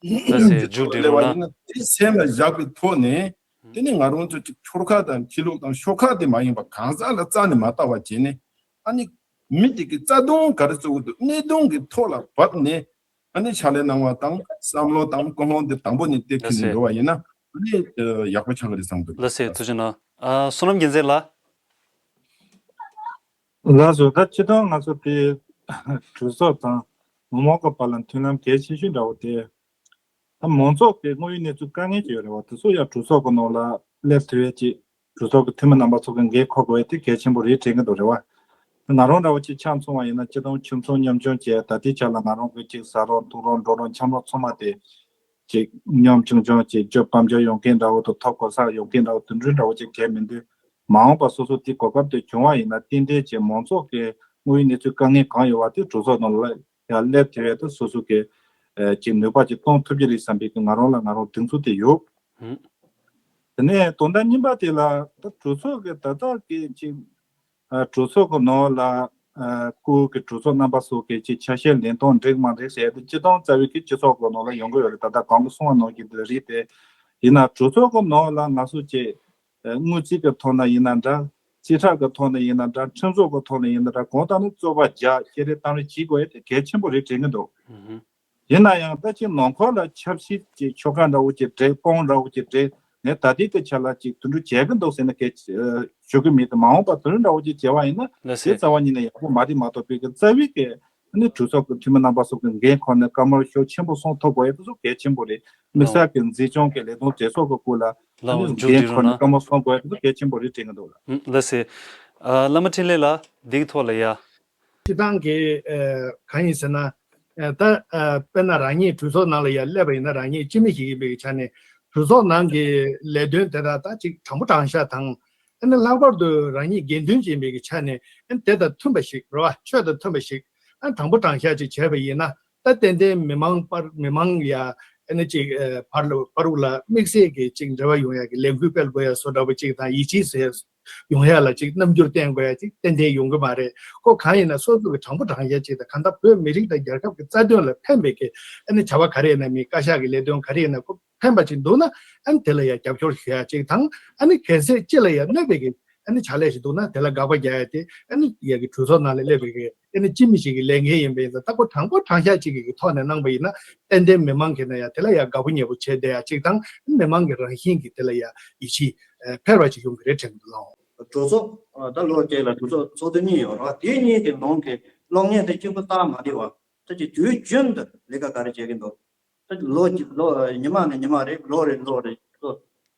ལགས་སེ། མཇུག་སྒྲིལ་རོགས་གནང་། དེ་སེམས་ལ་བཞག་པའི་ཐོག་ནས་དེ་ནི་ང་རང་ཚོ་གཅིག་ཆོལ་ཁ་དང་ཆོས་ལུགས་དང་ཤོག་ཁག་དེ་མ་ཡིན་པ་གང་ཟག་ལ་རྩ་ནས་མ་ལྟ་བ་བྱས་ནས། ཨ་ནི་མི་དེ་གི་རྩ་དོན་ག་རེ་བཙུགས་འདུག་གནད་དོན་གྱི་ཐོག་ལ་བབས་ནས་ཨ་ནི་ཕྱག་ལས་གནང་བ་དང་བསམ་བློ་དང་ཀུན་སློང་དེ་དང་པོ་ནས་དེ་ཁྱེར་ནས་འགྲོ་བ་ཡིན་ན་ཨ་ནི་ཡག་པོ་ཆགས་ཀྱི་རེད་བསམ་འདུག་ལགས་སེ། ཐུགས་རྗེ་གནང་། ཨ་བསོད་ནམས་རྒྱལ་མཚན་ལགས། ལགས་སོ། ད་སྤྱིར་བཏང་ང་ཚོ་དེ་གྲོས་ཚོགས་དང་མི་མང་གི་བར་ལ་མཐུན་ལམ་གལ་ཆེ་ཤོས་འདྲ་བོ་དེ། ད་མང་ཚོགས་ཀྱི་དངོས་ཡོད་གནས་ཚུལ་དཀའ་ངལ་ཅིག་ཡོད་རེད་བ། དེ་ཚོ་ཡང་གྲོས་ཚོགས་ཀྱི་ནང་ལ་སླེབས་ཐུབ་ཡས་ཅིག་གྲོས་ཚོགས་ཀྱི་འཐུས་མི་རྣམ་པ་ཚོ་གི་འགན་འཁུར་དགོས་ཡས་དེ་གལ་ཆེན་པོ་རེད་དྲན་གྱི་འདུག་རེད་བ། ང་རང་འདྲ་བོ་ཅིག་ཆ་མཚུངས་པ་ཡིན་ན་སྤྱིར་བཏང་ཁྱིམ་ཚང་ཉམ་ཆུང་བྱས། ད་ལྟའི་ཆ་ལ་ང་རང་གི་ཅིག་ཟ་རོགས་འཐུང་རོགས་འགྲོ་རོགས་འཆམ་རོགས་ཚང་མ་དེ་ཅིག་ཉམ་ཆུང་ཆུང་ཅིག་སྤྱོད་དཔལ་འབྱོར་ཡོང་མཁན་འདྲ་བོ་དང་ཐོབ་གོ་ས་ཡོང་མཁན་འདྲ་བོ་དེ་འདྲ་འདྲ་བོ་ཅིག་གལ་མི་འདུག་མ་འོངས་པ་སོ་སོ་དེ་གོ་སྐབས་དེ་བྱུང་བ་ཡིན་ན་ཏན་ཏན་ཅིག་མང་ཚོགས་ཀྱི་དངོས་ཡོད་གནས་ཚུལ་དཀའ་ངལ་གང་ཡོད་བ་དེ་གྲོས་ཚོགས་ནང་ལ་ཡར་སླེབས་ཐུབ་ཡས་དེ་སོ་སོ་གི་ཨ་ཅིག་ནུས་པ་ཅིག་གཏོང་ཐུབ་ཀྱི་རེད་བསམ་པའི་གི་ང་རང་ལ་ང་རང་གདེང་ཚོད་དེ་ཡོད། ཧུམ། དེ་ནས་དོན་དག་གཉིས་པ་དེ་ལ་ད་གྲོས་ཚོགས་ཀྱི་ད་ལྟ་གི་ཅིག་ཨ་གྲོས་ཚོགས་ཀྱི་ནང་ལ་ཨ་སྐུ་གི་གྲོས་ཚོགས་རྣམ་པ་སོགས་ཀྱི་ཅིག་ཆ་ཤས་ལེན་སྟངས་འགྲིག་མ་འགྲིག་ཟེར་ཡས་དེ་སྤྱིར་བཏང་རྩ་བའི་གི་སྤྱི་ཚོགས་ཀྱི་ནང་ལ་ཡོང་གི་ཡོད་རེད། ད་ལྟ་གོང་གི་གསུངས་པ་ནང་བཞིན་དེ་རེད་དེ། ཡིན་ན་གྲོས་ཚོགས་ཀྱི་ནང་ལ་ང་ཚོ་ཅིག་ཨ་དངུལ་རྩིས་ཀྱི་ཐོག་ནས་ཡིན་ན་འདྲ། རྩིས་ཁྲ་གི་ཐོག་ནས་ཡིན་ན་འདྲ། ཁྲིམས་བཟོ་གི་ཐོག་ནས་ཡིན་ན་འདྲ། གང་ལྟར་ནི་རྩོད་པ་རྒྱག་བཤད་རེས་གཏམ་རེས་བྱེད་དགོས་ཡས་དེ་གལ་ཆེན་པོ་རེད་དྲན་གྱི་འདུག་ཨུ་ཧུ། ཡིན་ན་ཡང་ད་ཅིག་ནང་ཁུལ་ལ་ཆབ་སྲིད་ཀྱི་ཆོལ་ཁ་འདྲ་བོ་ཅིག་འགྲིག་དཔུང་འདྲ་བོ་ཅིག་འགྲིག་ངས་ད་ལྟའི་དེ་ཆ་ལ་ཅིག་དུད་འགྲོ་བྱེད་ཀྱི་འདུག་ཟེར་ན་སྐད་ཆ་ཨ་ཞུ་གི་མེད་དེ། མ་འོངས་པ་དུད་འགྲོ་འདྲ་བོ་ཅིག་བྱེད་པ་ཡིན་ན་ལགས་དེ་སེ། རྩ་བ་ཉིད་ནས་ཡག་པོ་མ་རེད་མ་གཏོགས་པའི་གི་རྩ་བའི་གི་ཨ་ནི་གྲོས་ཚོགས་ཀྱི་འཐུས་མི་རྣམ་པ་སོགས་ཀྱི་འགན་ཁུར་ནས་བཀའ་མོལ་ཤུགས་ཆེན་པོ་གསུང་ཐུབ་དགོས་ཡས་དེ་ཚོ་གལ་ཆེན་པོ་རེད། དམིགས་བསལ་གྱི་འཛིན་སྐྱོང་གི་ལས་དོན་གྲོས་ཚོགས་ཀྱི་སྐོར་ལ་ཨ་ལགས་ནི་འོ་མཇུག་འགན་སྒྲིལ་ཁུར་རོགས་ནས་གནང་། བཀའ་མོལ་གསུང་དགོས་ཡས་དེ་ཚོ་གལ་ཆེན་པོ་རེད་དྲན་གྱི་འདུག་ལགས། ཨུམ། ལགས་སེ། ཨ་བླ་མ་འཕྲིན་ལས་ལགས་འདིའི་ཐོག་ལ་ཡ། སྤྱིར་བཏང་གི་ཨ་གང་ཡིན་ཟེར་ན། ཨ་ད་ཨ་དཔེར་ན་རང་ཉིད་གྲོས་ཚོགས་ནང་ལ་ཡར་སླེབས་པ་ཡིན་ན་རང་ཉིད་སྤྱི་མི་ཞིག་ཡིན་པའི་ཆ་ནས་གྲོས་ཚོགས་ནང་གི་ལས་དོན་དེ་དག་ད་ཅིག་དྲང་པོ་དྲང་བཞག་དང་། ཨ་ནི་ལྷག་པར་དུ་རང་ཉིད་དགེ་འདུན་ཅིག་ཡིན་པའི་ཆ་ནས་ཨ་ནི་དེ་དང་མཐུན་པ་ཞིག་རེད་བ། ཆོས་དང་མཐུན་པ་ཞིག་ཨ་དྲང་པོ་དྲང་བཞག་ཅིག་བྱས་པ་ཡིན་ན། ད་ཏན་ཏན་མི་མང་བར་མི་མང་ཡ་ཨ་ནི་ཅིག་ཨ་བར་ལ་བར་དུ་ལ་དམིགས་བསལ་གྱི་ཅིག་འབྲེལ་བ་ཡོང་ཡ་གི་ལས་འགུལ་སྤེལ་དགོས་ཡ་བཟོ་འདྲ་པོ་ཅིག་དང་ཡིད་ཆེས་ཟེར་ཡོང་ཡ་ལ་ཅིག་རྣམ་འགྱུར་བསྟན་དགོས་ཡ་ཅིག་ཏན་ཏན་ཡོང་གི་མ་རེད། ཁོ་གང་ཡིན་ན་སོ་སོ་གི་དྲང་པོ་དྲང་བཞག་ཅིག་དང་གང་ལྟར་བོད་མི་རིགས་དང་རྒྱལ་ཁབ་ཀྱི་རྩ་དོན་ལ་ཕན་པའི་གི་ཨ་ནི་བྱ་བ་ག་རེ་ཡིན་ན་མི་བཀའ་ཤག་གི་ལས་དོན་ག་རེ་ཡིན་ན་ཁོ་ཕན་པ་ཅིག་འདུག་ན་ཨ་ནི་དེ་ལ་ཡ་རྒྱབ་སྐྱོར་ཞུ་ཡ་ཅིག་དང་། ཨ་ནི་གལ་སྲིད་སྤྱི་ལ་ཡ་གནོད་པའི་གི་ཨ་ནི་བྱ་ལས་ཤིག་འདུག་ན་དེ་ལ་དགག་པ་རྒྱག་ཡ་དེ་ཨ་ནི་ཡ་གི་གྲོས་ཚོགས་ནང་ལ་སླེབས་པའི་གི་ཨ་ནི་སྤྱི་མི་ཞིག་གི་ལས་འགན་ཡིན་པ་ཡིན་ཙང་། ད་ཁོ་དྲང་པོ་དྲང་བཞག་ཅིག་གི་ཐོག་ནས་གནང་པ་ཡིན་ན་ཏན་ཏན་མི་མང་གིས་ན་ཡ་དེ་ལ་ཡ་དགའ་པོ་ཉེ་པོ་བྱེད་བསྡད་ཡ་ཅིག་དང་། ཨ་ནི་མི་མང་གི་རང་བཞིན་གྱིས་དེ་ལ་ཡ་ཡིད་ཆེས་ཨ་འཕེར་བ་ཅིག་ཡོང་གི་རེད་དྲན་གྱི་འདུག་ལགས། གྲོས་ཚོགས་ཨ་ད་ལོ་གཅིག་ལ་གྲོས་ཚོགས་ཚོགས་དུས་གཉིས་ཡོད་རེད་བ། དེ་གཉིས་ཀྱི་ནང་གི་གློག་བརྙན་དེ་གཅིག་པུ་ལྟ་མ་བདེ་བ། ད་ཅིག་དུས་རྒྱུན་དུ་ལས་ཀ་ག་རེ་བྱེད་ཀྱི་འདུག་ད་ལོ་གཅིག་ལོ་ཉི་མ་ནས་ཉི་མ་རེ། ལོ་རེ་ལོ་རེ་ལོ་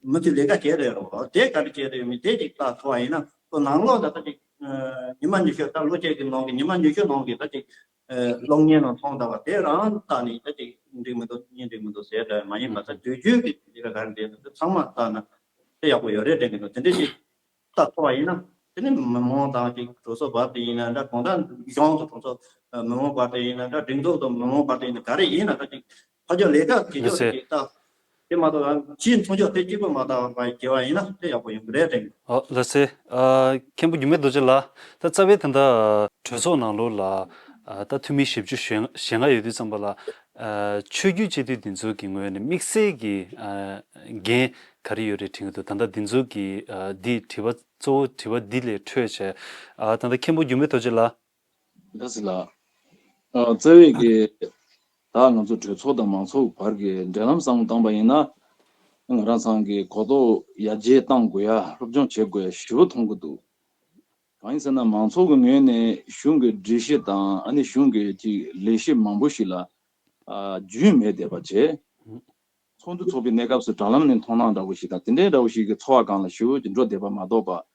མུ་མཐུད་ལས་ཀ་བྱས་རེད་རོ། དེ་ག་རེ་བྱས་རེད་མི་དེ་ཅིག་ལྟ་ཐུབ་པ་ཡིན་ན་ཁོ་ནང་ལོགས་ད་ད་ཅིག་ཉི་མ་ཉི་ཤུ། ད་ལོ་གཅིག་གི་ནང་གི་ཉི་མ་ཉི་ཤུ་ནང་གི་ད་ཅིག་གློག་བརྙན་ནང་མཐོང་ད་བ་དེ་རང་ལྟ་ནས་ད་ཅིག་འགྲིག་མི་འདུག་གཉིས་འགྲིག་མི་འདུག་ཟེར་འདྲ་མ་ཡིན་པ། ད་དུས་རྒྱུན་གྱི་ལས་ཀ་ག་རེ་འདུག་ད་ཚང་མ་ལྟ་ན་དེ་ཡག་པོ་ཡོད་རེད་དྲན་གྱི་འདུག་དེ་འདྲ་ཅིག་ལྟ་ཐུབ་པ་ཡིན་ན། དེ་ནི་མི་མང་དང་ཅིག་གྲོས་ཚོགས་བར་དུ་ཡིན་ན་འདྲ། གང་ལྟར་གཞུང་དང་གྲོས་ཚོགས་མི་མང་བར་དུ་ཡིན་ན་འདྲ། སྒྲིག་འཛུགས་དང་མི་མང་བར་དུ་ཡིན་ན་ག་རེ་ཡིན་ན་ད་ཅིག་ཕར་ཕྱོགས་ལས་ཀ་དེ་ཕྱོགས་ལ་ཅིག་ལྟ་ དེ་མ་གཏོགས་སྤྱིའི་མཐོང་ཕྱོགས་དེ་གཅིག་པུ་མ་གཏོགས་མ་བརྗེ་བ་ཡིན་ན་དེ་ཡག་པོ་ཡོང་གི་རེད་དྲན། ཨོ་ལགས་སེ། ཨ་མཁན་པོ་འགྱུར་མེད་རྡོ་རྗེ་ལགས། ད་རྩ་བའི་ད་ལྟ་གྲོས་ཚོགས་ནང་ལོགས་ལ་ཨ་ད་འཐུས་མི་བཞི་བཅུ་ཞེ་ལྔ་ཞེ་ལྔ་ཡོད་དུས་ཙམ་པ་ལ། ཨ་ཆོས་བརྒྱུད་སྤྱི་འཐུས་འདི་ཚོ་གི་ངོས་ནས་དམིགས་བསལ་གྱི་ཨ་འགན་ག་རེ་ཡོད་རེད་དྲན་གྱི་འདུག་ད་ལྟ་འདི་ཚོ་གི་ཨ་འདི་དྲི་བ་གཙོ་བོ་དྲི་བ་འདི་ལས་འཕྲོས་བྱས། ཨ་ད་ལྟ་མཁན་པོ་འགྱུར་མེད་རྡོ་རྗེ་ལགས། ལགས་སེ་ལགས། ཨ་རྩ་བའི་གི་ད་ང་ཚོ་གྲོས་ཚོགས་དང་མང་ཚོགས་བར་གྱི་འབྲེལ་ལམ་བཟང་པོ་བཏང་པ་ཡིན་ན། ང་རང་ཚང་གི་གོ་རྟོགས་ཡར་རྒྱས་གཏང་དགོས་ཡ། སློབ་སྦྱོང་བྱེད་དགོས་ཡ་ཞེ་པོ་མཐོང་གི་འདུག་གང་ཡིན་ཟེར་ན་མང་ཚོགས་ཀྱི་ངོས་ནས་གཞུང་གི་སྒྲིག་གཞི་དང་ཨ་ནི་གཞུང་གི་ཅིག་ལས་གཞི་མང་པོ་ཞིག་ལ་ཨ་རྒྱུས་མེད་བསྡད་པ་བྱས། ཚོགས་འདུ་ཚོགས་པའི་གནས་སྐབས་སུ་དྲ་ལམ་ནས་མཐོང་སྣང་འདྲ་བོ་ཞིག་དང་དེ་འདྲའི་འདྲ་བོ་ཞིག་གི་ཚོར་བ་སྒང་ལ་ཞེ་པོ་ཅིག་འགྲོ་བསྡད་པ་མ་གཏོགས་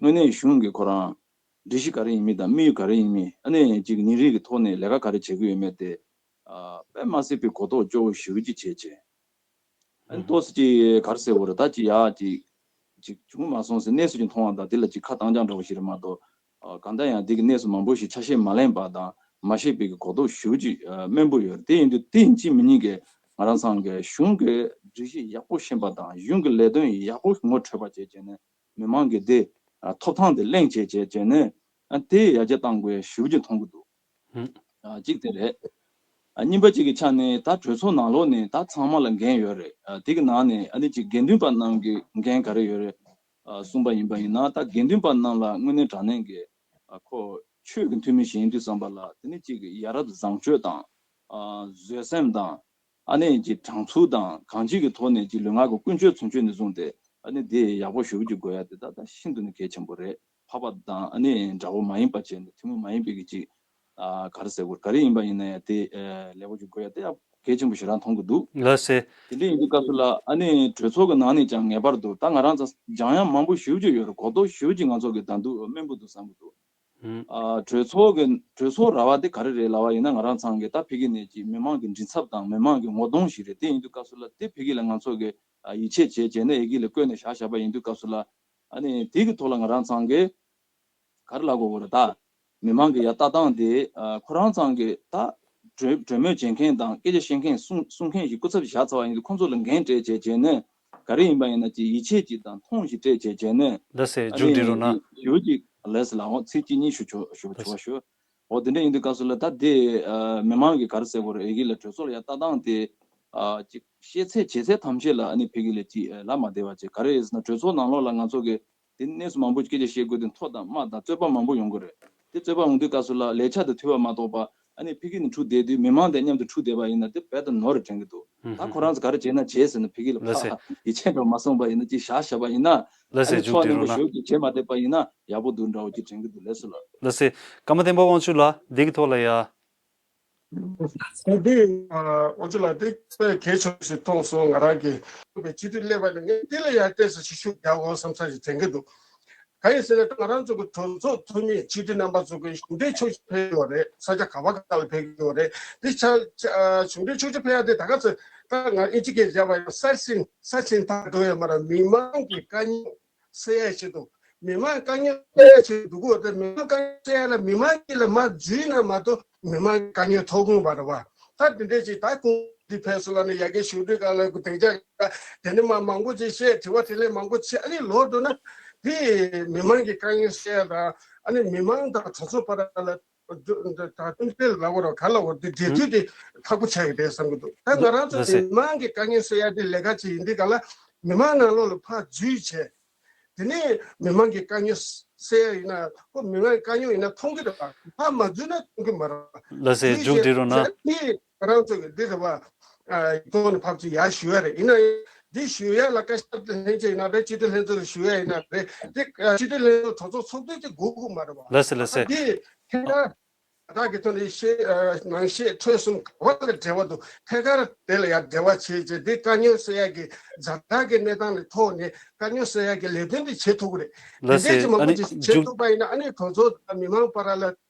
པ། དངོས་གནས་གཞུང་གི་ཁོ་རང་སྒྲིག་གཞི་ག་རེ་ཡིན་མིན་དང་དམིགས་ཡུལ་ག་རེ་ཡིན་མིན། ཨ་ནི་ཅིག་ཉིན་རེ་གི་ཐོག་ནས་ལས་ཀ་ག་རེ་བྱེད་ཀྱི་ཡོད་མེད་དེ་ཨ་དཔེ་མ་སྲིད་པའི་གོ་རྟོགས་སྐྱོ་བོ་ཞེ་པོ་ཅིག་བྱས་བྱས། ཨ་ནི་ཏོག་ཙམ་ཅིག་ག་རེ་ཟེར་དགོས་རེད། ད་ཅིག་ཡག་ཅིག་ཅིག་བྱུང་མ་སོང་ཟེར་གནས་ཚུལ་ཅིག་མཐོང་བ་དང་དེ་ལ་ཅིག་ཁ་གཏམ་རྐྱང་འདྲ་བོ་ཞིག་རེད་མ་གཏོགས། ཨ་གང་ལྟར་ཡང་དེ་གི་གནས་ཚུལ་མང་པོ་ཞིག་ཆ་ཤས་མ་ལེན་པ་དང་མ་ཤེས་པའི་གི་གོ་རྟོགས་ཞེ་པོ་ཅིག་ཨ་དམན་པོ་ཡོད་རེད། དེ་ཡིན་དུས་དེ་ཡིན་གཅིག་མིན་གཉིས་ཀྱི་ང་རང་ཚང་གི་གཞུང་གི་སྒྲིག་གཞི་ཡག་པོ་ཤེས་པ་དང་གཞུང་གི་ལས་དོན་ཡག་པོ་ངོ་འཕྲོད་པ་བྱས་བྱས་ནས་མི་མང་གི་དེ་ཨ་ཐོབ་ཐང་དེ་གླེང་བྱས་བྱས་བྱས་ནས་ཨ་དེ་ཡར་རྒྱས་གཏང་དགོས་ཞེ་པོ་ཅིག་མཐོང་གི་འདུག་ཧུམ། ཨ་གཅིག་དེ་རེད། ཨ་གཉིས་པ་གཅིག་གི་ཆ་ནས་ད་གྲོས་ཚོགས་ནང་ལོགས་ནས་ད་ཚང་མ་ལ་འགན་ཡོད་རེད། ཨ་དེ་གི་ནང་ནས་ཨ་ནི་གཅིག་དགེ་འདུན་པ་རྣམས་ཀྱི་འགན་ག་རེ་ཡོད་རེད། ཨ་གསུངས་པ་ཡིན་པ་ཡིན་ན་ད་དགེ་འདུན་པ་རྣམས་ལ་དངོས་གནས་དྲང་གནས་ཀྱི་ཨ་ཁོ་ཆོས་ཀྱི་འཐུས་མི་ཞིག་ཡིན་དུས་ཙམ་པ་ལ་དེ་ནི་གཅིག་གི་ཡ་རབས་བཟང་སྤྱོད་དང་ཨ་བཟོད་སེམས་དང་ཨ་ནི་གཅིག་དྲང་ཚུགས་དང་གང་ཅིའི་ཐོག་ནས་གཅིག་ལུས་ངག་གི་ཀུན་སྤྱོད་མཚོན་བྱེད་ནས་བཟུང་སྟེ་ཨ་ནི་དེ་ཡག་པོ་ཞེ་པོ་ཅིག་དགོས་ཡ་དེ་ད་ད་ཤིན་ཏུ་ནས་གལ་ཆེན་པོ་རེད། འཕགས་པ་དང་ཨ་ནི་དགྲ་བོ་མ་ཡིན་པ་བྱས་ནས་ཐུན་མོང་མ་ཡིན་པའི་གི་ཅིག་ཨ་ག་རེ་ཟེར་དགོས་ག་རེ་ཡིན་པ་ཡིན་ན་ཡང་དེ་ཨ་ལེགས་པོ་ཅིག་དགོས་ཡ་དེ་ཡང་གལ་ཆེན་པོ་ཞེ་དྲག་མཐོང་གི་འདུག་ལགས་སེ། དེ་འདྲ་ཡིན་དུས་སྐབས་སུ་ལ་ཨ་ནི་གྲོས་ཚོགས་ཀྱི་ནང་ནས་ཀྱང་ངེས་པར་དུ་ད་ང་རང་ཚོ་སྦྱང་ཡ་མང་པོ་ཞེ་པོ་ཅིག་ཡོད་རེད། གོ་རྟོགས་ཞེ་པོ་ཅིག་ང་ཚོ་གི་ད་དུང་དམན་པོ་འདུག་བསམ་གི་འདུག་ཧུམ། ཨ་གྲོས་ཚོགས་ཀྱི་གྲོས་ཚོགས་ར་བ་དེ་ག་རེ་རེད་ལབ་པ་ཡིན་ན་ང་རང་ཚང་གི་ད་ཕ་གི་ནས་ཀྱི་མི་མང་གི་མགྲིན་ཚབ་དང་མི་མང་གི་ངོ་གདོང་ཞིག་རེད། དེ་ཡིན་དུས་སྐབས་སུ་ལ་དེ་ཕ་གི་ལ་ང་ཚོ་གི་ཨ་ཡིད་ཆེས་བྱས་བྱས་ནས་ཨེ་གི་ལ་བསྐོས་ནས་བཞག་བཞག་པ་ཡིན་དུས་སྐབས་སུ་ལ། ཨ་ནི་དེ་གི་ཐོག་ལ་ང་རང་ཚང་གི་ག་རེ་ལབ་དགོས་རེད་ད། མི་མང་གི་ཡ་ལྟ་སྟངས་དེ་ཨ་ཁོ་རང་ཚང་གི་ད་གྲོས་གྲོས་མོལ་བྱེད་མཁན་དང་སྐད་ཆ་བཤད་མཁན་གསུང་གསུང་མཁན་ཞིག་སྐུ་ཚབ་བཞག་ཚར་བ་ཡིན་དུས་ཁོང་ཚོ་ལ་འགན་སྤྲད་བྱས་བྱས་ནས་ག་རེ་ཡིན་པ་ཡིན་ན་ཅིག་ཡིད་ཆེས་ཅིག་དང་མཐོང་ཞིག་སྤྲད་བྱས་བྱས་ནས་ལགས་སེ། ཨ་མཇུག་ནི་སྒྲིལ་རོགས་གནང་། ཞུ་ཅིག་ལས་སླ་བོ་ཚིག་གཅིག་གཉིས་ཞུ་ཆོག་ཞུ་ཆོག་ཞུ། འོ་དེ་འདྲ་ཡིན་དུས་སྐབས་སུ་ལ་ད་དེ་ཨ་མི་མང་གི་ག་རེ་ཟེར་དགོས་རེད། ཨེ་གི་ལ་གྲོས་ཚོགས་ལ་ཡ་ལྟ་སྟངས་དེ་ཨ་ཅིག་བཤད་ཚད་བྱེད་ཚད་ཐམས་ཅད་ལ་ཨ་ནི་ཕ་གི་ལ་ཅིག་ལབ་མ་བདེ་བ་ཅིག་ག་རེ་ཡིན་ཟེར་ན་གྲོས་ཚོགས་ནང་ལོགས་ལ་ང་ཚོ་གི་དེ་གནས་ཚུལ་མང་པོ་སྐད་ཆ་བཤད་དགོས་དུས་མཐོ་དང་དམའ་དང་རྩོད་པ་མང་པོ་ཡོང་གི་རེད། དེ་རྩོད་པ་ཡོང་དུས་སྐབས་སུ་ལ་ལས་འཆར་དང་མཐུན་པ་མ་གཏོགས་པ་ཨ་ནི་ཕ་གི་ནས་འཁྲུག་བསྡད་དུས་མི་མང་དང་མཉམ་དུ་འཁྲུག་བསྡད་པ་ཡིན་ན་དེ་རྦད་དེ་ནོར་རེད་དྲན་གི་འདུག་ཧུམ་ད་ཧུམ་ཁོ་རང་ཚོ་ག་རེ་བྱས་ན་བྱས་ཟེར་ནས་ཕ་གི་ལ་ལགས་སེ། ཕར་ཡིད་ཆེས་འདྲ་མ་སོང་བ་ཡིན་ན་ཅིག་བཞག་བཞག་པ་ཡིན་ན། ལགས་ཨ་སེ། ནི་མཇུག་ཚོགས་སྒྲིལ་ནང་རོགས་གནང་། ཞུ་ཅིག་བྱས་མ་བསྡད་པ་ཡིན་ན་ཡག་པོ་འདུག་འདྲ་བོ་ཅིག་དྲན་གི་འདུག་ལགས་སོ་ལགས། ལགས་སེ། ཀརྨ་བསྟན་པ་དབང་ཕྱུག་ལགས་འདི་གི་ཐོག་ལ་ཡ། འདི་ཨ་དབང་ཕྱུག་ལགས་འདི་དཔེ་གལ་ཆེན་པོ་ཞིག་མཐོང་སོང་། ང་རང་གིས་སྤྱི་འཐུས་སླེབས་པ་ནས་ངས་འདི་ལ་ཡར་བལྟས་སུ་ཞིབ་ཞུ་རྒྱག་དགོས་བསམ་ས་ཞིག་དྲན་གྱི་འདུག་གང་ཡིན་ཟེར་ན་ང་རང་ཚོ་གི་གྲོས་ཚོགས་འཐུས་མི་སྤྱི་འཐུས་རྣམ་པ་ཚོ་གི་གཞུང་འབྲེལ་ཆོག་མཆན་ཕེབས་ཡོད་རེད། ས་ཆ་ག་བ་ག་ལ་ཕེབས་ཡོད་རེད། འདི་ཆ་ཆ་གཞུང་འབྲེལ་ཆོག་མཆན་ཕེབས་ཡ་དེ་ད་ག་ཚོད་ད་ང་ཨིན་ཇི་སྐད་བརྗོད་པ་ཡིན་ན་ས་ཆེན་ས་ཆེན་ཐག་འགྲོ་ཡ་མ་རེད། མི་མང་གི་དཀའ་རྙོག་སེལ་ཡ་ཆེད་དུ་མི་མང་དཀའ་རྙོག་སེལ་ཡ་ཆེད་དུ་འདུག་གོ། དེ་མི་མང་དཀའ་རྙོག་སེལ་ཡ་ལ་མི་མང་གཅིག་ལ་མར་འཛུལ་ན་མ་གཏོགས་མི་མང་དཀའ་རྙོག་ཐོག་ཁུངས་མ་རེད་བ། ད་དེ་འདྲས་ཅིག་ད་ཁུངས་འདི་ཕེབས་སོང་ལ་ནི་ཡ་གི་ཞུ་དུས་ག་ལ་གུ་དེང་ཅག་དེ་ནི་མ་མང་པོ་ཅིག་བཤད་དྲི་བ་དྲིས་ལན་མང་པོ་བྱས་ཨ་ནི་ལོག་འགྲོ་ན་དེ་མི་མང་གི་དཀའ་ངལ་སེལ་ཡ་དང་ཨ་ནི་མི་མང་དང་གྲོས་ཚོགས་བར་ལ་ད་དུང་དེ་ལ་བ་རོ་ག་ལ་བ་དེ་འབྲེལ་མཐུད་དེ་ཁག་པོ་ཆགས་ཡོད་དེ་བསམ་གི་འདུག་ད་ང་རང་ཚོ་ལགས་སེ། མི་མང་གི་དཀའ་ངལ་སེལ་ཡ་དེ་ལས་ཀ་ཅིག་ཡིན་དུས་ག་ལ་མི་མང་ནང་ལོགས་ལ་ཕར་འཛུལ་བྱས། དེ་ནས་མི་མང་གི་དཀའ་ངལ་སེལ་ཡ་ཡིན་ན་ཁོ་མི་མང་གི་དཀའ་རྙོག་ཡིན་ན་མཐོང་གི་རེད་པ། ཕར་མ་འཛུལ་ན་མཐོང་གི་མ་རེད་པ། ལགས་སེ། དེ་མཇུག་བྱས་སྒྲིལ་རོགས་གནང་། དེ་ང་རང་ཚོ་གི་འདི་རེད་པ། ཨ་ཐོག་ནས་ཕབ་ཅིག་ཡར་ཞུ་ཡ་རེད། ཡིན་ན་འདི་ཞུ་ཡ་ལ་བཀའ་ཤག་ལྷན་རྒྱས་ཡིན་ན་རེད། སྤྱི་འཐུས་ལྷན་ཚོགས་ལ་ཞུ་ཡ་ཡིན་ན་རེད། དེ་ཨ་སྤྱི་འཐུས་ལྷན་ཚོགས་གྲོས་ཚོགས་ཚོགས་དུས་ཅིག་དགོས་ཀྱི་མ་རེད་པ། ལགས་སེ་ལགས་སེ། འདི་ཐད་ཀར་བདག་གི་ཐོག་ནས་བཤད་ཨ་ནང་བཤད་ཐོས་གསུམ་ག་བ་ལ་འབྲེལ་བ་འདུག་ཐད་ཀར་དེ་ལ་ཡང་འབྲེལ་བ་བྱེད་ཅེས་འདི་དཀའ་རྙོག་སེལ་ཡག་གི་ཛ་དྲག་གི་གནས་སྟངས་ལ་ཐོག་ནས་དཀའ་རྙོག་སེལ་ཡག་གི་ལས་དོན་འདི་བྱེད་ཐུབ་ཀྱི་རེད། དེ་ལགས་སེ། འདྲའི་ཅིག་མང་ཨ་པོ་ནི་ཅིག་བྱེད་མཇུག་ཐུབ་པ་ཡིན་ན་ཨ་ནི་གྲོས་ཚོགས་དང་མི་མང་བར་ལ་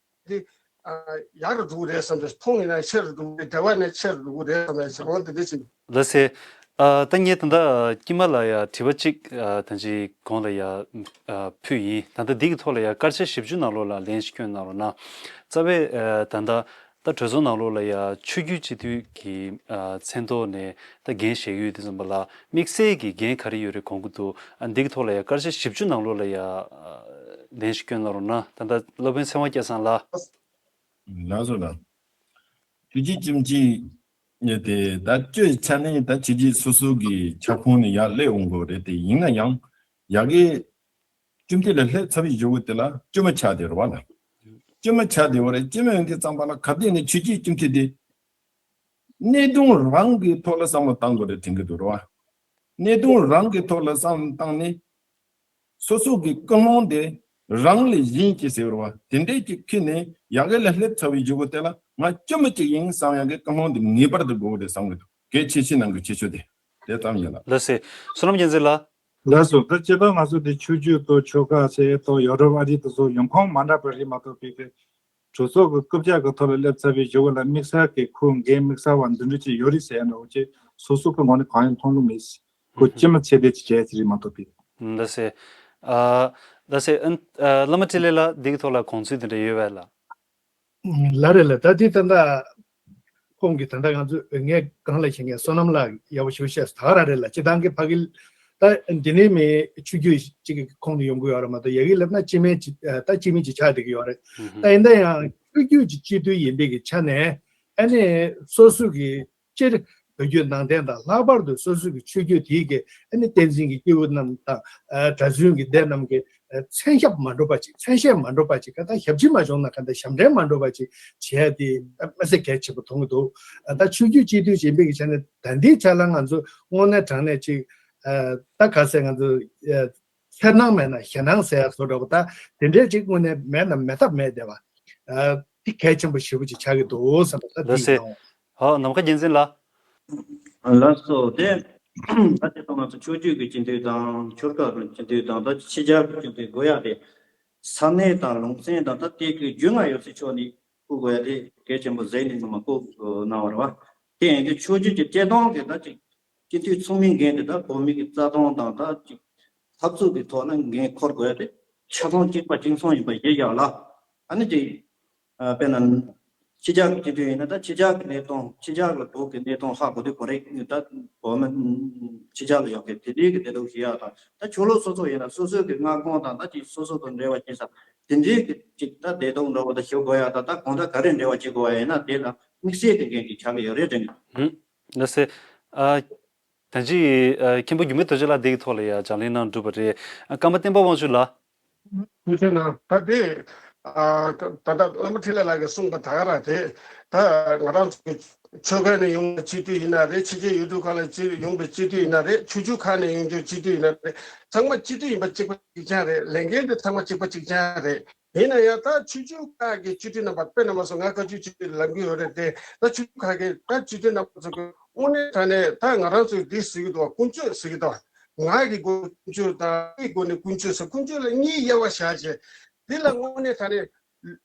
འདི་ཨ་ཡག་རུ་འགྲོ་གི་རེད་བསམ་པའི་མཐོང་ཡིན་ན་ཆེ་རུ་འགྲོ་གི་རེད། འབྲེལ་བ་ནས་ཆེ་རུ་འགྲོ་གི་རེད་བསམ་པའི་ཞེ་པོ་འདི་འདྲ་ཅིག་ལགས་སེ། ཨ་ད་ངས་ད་ལྟ་དཀྱིལ་མ་ལ་ཡ་དྲི་བ་གཅིག་ཨ་ད་ཅིག་གོང་ལ་ཡ་ཨ་ཕུལ་ཡིན། ད་ལྟ་འདི་གི་ཐོག་ལ་ཡ་སྐར་ཆ་བཞི་བཅུ་ནང་ལོགས་ལ་ལན་ཞིག་སྐྱོན་གནང་རོགས་གནང་། རྩ་བའི་ཨ་ད་ལྟ་ ད་གྲོས་ཚོགས་ནང་ལོགས་ལ་ཡ་ཆོས་བརྒྱུད་སྤྱི་འཐུས་ཀྱི་ཨ་མཚན་ཐོག་ནས་ད་འགན་བཞེས་ཀྱི་ཡོད་དུས་ཙམ་པ་ལ་དམིགས་བསལ་གྱི་འགན་ག་རེ་ཡོད་རེད་དགོངས་ཀྱི་འདུག་ཨ་འདི་གི་ཐོག་ལ་ཡ་སྐར་ཆ་བཞི་བཅུ་ནང་ལོགས་ལ་ཡ་ཨ་ལན་ཞིག་སྐྱོན་གནང་རོགས་གནང་། ད་ལྟ་སློབ་དཔོན་ཚེ་དབང་སྐལ་བཟང་ལགས། ལགས་སོ་ལགས། ཆོས་བརྒྱུད་སྤྱི་འཐུས་ནས་དེ་ད་སྤྱིའི་ཆ་ནས་ད་ཆོས་བརྒྱུད་སོ་སོ་གི་ཁྱབ་ཁོངས་ནས་ཡར་སླེབས་འོང་དགོས་རེད། དེ་ཡིན་ན་ཡང་ཡ་གི་སྤྱི་འཐུས་ལ་སླེབས་ཚར་བའི་གཞུག་གུ་དེ་ལ་དཀྱུས་མ་ཆགས་བསྡད་རེད་བ་ལ། དཀྱུས་མ་ཆགས་བསྡད་པ་རེད། དཀྱུས་མ་ཡོང་དུས་ཙམ་པ་ལ་ག་དུས་ནས་ཆོས་བརྒྱུད་སྤྱི་འཐུས་དེ་གནད་དོན་རང་གི་ཐོག་ལ་བསམ་བློ་བཏང་དགོས་རེད་དྲན་གྱི་འདུག་རེད་བ། གནད་དོན་རང་གི་ཐོག་ལ་བསམ་བློ་བཏང་ནས་སོ་སོ་གི་ཀུན་སློང་དེ་རང་ལས་གཞན་གྱིས་ཟེར་བ་དེ་འདྲས་ཀྱི་ཁྱེར་ནས་ཡ་གི་ལ་སླེབས་ཚར་བའི་གཞུག་གུ་དེ་ལ་ང་དཀྱུས་མ་གཅིག་ཡིན་བསམ་ཡ་གི་ཀུན་སློང་དེ་ངེས་པར་དུ་དགོས་རེད་བསམ་གྱི་འདུག་གལ་ཆེ་ཤོས་ནང་གི་ཆེ་ཤོས་དེ་དེ་ཙམ་ཡིན་ལ། ལགས་སེ། བསོད་ནམས་རྒྱལ་མཚན་ལགས། ལགས་སོ། ད་སྤྱིར་བཏང་ང་ཚོ་འདི་ཆོས་བརྒྱུད་དང་ཆོལ་ཁ་ཟེར་དང་ཡོ་རོབ་ཨ་རི་དེ་ཚོ་ཡོང་ཁུངས་མ་འདྲ་བ་རེད་མ་གཏོགས་པའི་གྲོས་ཚོགས་ཀྱི་རྐུབ་བཀྱག་གི་ཐོག་ལ་སླེབས་ཚར་བའི་གཞུག་ལ་དམིགས་བསལ་གྱི་ཁོའི་འགན་དམིགས་བསལ་བ་འདི་འདྲ་ཅིག་ཡོད་རེད་ཟེར་ཡ་འདྲ་བོ་ཅིག་སོ་སོ་གི་ངོས་ནས་གང་ཡང་མཐོང་གི་མེད། ཁོ་ཅི་མ་ཚད་དེ་ཅིག་བྱས་ཅི་རེད་མ་གཏོགས་པའི། ལགས་སེ། ཨ། ལགས་སེ། ཨ། བླ་མ་འཕྲིན་ལས་ལགས་འདི་གི་ཐོག་ལ་དགོངས་ཚུལ་འདི་འདྲ་ཡོད་པས་ལགས། ལགས་རེད་ལགས། ད་དེ་ད་ལྟ་ཁོང་གིས་ད་ལྟ་ང་ཚོ་ངས་གང་ལ་ཞེན་མཁན་བསོད་ནམས་ལགས་ཡག་པོ་ཞེ་པོ་བཤད་སོང་། ད་ག་རང་རེད་ལགས། སྤྱིར་བཏང་གི་ཕ་གི་ད་འདི་ནས་མི་ཆོས་བརྒྱུད་ཅིག་གི་ཁོངས་ནས་ཡོང་གི་ཡོད་རེད་མ་གཏོགས་ཡ་གི་ལབ་ན་སྤྱི་མི་ཅིག་ད་སྤྱི་མི་ཅིག་ཆགས་བསྡད་ཀྱི་ཡོད་རེད། ད་ཡིན་ན་ཡང་ཆོས་བརྒྱུད་ཀྱི་སྤྱི་འཐུས་ཡིན་པའི་གི་ཆ་ནས་ཨ་ནི་སོ་སོ་གི་སྤྱིར་བོད་བརྒྱུད་ནང་བསྟན་དང་ལྷག་པར་དུ་སོ་སོ་གི་ཆོས་བརྒྱུད་དེའི་གི་ཨ་ནི་བསྟན་འཛིན་གྱི་སྐྱེས་བུ་རྣམས་དང་གྲྭ་བཙུན་གྱི་སྡེ་རྣམས་ཀྱི་མཚན་ཞབས་མ་འགྲོ་བ་ཅིག་མཚན་ཤས་མ་འགྲོ་བ་ཅིག་ག་ད་ཞབས་ཕྱི་མ་བྱུང་ན་ག་ད་ཞབས་འདྲེན་མ་འགྲོ་བ་ཅིག་བྱས་ཏེ་དམིགས་བསལ་གལ་ཆེན་པོ་མཐོང་གི་འདུག་ད་ཆོས་བརྒྱུད་སྤྱི་འཐུས་ཡིན་པའི་གི་ཆ་ནས་ད་ལྟའི་ཆ་ལ་ང་ཚོ་དངོས་གནས་དྲང་གནས་ཅིག་ད་ག་ཟེར་ང་ཚོ་འཚེར་སྣང་མེད་ན་ཞེད་སྣང་ཟེར་ཡ་བཟོ་འདྲ་བོ་ད་དེ་འདྲའི་ཅིག་དངོས་གནས་མེད་ན་མེད་ཐབས་མེད་བསྡད་པ་དེ་གལ་ཆེན་པོ་ཞེ་པོ་ཅིག་ཆགས་ཀྱི་འདུག་བསམ་པ་ད་ལགས་དེ་སེ། ཡིན་ནོ། ཧོ། ནམ་མཁའ་རྒྱལ་མཚན་ལགས། ལགས་སོ། དེ་ད་དེ་ལྟ་ང་ཚོ་ཆོས་བརྒྱུད་ཀྱི་སྤྱི་འཐུས་དང་ཆོལ་ཁ་གི་སྤྱི་འཐུས་དང་ད་ཕྱི་རྒྱལ་གྱི་སྤྱི་འཐུས་དགོས་ཡ་དེ་ས་གནས་དང་ལུང་ཚན་དང་ད་དེ་གི་རྒྱུས་མངའ་ཡོད་སའི་ཕྱོགས་ནས་བསྐོ་དགོས་ཡ་དེ་གལ་ཆེན་པོ་ཟེར་ནས་ངོ་མ་བསྐོ་གནང་བ་རེད་བ། དེ་ཡིན་དུས་ཆོས་བརྒྱུད་ཀྱི་སྐད་གཏོང་གི་ད་ཅིག་སྤྱི་འཐུས་ཚང་མའི་འགན་དེ་ད་བོད་མི་གི་རྩ་དོན་དང་ད་ཅིག་འཐབ་རྩོད་ཀྱི་ཐོག་ན་འགན་འཁུར་དགོས་ཡ་དེ་ཆ་ཚང་གཅིག་པ་གཅིག་མཚུངས་ཡིན་པ་ཡིན་ཡག་ལ། ཨ་ནི་ཅིག་ཨ་དཔེར་ན། ཕྱི་རྒྱལ་གྱི་སྤྱི་འཐུས་ཡིན་ན་ད་ཕྱི་རྒྱལ་གྱི་གནས་སྟངས་ཕྱི་རྒྱལ་ལ་བོད་ཀྱི་གནས་སྟངས་ཧ་གོ་དུས་གོ་རེད་ད་བོད་མི་ཕྱི་རྒྱལ་ལ་ཡོད་མཁན་དེ་འདྲའི་གི་བདེ་སྡུག་ཞུ་ཡག་དང་ད་ཆོས་ལུགས་སོ་སོ་ཡིན་ན་སོ་སོའི་གི་མངའ་ཁོངས་དང་ད་ཅིག་སོ་སོ་དང་འབྲེལ་བ་བྱེད་ས་དེ་འདྲའི་གི་ཅིག་ད་བདེ་སྡུག་འདྲ་བོ་ད་ཞུ་དགོས་ཡག་དང་ད་གང་ལྟར་ག་རེ་འབྲེལ་བ་བྱེད་དགོས་ཡག་ཡིན་ན་དེ་ལ་དམིགས་བསལ་གྱི་འགན་ཅིག་ཆགས་ཀྱི་ཡོད་རེད་དྲན་གི། ལགས་སེ། ཨ། ད་ཅི་ཨ་མཁན་པོ་འགྱུར་མེད་རྡོ་རྗེ་ལགས་འདི་གི་ཐོག་ལ་ཡ་ལྗགས་ལན་གནང་གྲུབ་པ་རེད། ཨ་ཀརྨ་བསྟན་པ་དབང་ཕྱུག་ལགས། ཐུགས་རྗེ་གནང་། ད་དེ་ཨ་ད་ད་བླ་མ་འཕྲིན་ལས་ལགས་ཀྱིས་གསུངས་པ་ད་ག་རང་དེ་ད་ང་རང་ཚོ་ཆོལ་ཁ་ནས་ཡོང་བའི་སྤྱི་འཐུས་ཡིན་ན་རེད། ཕྱི་རྒྱལ་ཡུལ་གྲུ་ཁག་ལ་ཅི་ཡོང་བའི་སྤྱི་འཐུས་ཡིན་ན་རེད། ཆོས་བརྒྱུད་ཁག་ནས་ཡོང་རྒྱུའི་སྤྱི་འཐུས་ཡིན་ན་རེད། ཚང་མ་སྤྱི་འཐུས་ཡིན་པ་གཅིག་པ་གཅིག་རྐྱང་རེད། ལས་འགན་དེ་ཚང་མ་གཅིག་པ་གཅིག་རྐྱང་རེད། ཡིན་ན་ཡང་ད་ཆོས་བརྒྱུད་ཁག་གི་སྤྱི་འཐུས་རྣམ་པ་དཔེར་ན་མ་སོང་ང་བཀའ་བརྒྱུད་སྤྱི་འཐུས་ལབ་ཀྱི་ཡོད་རེད་དེ། ད་ཆོས་བརྒྱུད་ཁག་གི་ད་སྤྱི་འཐུས་རྣམ་པ་ཚོ་གི་དངོས་གནས་དྲང་གནས་ད་ང་རང་ཚོས་འདི་ཟེར་གྱི་འདུག་བ། ཀུན་སྤྱོད་ཟེར་གྱི་འདུག་བ། ང་གི་སྒོ་ཀུན་སྤྱོད་དང་ངའི་སྒོ་ནས་ཀུན་སྤྱོད་ཟེར་ཀུན་སྤྱོད་ལ་གཉིས་དབྱེ་བ་བཞག་བྱས། འདི་ལ་དངོས་གནས་དྲང་གནས་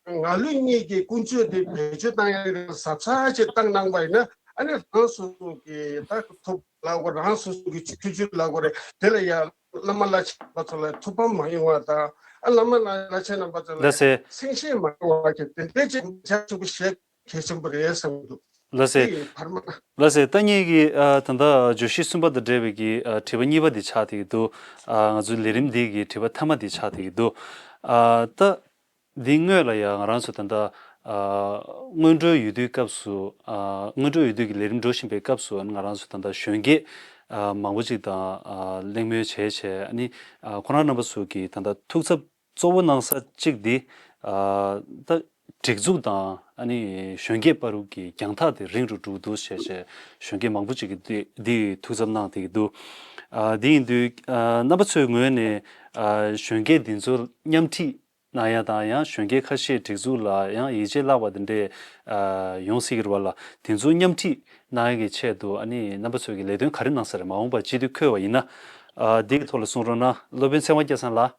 ང་ལུས་གཉིས་ཀྱི་ཀུན་སྤྱོད་དེ་བེད་སྤྱོད་བཏང་ཡ་གི་གཟབ་གཟབ་ཅིག་བཏང་གནང་པ་ཡིན་ན་ཨ་ནི་རང་སོ་སོ་གི་ད་ཐུབ་ལབ་དགོས། རང་སོ་སོ་གི་ཆོས་བརྒྱུད་ལབ་དགོས་རེད། དེ་ལ་ཡ་བླ་མ་བླ་ཆེན་པ་ཚོ་ལ་ཐུགས་ཕམ་མ་ཡོང་བ་དང་ཨ་བླ་མ་བླ་ཆེན་རྣམ་པ་ཚོ་ལ་ལགས་སེ། སེམས་ཤེས་མ་ཡོང་བ་གི་དེ་འདྲའི་ཅིག་ཆ་ཆེན་པོ་བཤད་གལ་ཆེན་པོ་རེད་བསམ་གྱི་འདུག་ལགས་སེ། དེ་ཡིན་བར་མ། ལགས་སེ། ད་ངེད་ཀྱི་ཨ་ད་ལྟ་བརྗོད་གཞི་གསུམ་པ་དང་འབྲེལ་བའི་གི་ཨ་དྲི་བ་གཉིས་པ་འདི་ཆགས་བསྡད་ཀྱི་འདུག་ཨ་ང་ཚོའི་ལས་རིམ་འདི་གི་དྲི་བ་མཐའ་མ་འདི་ཆགས་བསྡད་ཀྱི་འདུག་ཨ་ད་འདི་སྔོན་ལ་ཡང་ང་རང་ཚོ་ད་ལྟ་ཨ་སྔོན་འགྲོའི་འོས་བསྡུའི་སྐབས་སུ་ཨ་སྔོན་འགྲོའི་འོས་བསྡུ་གི་ལས་རིམ་འགྲོ་བཞིན་པའི་སྐབས་སུ་ང་རང་ཚོ་ད་ལྟ་གཞོན་སྐྱེས་ཨ་མང་པོ་ཅིག་དང་ཨ་གླེང་མོལ་བྱས་བྱས་ཨ་ནི་ཨ་ཁོ་རང་རྣམ་པ་ཚོ་གི་ད་ལྟ་ཐུགས་འཚབ་གཙོ་བོ་གནང་ས་གཅིག་འདི་ཨ་ད་སྒྲིག་འཛུགས་དང་ཨ་ནི་གཞོན་སྐྱེས་བར་གྱི་རྒྱང་ཐག་དེ་རིང་རུ་འགྲོ་གི་འདུག་ཞེས་བྱས་གཞོན་སྐྱེས་མང་པོ་ཅིག་གིས་འདི་འདི་ཐུགས་འཚབ་གནང་བསྡད་ཀྱི་འདུག་ཨ་དེ་ཡིན་དུས་ཨ་རྣམ་པ་ཚོའི་ངོས་ནས་ཨ་གཞོན་སྐྱེས་འདི་ཚོར་མཉམ་ཁྲིད་གནང་ཡ་དང་ཡང་གཞོན་སྐྱེས་ཁ་ཤས་སྒྲིག་འཛུགས་ལ་ཡང་ཡིད་ཆེས་བརླག་པ་འདི་འདྲས་ཨ་ཡོང་སྲིད་ཀྱི་རེད་བ་ལ། དེ་ཚོ་མཉམ་ཁྲིད་གནང་ཡ་གི་ཆེད་དུ་ཨ་ནི་རྣམ་པ་ཚོས་ཀྱི་ལས་དོན་ག་རེ་གནང་ས་རེད། མ་འོངས་པར་སྤྱི་འཐུས་འཁོད་པ་ཡིན་ན་ཨ་འདི་གི་ཐོག་ལ་གསུང་རོགས་གནང་། སློབ་དཔོན་ཚེ་དབང་སྐལ་བཟང་ལགས།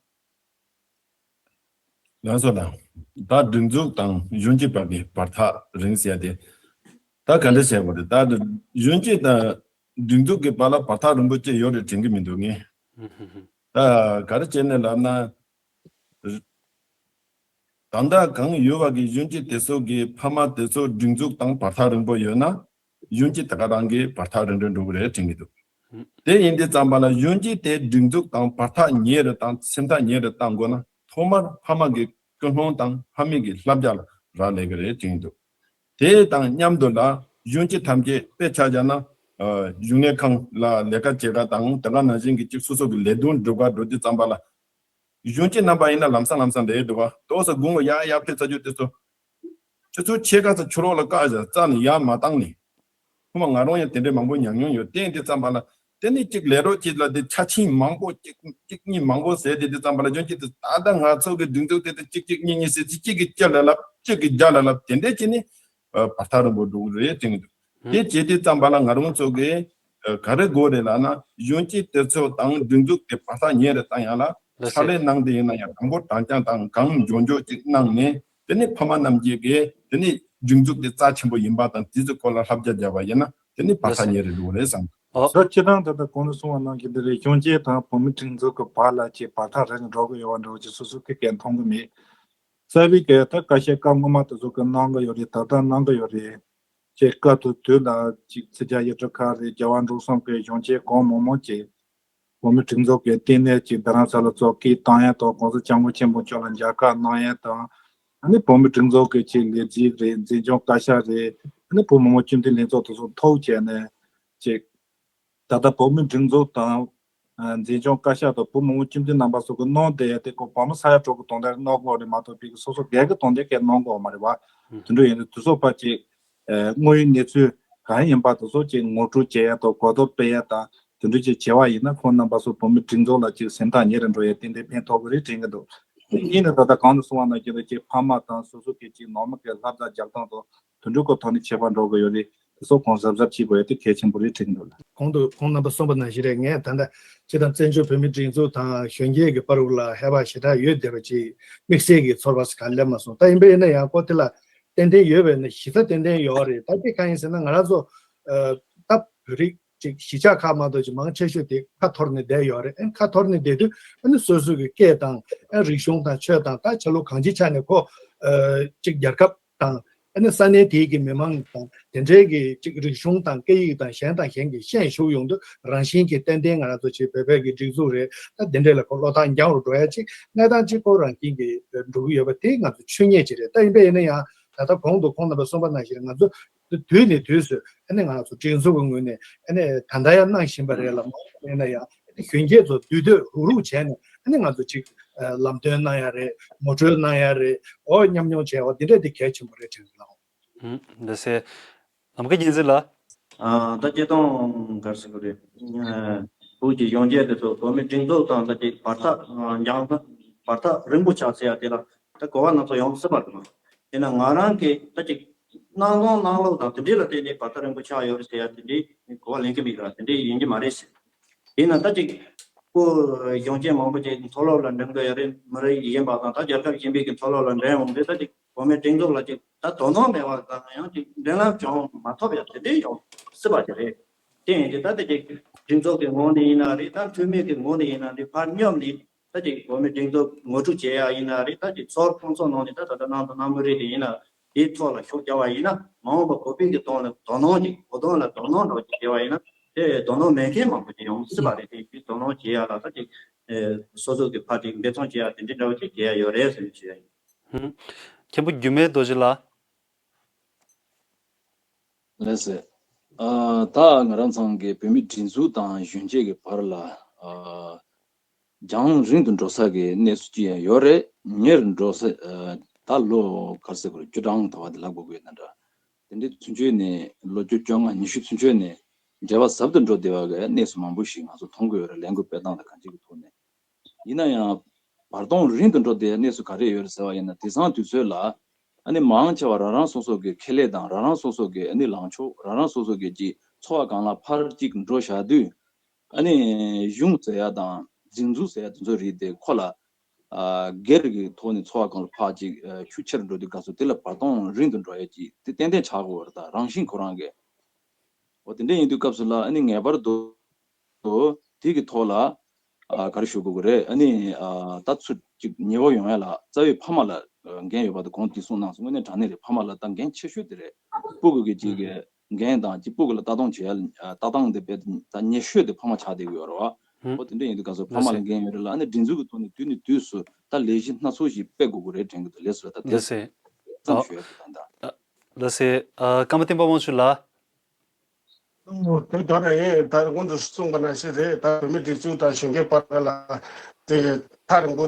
ལགས་སོ་ལགས། ད་སྒྲིག་འཛུགས་དང་གཞོན་སྐྱེས་བར་གྱི་བར་ཐག་རིང་ཟེར་ཏེ། ད་ག་འདྲ་བྱས་པ་རེད། ད་གཞོན་སྐྱེས་དང་སྒྲིག་འཛུགས་ཀྱི་བར་ལ་བར་ཐག་རིང་པོ་ཅིག་ཡོད་རེད་དྲན་གྱི་མི་འདུག་ངས། ད་ག་རེ་བྱས་ནས་ལབ་ན། ད་ལྟ་གང་ཡོད་པ་གི་གཞོན་སྐྱེས་དེ་ཚོ་གི་ཕ་མ་དེ་ཚོ་སྒྲིག་འཛུགས་དང་བར་ཐག་རིང་པོ་ཡོད་ན། གཞོན་སྐྱེས་དེ་ག་རང་གི་བར་ཐག་རིང་རིང་འགྲོ་གི་རེད་དྲན་གྱི་འདུག་དེ་ཡིན་དུས་ཙམ་པ་ལ་གཞོན་སྐྱེས་དེ་སྒྲིག་འཛུགས་དང་བར་ཐག་ཉེ་རུ་དང་སེམས་ཐག་ཉེ་རུ་བཏང་དགོས་ན། ཐོག་མར་ཕ་མ་གི་ཀུན་སློང་དང་ཕ་མེས་ཀྱི་བསླབ་བྱ་ལ་རག་ལས་ཀྱི་རེད་དྲན་གྱི་འདུག་དེ་དང་མཉམ་དུ་ལ་གཞོན་སྐྱེས་ཐམས་ཅད་དཔེ་ཆ་བཞག་ན། ཨ། གཞུང་ལས་ཁང་ལ་ལས་ཀ་བྱེད་ག་དང་དེ་ག་ནང་བཞིན་གྱི་གཅིག་སོ་སོ་གི་ལས་དོན་སྒྲུབ་ག་འགྲོ་དུས་ཙམ་པ་ལ། གཞོན་སྐྱེས་རྣམ་པ་ཡིན་ན་ལམ་སང་ལམ་སང་ལས་འགྲོ་བ་ཏོག་ཙམ་དགུང་ལོ་ཡར་ཡར་ཕེབས་ཚར་རྒྱུ་དེ་ཚོ། ཁྱོད་ཚོ་ཕྱེད་ཀ་ཙམ་ཕྱི་ལོགས་ལ་བཀག་བཞག་རྩ་ནས་ཡར་མ་བཏང་ནས། ཁོ་མ་ང་རང་ཡང་དེ་འདྲའི་མང་པོ་ཉམས་མྱོང་ཡོད། དེ་ཡིན་དུས་ཙམ་པ་ལ། དེ་ནི་གཅིག་ལས་རོགས་གཅིག་ལ་དེ་ཆ་ཆེན་མང་པོ་གཅིག་གཅིག་གཉིས་མང་པོ་ཟེར་དེ་དུས་ཙམ་པ་ལ་གཞོན་སྐྱེས་དེ་ད་ལྟ་ང་ཚོ་གི་སྒྲིག་འཛུགས་དེ་དེ་གཅིག་གཅིག་གཉིས་གཉིས་ཟེར་ཚེ་གཅིག་གིས་བཅུ་ལ་ལབ། གཅིག་གིས་བརྒྱ་ལ་ལབ། དེ་འདྲས་བྱས་ནས་བར་ཐག་རིང་པོ་འགྲོ་གི་རེད་དྲན་གྱི་འདུག་དེ་བྱེད་དུས་ཙམ་པ་ལ་ང་རང་ཚོ་གི་ག་རེ་དགོས་རེད་ལབ་ན། གཞོན་སྐྱེས་དེ་ཚོ་དང་སྒྲིག་འཛུགས་དེ་བར་ཐག་ཉེ་རུ་བཏང་ཡ་ལ་ཕྱག་ལས་གནང་དེ་ཡིན་ན་ཡང་དང་པོ་དྲང་རྐྱང་དང་གང་མགྱོགས་མགྱོགས་ཅིག་གནང་ནས། དེ་ནས་ཕ་མ་རྣམས་ཀྱིས་གི་དེ་ནས་སྒྲིག་འཛུགས་དེ་རྩ་ཆེན་པོ་ཡིན་པ་དང་དེ་ཚོའི་སྐོར་ལ་བསླབ་བྱ་བརྒྱབ་པ་ཡིན་ན་དེ་ནས་བར་ཐག་ཉེ་རུ་འགྲོ་གི་རེད་བསམ། ད་སྤྱིར་བཏང་ད་ལྟ་གོང་དུ་གསུངས་པ་ནང་བཞིན་དེ་རེད། གཞོན་སྐྱེས་དང་བོད་མི་སྒྲིག་འཛུགས་ཀྱི་བར་ལ་ཅིག་བར་ཐག་རིང་འགྲོ་གི་ཡོད་པ་འདྲ་བོ་ཅིག་སོ་སོ་གི་གལ་མཐོང་གི་མེད། རྩ་བའི་གལ་ད་ཁ་ཤས་སྐབས་སྔོན་མ་དེ་ཚོ་གི་གནང་གི་ཡོད་རེད། ད་ལྟ་གནང་གི་ཡོད་རེད། ཅེས་སྐབས་དེ་དུས་ལ་ཅིག་ཚིག་རྒྱ་ཡི་གྲུ་ཁ་རེད། རྒྱལ་བ་འབྲུག་གསུམ་གྱི་གཞོན་སྐྱེས་གང་མང་མང་ཅིག་བོད་མི་སྒྲིག་འཛུགས་ཀྱི་ལྟེ་གནས་ཀྱི་རྡ་རམ་ས་ལ་བཙུགས་སྐད་བཏང་ཡ་དང་། གོང་ས་སྐྱབས་མགོན་ཆེན་པོ་མཆོག་ལ་མཇལ་ཁ་གནང་ཡ་དང་། ཨ་ནི་བོད་མི་སྒྲིག་འཛུགས་ཀྱི་ཆེད་ལས་རྫས་རེད། འཛིན་སྐྱོང་བཀའ་ཤག་རེད། ཨ་ནི་བོད་མི་མང་སྤྱི་འཐུས་ལྷན་ཚོགས་དེ་ཚོ་ཐུག་བྱས་ནས་ཅིག་ད་ལྟ་བོད་མི་སྒྲིག་འཛུགས་དང་། འཛིན་སྐྱོང་བཀའ་ཤག་དང་བོད་མི་མང་སྤྱི་འཐུས་རྣམ་པ་ཚོ་གི་གནང་བསྡད་ཡ་དེ་ཁོ་བོད་མི་ས་ཡ་དྲུག་གི་དོན་དག་གནང་དགོས་རེད་མ་གཏོགས་པའི་སོ་སོ་སྒེར་གྱི་དོན་དག་གས་གནང་དགོས་མ་རེད་བ། དེ་འདྲ་ཡིན་དུས་དེ་ཚོ་ཕལ་ཆེར། ཨ། དངོས་ཡོད་གནས་ཚུལ་གང་ཡིན་པ་དེ་ཚོ་ཅིག་ངོ་སྤྲོད་བྱེད་ཡ་དང་གོ་རྟོགས་སྤེལ་ཡ་དང་དེ་འདྲ་ཅིག་བྱས་པ་ཡིན་ན། ཁོང་རྣམ་པ་ཚོ་བོད་མི་སྒྲིག་འཛུགས་ལ་ཅིག་སེམས་ཐག་ཉེ་རུ་འགྲོ་ཡ་ཏན་ཏན་ཕན་ཐོགས་ཀྱི་རེད་དྲན་གྱི་འདུག་ཡིན་ནའི་ད་ལྟ་གོང་དུ་གསུངས་པ་ནང་བཞིན་དུ་ཅིག་ཕ་མ་དང་སོ་སོ་གི་ཅིག་ནང་མི་གི་བསླབ་བྱ་རྒྱག་སྟངས་དང་དེ་འདྲ་གི་ཐོག་ནས་ཁྱད་པར་འགྲོ་གི་ཡོད་རེད། དེ་ཚོ་གོང་གཟབ་གཟབ་བྱེད་དགོས་ཡ་དེ་གལ་ཆེན་པོ་རེད་དྲན་གྱི་འདུག་ལགས། གོང་དུ་ཁོང་རྣམ་པ་གསུངས་པ་ནང་བཞིན་རེད། ངས་ད་ལྟ་སྤྱིར་བཏང་བཙན་བྱོལ་བོད་མི་སྒྲིག་འཛུགས་དང་གཞོན་སྐྱེས་ཀྱི་བར་ལ་ཧེ་བག་ཞེ་དྲག་ཡོད་བསྡད་པ་ཅིག་དམིགས་བསལ་གྱི་ཚོར་བ་ཞིག་གང་སླེབས་མ་སོང་། ད་ཡིན་པ་ཡིན་ན་ཡང་ཁོ་དེ་ལ་ཏན་ཏན་ཡོད་པས་ན་གཞི་རྩ་ཏན་ཏན་ཡོད་རེད། ད་དེ་གང་ཡིན་ཟེར་ན་ང་རང་ཚོ་ཨ་ད་བོད་རིགས་ཅིག་གཞིས་ཆགས་ཁག་མ་གཏོགས་ཅིག་མང་ཆེ་ཤོས་དེ་ཁ་འཐོར་ནས་བསྡད་ཡོད་རེད། ཨ་ཁ་འཐོར་ནས་བསྡད་དུས་ཨ་ནི་སོ་སོ་གི་སྐད་དང་ཨ་རིག་གཞུང་དང་ཆོས་དང་ད་ཆ་ལུགས་གང་ཅིའི་ཆ་ནས་ཁོ་ཨ་ཅིག་རྒྱལ་ཁབ་དང་ཨ་ནི་ས་གནས་དེའི་གི་མི་མང་དང་དེ་འདྲའི་གི་ཅིག་རིག་གཞུང་དང་སྐད་ཡིག་དང་གཞན་དང་གཞན་གྱི་ཤན་ཞུགས་ཡོང་དུས་རང་བཞིན་གྱིས་ཏན་ཏན་ང་རང་ཚོ་ཅིག་བོད་པའི་གི་སྒྲིག་འཛུགས་རེད། ད་དེ་འདྲའི་ལ་ཁོ་བློ་ཐག་འགྱངས་རུ་འགྲོ་ཡ་ཅིག་གནས་སྟངས་ཅིག་ཁོ་རང་བཞིན་གྱིས་འགྲོ་གི་ཡོད་པ་དེ་ང་ཚོ་ཆོས་ཉིད་ཅིག་རེད། ད་ཡིན་པ་ཡིན་ན་ཡང་ད་ལྟ་གོང་དུ་ཁོང་རྣམ་པས་གསུངས་པ་ནང་བཞིན་ང་ཚོ་དུས་ནས་དུས་སུ་ཨ་ནི་ང་ཚོ་སྒྲིག་འཛུགས་ཀྱི་ངོས་ནས་ཨ་ནི་ད་ལྟ་ཡང་གནང་བཞིན་པ་རེད་ལ། མ་འོངས་པ་ཡིན་ན་ཡང་ཨ་ནི་གཞོན་སྐྱེས་ཚོ་འདུས་སྡོད་རུག་རུག་བྱས་ནས་ཨ་ནི་ང་ཚོ་ཅིག་ལམ་སྟོན་གནང་ཡ་རེད། ངོ་སྤྲོད་གནང་ཡ་རེད། འོ་མཉམ་མྱོང་བྱས་པ་འདི་འདྲ་འདི་གལ་ཆེན་པོ་རེད་དྲན་གྱི་ལགས། ཧུམ། འདི་སེ། ནམ་མཁའ་བརྙན་འཛིན་ལགས། ཨ། ད་སྤྱིར་བཏང་ག་རེ་ཟེར་དགོས་རེད། ཨ། བོད་ཀྱི་གཞོན་སྐྱེས་དེ་ཚོ་བོད་མི་སྒྲིག་འཛུགས་དང་ད་ཅིག་བར་ཐག་ཨ་འགྱངས་ན་བར་ཐག་རིང་པོ་ཆགས་ཟེར་ཡ་དེ་ལ་ད་གོ་བ་སྣ་ཚོགས་ཡོང་སྲིད་པ་རེད་མ། དེས་ན་ང་རང་གིས་ད་ཅིག་སྣང་སྟོང་སྣང་ལོག་དང་དེ་འདྲས་ལ་བརྟེན་ནས་བར་ཐག་རིང་པོ་ཆགས་ཡོད་རེད་ཟེར་ཡ་དེ་འདྲས་གོ་བ་ལེན་གྱི་མེད་ལ། དེ་འདྲས་ཡིན་གྱི་མ་རེད་ཟེར། དེས་ན་ད་ཅིག་ཁོ་གཞོན་སྐྱེས་མང་པོ་ཅིག་མཐོ་སློབ་ལ་འགྲིམ་གི་ཡོད་རེད། མི་རིགས་གཞན་པ་དང་ད་རྒྱལ་ཁབ་གཞན་པའི་གི་མཐོ་སློབ་ལ་འགྲིམ་འོང་དུས་ད་ཅིག་བོད་མིའི་སྒྲིག་འཛུགས་ལ་ཅིག་ད་དོ་སྣང་མེད་པ་དང་ཡང་ཅིག་མགྲིན་ལམ་ཅུང་མ་ཐོབ་ཡ་དེ་འདྲའི་ཡོང་སྲིད་པ་ཅིག་རེད། དེ་ཡིན་དུས་ད་དེ་ཅིག་སྒྲིག་འཛུགས་ཀྱི་ངོས་ནས་ཡིན་ན་རེད། ད་འཐུས་མི་གི་ངོས་ནས་ཡིན་ན་རེད། ཕར་མཉམ་ནས་ད་ཅིག་བོད་མིའི་སྒྲིག་འཛུགས་ངོ་སྤྲོད་བྱེད་ཡ་ཡིན་ན་རེད། ད་ཅིག་ཚོགས་ཁོང་ཚོ་ནང་ནས་ད་ད་ལྟ་གནམ་དང་གནམ་མི་རིགས་དེ་ཡིན་ན་དེའི་ཐོག་ལ་ཤུགས་རྒྱག་པ་ཡིན་ན་མ་འོངས་པ་བོད་པའི་གི་དོན་ལ་དོ་སྣང་ཅིག་བོད་དོན་ལ་དོ་སྣང་འདྲ་བོ་ཅིག་བྱེད་པ་ཡིན་ན་དེ་དོ་སྣང་མེད་མཁན་མང་པོ་ཅིག་ཡོང་སྲིད་པ་རེད། དེ་དེ་དོ་སྣང་བྱེད་ཡ་ལ་ད་ཅིག་སོ་སོ་གི་ཕར་ཅིག་འབད་བརྩོན་བྱེད་ཡ་དེ་འདྲའི་འདྲ་བོ་ཅིག་བྱེད་ཡ་ཡོད་རེད་ཟེར་ནས་བྱེད་ཡ་ཡིན། ཧུམ། མཁན་པོ་རྒྱུད་སྨད་རྡོ་རྗེ་ལགས། ལགས་སེ། ཨ། ད་ང་རང་ཚང་གི་བོད་མི་སྒྲིག་འཛུགས་དང་གཞོན་སྐྱེས་ཀྱི་བར་ལ་ཨ། རྒྱང་རིང་དུ་འགྲོ་ས་གི་གནས་ཚུལ་ཅིག་ཡང་ཡོད་རེད། ཉེ་རུ་འགྲོ་ས་ཨ། ད་ལོ་ག་རེ་ཟེར་དགོས་རེད། བཅུ་གྲངས་དུ་བ་དེ་ལབ་དགོས་ཀྱི་ཡོད་ན་འདྲ། དེ་འདྲའི་ཚུན་ཆོད་ནས་ལོ་བཅུ་བཅོ་ལྔ་ཉི་ཤུ་ཚུན་ཆོད་ནས་འབྲེལ་བ་ཟབ་ཏུ་འགྲོ་བསྡད་པ་གི་གནས་ཚུལ་མང་པོ་ཞིག་ང་ཚོ་མཐོང་གི་ཡོད་རེད། ལས་འགུལ་སྤེལ་སྟངས་དང་གང་ཅིའི་ཐོག་ནས། ཡིན་ན་ཡང་བར་སྟོང་རིང་དུ་འགྲོ་བསྡད་གནས་ཚུལ་ག་རེ་ཡོད་རེད་ཟེར་བ་ཡིན་ན་དེང་སང་དུས་ཚོད་ལ་ཨ་ནི་མང་ཆེ་བ་རང་རང་སོ་སོ་གི་ཁེ་ལས་དང་རང་རང་སོ་སོ་གི་ཨ་ནི་ལངས་ཕྱོགས་རང་རང་སོ་སོ་གི་ཅིག་འཚོ་བ་སྒང་ལ་ཕར་ཅིག་འགྲོ་བཞག་དུས་ཨ་ནི་གཞུང་ཟེར་ཡ་དང་སྒྲིག་འཛུགས་ཟེར་ཡ་དེ་ཚོ་རིགས་དེ་ཁོ་ལ་ཨ་སྒེར་གྱི་ཐོག་ནས་འཚོ་བ་སྒང་ལ་ཕར་ཅིག་ཨ་ཤུགས་ཆེར་འགྲོ་དུས་སྐབས་སུ་དེ་ལ་བར་སྟོང་རིང་དུ་འགྲོ་ཡ་ཅིག་དེ་ཏན་ཏན་ཆགས་དགོས་པ་རེད། ད་རང་བཞིན་ཁོ་རང་གི་འོ་དེ་འདྲ་ཡིན་དུས་སྐབས་སུ་ལ་ཨ་ནི་ངེས་པར་དུ་དེ་གི་ཐོག་ལ་ཨ་ག་རེ་ཞུ་དགོས་ཀྱི་རེད། ཨ་ནི་ཨ་ད་ཚུར་ཅིག་ཉེ་བོ་ཡོང་ཡ་ལ་རྩ་བའི་ཕ་མ་ལ་ འགན་ཡོད་པ་དེ་གོང་དུ་གསུངས་གནང་སོང་། དངོས་གནས་དྲང་གནས་རེད། ཕ་མ་ལ་ད་འགན་ཆེ་ཤོས་དེ་རེད། སྤུ་གུ་གི་ཅིག་གི་འགན་དང་ཅིག་སྤུ་གུ་ལ་ལྟ་སྟངས་བྱེད་ཡ་ལ་ལྟ་སྟངས་དེ་དཔེ་ད་ཉེ་ཤོས་དེ་ཕ་མ་ཆགས་བསྡད་ཀྱི་ཡོད་རེད་བ། ཧུམ། འོ་དེ་འདྲ་ཡིན་དུས་ག་ཚོད་ཕ་མ་ལ་འགན་ཡོད་རེད་ལ། ཨ་ནི་སྒྲིག་འཛུགས་ཀྱི་ཐོག་ནས་དུས་ནས་དུས་སུ་ད་ལས་གཞི་སྣ་ཚོགས་ཤིག་སྤེལ་དགོས་ཀྱི་རེད་དྲན་གྱི་འདུག་ལགས་སོ། ལགས་སེ། ཨ། ལགས་སེ། ཨ། ཀརྨ་བསྟན་པ་དབང་ཕྱུག་ལགས། ཨོ། དེ་ད་རེད། ད་སྔོན་དུ་གསུངས་པ་ནང་བཞིན་རེད། ད་བོད་མི་སྒྲིག་འཛུགས་དང་གཞོན་སྐྱེས་བར་ལ་དེ་ཐག་རིང་པོ།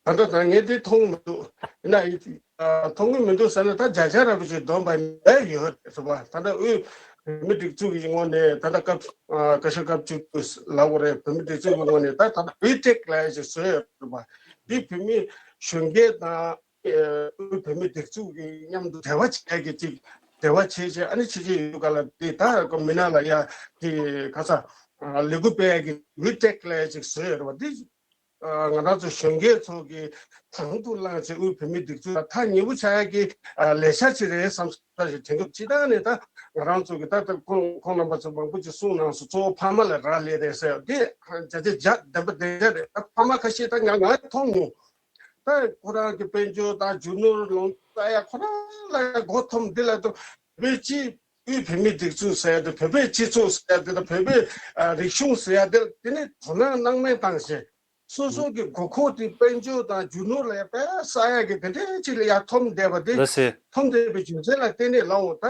ད་ལྟ་ད་ངས་དེ་མཐོང་མི་འདུག་ཡིན་ན་ཡིན། ཨ། མཐོང་གི་མི་འདུག་ཟེར་ན་ད་བརྒྱ་ཆ་ར་བ་ཞིག་འདོན་པ་ནས་ཡོད་རེད་ཟེར་བ། ད་ལྟ་དབུས་བོད་མི་སྒྲིག་འཛུགས་ཀྱི་ངོས་ནས་ད་ལྟ་སྐབས་ཨ་བཀའ་ཤག་སྐབས་བཅུ་དགུ་ལབ་དགོས་རེད། བོད་མི་སྒྲིག་འཛུགས་ཀྱི་ངོས་ནས་ད་ད་ལྟ་བོད་ཊེག་ལབ་ཡ་ཞིག་བཟོས་ཡོད་རེད་བ། འདི་བོད་མི་གཞོན་སྐྱེས་དང་། ཨ། དབུས་བོད་མི་སྒྲིག་འཛུགས་ཀྱི་མཉམ་དུ་འབྲེལ་བ་བྱས་ཀྱི་ཅིག་འབྲེལ་བ་བྱས་བྱས་ཨ་ནི་བྱས་བྱས་ཡོད་ག་ལ། དེ་ད་ཀོ་མི་ནང་ལ་ཡ་དེ་ག་ས་ཨ་ལས་འགུལ་སྤེལ་ཡ་གི་བོད་ཊེག་ལབ་ཡ་ཅིག་བཟོས་ཡོད་རེད་བ། འདི་ཨ་ང་རང་ཚོ་གཞོན་སྐྱེས་ཚོ་གི་དང་དུ་བླངས་བྱས་དབུས་བོད་མི་སྒྲིག་འཛུགས་ལ་ཐག་ཉེ་པོ་ཆགས་ཡ་གི་ཨ་ལས་འཆར་ཅིག་རེད་བསམ་ས་ཞིག་དྲན་གི་འདུག་སྤྱིར་བཏང་ནས་ད་ང་རང་ཚོ་གི་ད་ལྟ་ཁོང་ཁོང་རྣམ་པ་ཚོ་མང་པོ་ཅིག་གསུངས་གནང་སོང་། གཙོ་བོ་ཕ་མ་ལ་རག་ལས་རེད་ཟེར། དེ་བརྒྱ་ཆ་བརྒྱ་བདེན་པ་བདེན་ཆ་རེད། ད་ཕ་མ་ཁ་ཤས་ད་ང་ང་མཐོང་མྱོང་། ད་ཁོ་རང་གི་དཔལ་འབྱོར་དང་རྒྱུ་ནོར་ལོངས་སྤྱོད་ཡ་ཁོ་རང་ལ་ཡ་མགོ་འཐོམ། འདི་ལ་ད་བོད་སྤྱི་དབུས་བོད་མིའི་སྒྲིག་འཛུགས་ཟེར་ཡ་དེ། བོད་པའི་སྤྱི་ཚོགས་ཟེར་ཡ་དེ་དང་། བོད་པའི་ཨ་རིག་གཞུང་ཟེར་ཡ་དེ། དེ་ནི་དོ་སྣང་གནང་མིན་བཏང་བྱས། སོ་སོ་གི་དགོས་མཁོ་དེ་དཔལ་འབྱོར་དང་རྒྱུ་ནོར་ལ་ཡ་དཔེ་བསགས་ཡ་གི་དེ་འདྲའི་ཅིག་ལ་ཡ་འཐོམ་བསྡད་པ་དེ། ལགས་སེ། འཐོམ་བསྡད་པའི་རྒྱུ་མཚན་ལ་བརྟེན་ནས་ལའོ། ད་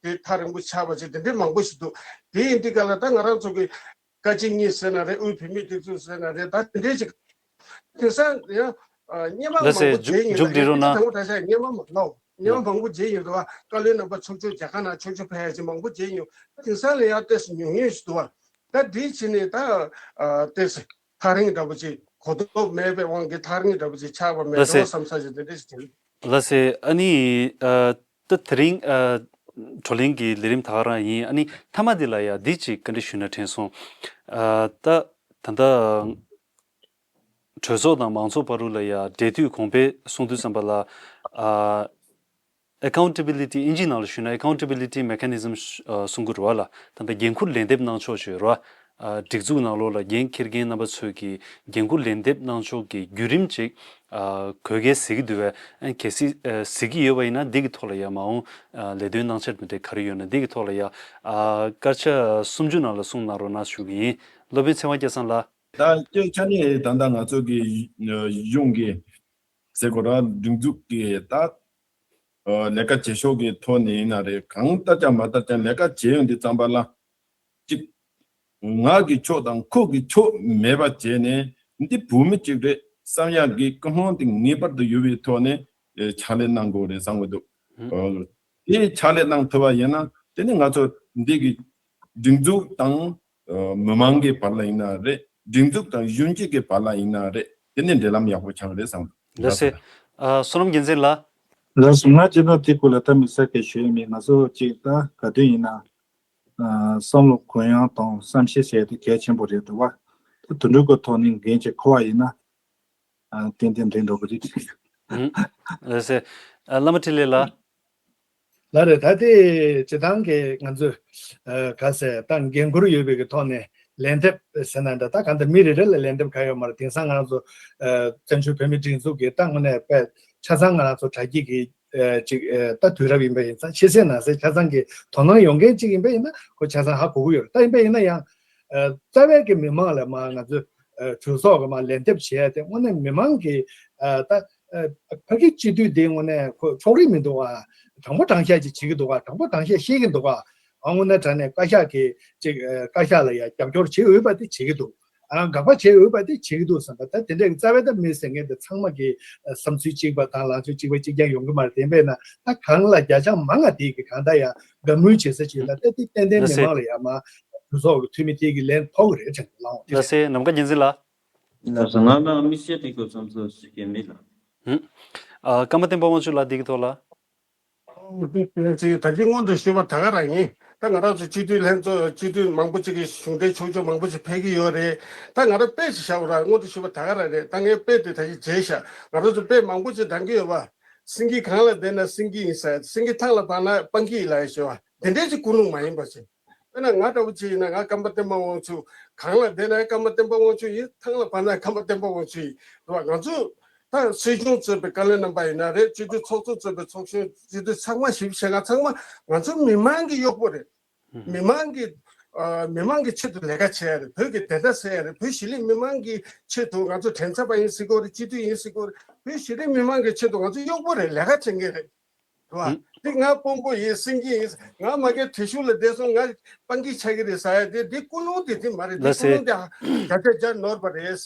དེ་ཐག་རིང་པོ་ཆགས་པ་ཅིག་དེ་འདྲའི་མང་པོ་ཞིག་འདུག་དེ་ཡིན་དུས་ག་ལ་ད་ང་རང་ཚོ་གི་བཀའ་སྤྱི་གཉིས་ཟེར་ན་རེད། དབུས་བོད་མིའི་སྒྲིག་འཛུགས་ཟེར་ན་རེད། ད་དེ་འདྲའི་ཅིག་དེང་སང་ཡང་ཨ་སྔོན་མ་ལགས་སེ། མང་པོ་མཇུག་མཇལ་ཡིན་མཇུག་ལ། སྒྲིལ་རོགས་གནང་། དང་པོ་ད་ཆ་སྔོན་མ་མང་ལོ། སྔོན་མ་མང་པོ་མཇལ་ཡིན་འདུག་བ། བཀའ་བློན་རྣམ་པ་ཚོགས་ཆུང་རྒྱ་གར་ནང་ཆོག་ཆོག་ཕེབས་ཡ་ཅིག་མང་པོ་མཇལ་མྱོང་། དེང་སང་ལ་ཡང་ཏོག་ཙམ་ཉུང་ཉུང་ཞིག་འདུག་བ། ད་འདི་ཕྱིན་ནས་ད་ཨ་ཏོག་ཙམ་ཐག་རིང་འདྲ་པོ་ཅིག་གོ་རྟོགས་མེད་པའི་དབང་གིས་ཐག་རིང་འདྲ་པོ་ཅིག་ཆགས་པ་མེད་ལགས་སེ། འགྲོ་བསམ་ས་ཞིག་དེ་འདྲ་ཞིག་དྲན། ལགས་སེ། ཨ་ནི་ཨ་ད་དེ་རིང་ཨ་བགྲོ་གླེང་གི་ལས་རིམ་ད་ག་རང་ཡིན། ཨ་ནི་མཐའ་མ་འདི་ལ་ཡ་འདི་ཅིག་བཀའ་འདྲི་ཞུས་ན་དྲན་སོང་། ཨ་ད་ད་ལྟ་གྲོས་ཚོགས་དང་མང་ཚོགས་བར་དུ་ལ་ཡ་འབྲེལ་མཐུད་གོང་འཕེལ་གསུང་དུས་ཙམ་པ་ལ། ཨ་accountability། ཨིན་ཇིའི་ནང་ལ་ཞུས་ན་accountability mechanism ཨ་གསུང་གི་རེད་བ་ལ། ད་ལྟ་འགན་འཁུར་ལན་འདེབས་གནང་ཕྱོགས་ཞུས་རེད་བ། ཨ་སྒྲིག་འཛུགས་ནང་ལོགས་ལ་འགན་འཁྱེར་མཁན་རྣམ་པ་ཚོས་ཀྱི་འགན་འཁུར་ལན་འདེབས་གནང་ཕྱོགས་ཀྱི་བརྒྱུད་རིམ་ཅིག་ཨ་དགོས་གལ་ཟེར་གྱི་འདུག་བས། ཨ་གལ་སྲིད་ཨ་གཟིགས་ཀྱི་ཡོད་པ་ཡིན་ན་འདི་གི་ཐོག་ལ་ཡ་མ་འོངས་ཨ་ལས་དོན་གནང་འཆར་དེ་འདྲ་ག་རེ་ཡོད་ན་འདི་གི་ཐོག་ལ་ཡ་ཨ་སྐར་ཆ་སུམ་ཅུ་ནང་ལ་གསུང་གནང་རོགས་གནང་ཞུ་གི་ཡིན། སློབ་དཔོན་ཚེ་དབང་སྐལ་བཟང་ལགས། ད་སྐྱེ་ཆ་ནས་ད་ལྟ་ང་ཚོ་གི་གཞུང་གི་ཟེར་དགོས་ར། སྒྲིག་འཛུགས་ཀྱི་ད་ལས་ཀ་བྱེད་ཕྱོགས་ཀྱི་ཐོག་ནས་ཡིན་ན་རེད། གང་ལྟར་ཀྱང་མ་ལྟར་ཀྱང་ལས་ཀ་བྱེད་ཡོང་དུས་ཙམ་པ་ལ། གཅིག་ང་གི་ཕྱོགས་དང་ཁོ་གི་ཕྱོགས་མེད་པ་བྱས་ནས། འདི་བོད་མི་གཅིག་རེད་བསམ་ཡག་གི་ཀུན་སློང་དེ་ངེས་པར་དུ་ཡོད་པའི་ཐོག་ནས་ཕྱག་ལས་གནང་དགོས་རེད་བསམ་གྱི་འདུག་ཨ་དེ་ཕྱག་ལས་གནང་ཐུབ་པ་ཡིན་ན། དེ་ནི་ང་ཚོ་འདི་གི་སྒྲིག་འཛུགས་དང་ཨ་མི་མང་གི་བར་ལ་ཡིན་ན་རེད། སྒྲིག་འཛུགས་དང་གཞོན་སྐྱེས་ཀྱི་བར་ལ་ཡིན་ན་རེད། དེ་ནི་འབྲེལ་ལམ་ཡག་པོ་ཆགས་རེད་བསམ་གྱི་འདུག་ལགས་སེ། ཨ་བསོད་ནམས་རྒྱལ་མཚན་ལགས། ལགས་སོ། ང་སྤྱིར་བཏང་དེ་སྐོར་ལ་ད་མི་ས་གལ་ཞུ་ཡ་མེད། ང་ཚོ་གཅིག་ད་ག་དུས་ཡིན་ན་ཨ་བསམ་བློ་གུ་ཡངས་དང་བསམ་ཤེས་བྱས་ཏེ་གལ་ཆེན་པོ་རེད་འདུག་བ། ད་དུད་འགྲོ་གི་ཐོག་ནས་འགན་ཅིག་འཁུར་བ་ཡིན་ན། ཨ་ཏན་ཏན་འགྲིག་འགྲོ་གི་རེད། ཨུམ། ལགས་སེ། ཨ་བླ་མ་འཕྲིན་ལས་ལགས། ལགས་རེད། ད་དེ་སྤྱིར་བཏང་གི་ང་ཚོས་ཨ་ག་ཟེར་ད་འགན་འཁུར་ཡོད་པའི་གི་ཐོག་ནས་ལན་འདེབས་ཟེར་ན་འདྲ། ད་གང་ལྟར་མི་རེ་རེ་ལ་ལན་འདེབས་ག་ཡོད་མ་རེད། དེང་སང་ང་རང་ཚོ་ཨ་བཙན་བྱོལ་བོད་མིའི་སྒྲིག་འཛུགས་ཀྱི་ད་དངོས་གནས་དཔེ་ཆ་ཚང་ང་རང་ཚོ་དྲ་རྒྱའི་གི་ཨ་ཅིག་ཨ་ད་དུས་རབས་ཡིན་པ་ཡིན་ཙང་། ཕྱི་གསལ་ནང་གསལ་ཆ་ཚང་གི་དོ་སྣང་ཡོང་མཁན་ཅིག་ཡིན་པ་ཡིན་ན་ཁོ་ཆ་ཚང་ཧ་གོ་གི་ཡོད་རེད། ད་ཡིན་པ་ཡིན་ན་ཡང་ཨ་རྩ་བའི་གི་མི་མང་ལ་མ་ང་ཚོས་ཨ་གྲོས་ཚོགས་ཀྱི་མ་ལན་འདེབས་བྱས་ཏེ་དངོས་གནས་མི་མང་གི་ཨ་ད་ཨ་ཕ་གི་སྤྱི་འཐུས་དེ་དངོས་གནས་ཁོ་ཕྱོགས་རིས་མི་འདུག་ག་དྲང་པོ་དྲང་བཞག་ཅིག་བྱེད་ཀྱི་འདུག་ག་དྲང་པོ་དྲང་བཞག་བཤད་ཀྱི་འདུག་ག་ཨ་དངོས་གནས་དྲང་གནས་བཀའ་ཤག་གི་ཅིག་ཨ་བཀའ་ཤག་ལ་ཡང་རྒྱབ་སྐྱོར་བྱེད་འོས་པ་དེ་བྱེད་ཀྱི་འདུག་ཨ་དགག་པ་བྱེད་འོས་པ་དེ་བྱེད་ཀྱི་འདུག་བསམ་པ། ད་དེ་འདྲའི་རྩ་བའི་ད་མི་ཟེར་མཁན་དེ་ཚང་མ་གི་ཨ་བསམ་ཚུལ་གཅིག་པ་དང་ལངས་ཕྱོགས་གཅིག་པ་གཅིག་རྐྱང་ཡོང་གི་མ་རེད། དེ་ཡིན་པས་ན་ད་གང་ལ་བརྒྱ་ཆ་མང་ང་དེ་གི་གང་ལྟར་ཡང་དགའ་མོས་བྱེད་ས་ཅིག་ཡོད་ན་ད་དེ་ཏན་ཏན་མི་མང་ལ་ཡང་མ་གྲོས་ཚོགས་ཀྱི་འཐུས་མི་དེ་གི་ལན་ཕོག་གི་རེད་དྲན་གི་ལགས། ལགས་སེ། ནམ་མཁའ་རྒྱལ་མཚན་ལགས། ལགས་སོ། ང་ལ་མི་ཤེས་དེ་གོ་བསམ་ཚོ་ཞིག་གི་མི་ལ། ཧུམ། ཨ་ཀརྨ་བསྟན་པ་དབང་ཕྱུག་ལགས་འདི་གི་ཐོག་ལ། ཨོ་དེ་དེ་ཅིག་ད་ཅི་སྔོན་དུ་ཞུས་པ་ད་ག་རང་ཡིན། ད་ང་རང་ཚོ་སྤྱི་འཐུས་ལྷན་ཚོགས་སྤྱི་འཐུས་མང་པོ་ཅིག་གིས་གཞུང་འབྲེལ་ཆོག་ཆོག་མང་པོ་ཅིག་ཕེབས་ཀྱི་ཡོད་རེད། ད་ང་རང་དཔེ་ཅིག་བཞག་པ་ར་སྔོན་དུ་ཞུས་པ་ད་ག་རང་རེད། ད་ངས་དཔེ་དེ་ད་ཅི་བརྗེད་ཤག་ང་རང་ཚོ་དཔེ་མང་པོ་ཅིག་འདང་གི་ཡོད་པ། སེང་གེ་གངས་ལ་བསྡད་ན་སེང་གེ་ཡིན་ཟེར། སེང་གེ་ཐང་ལ་བབས་ན་སྤང་གི་ཡིན་ལབ་ཡ་ཞུ་བ་དེ་འདྲས་ཅིག་ཀུན་སློང་མ་ཡིན་པ་ཅིག་དཔེར་ན་ང་འདྲ་བོ་ཅིག་ཡིན་ན་ང་ཀརྨ་བསྟན་པ་དབང་ཕྱུག་གངས་ལ་བསྡད་ན་ཀརྨ་བསྟན་པ་དབང་ཕྱུག་ཡིན། ཐང་ལ་བབས་ན་ཀརྨ་བསྟན་པ་དབང་ཕྱུག་ཡིན་རེད་བ། ང་ཚོ་ ད་སྲིད་གཞུང་གཙོས་པའི་བཀའ་བློན་རྣམ་པ་ཡིན་ན་རེད། སྤྱི་འཐུས་ཚོགས་གཙོ་གཙོས་པའི་ཚོགས་གཞོན་སྤྱི་འཐུས་ཚང་མ་ཞིབ་བཤད་ང་ཚང་མ་ང་ཚོ་མི་མང་གི་གཡོག་པོ་རེད། མི་མང་གི་ཨ་མི་མང་གི་ཆེད་དུ་ལས་ཀ་བྱས་ཡ་རེད། བོད་ཀྱི་བདེན་མཐའ་གསལ་ཡ་རེད། བོད་གཞིས་ལུས་མི་མང་གི་ཆེད་དུ་ང་ཚོ་མགྲིན་ཚབ་པ་ཡིན་སྲིད་གོ་རེད། སྤྱི་འཐུས་ཡིན་སྲིད་གོ་རེད། བོད་གཞིས་ལུས་མི་མང་གི་ཆེད་དུ་ང་ཚོ་གཡོག་པོ་རེད། ལས་ཀ་བྱེད་མཁན་རེད། རེད་བ། འདི་ང་དཔོན་པོ་ཡིན། སེང་གེ་ཡིན། ང་མ་གིར་བྲེལ་ཤུགས་ལ་བསྡད་སོང་། ང་སྤང་གི་ཆགས་ཀྱི་རེད་ཟེར་ཡ་དེ་འདི་ཀུན་སློང་དེ་དེ་མ་རེད། འདི་ལགས་སེ། ཀུན་སློང་དེ་བརྒྱ་ཆ་བརྒྱ་ནོར་བ་རེད།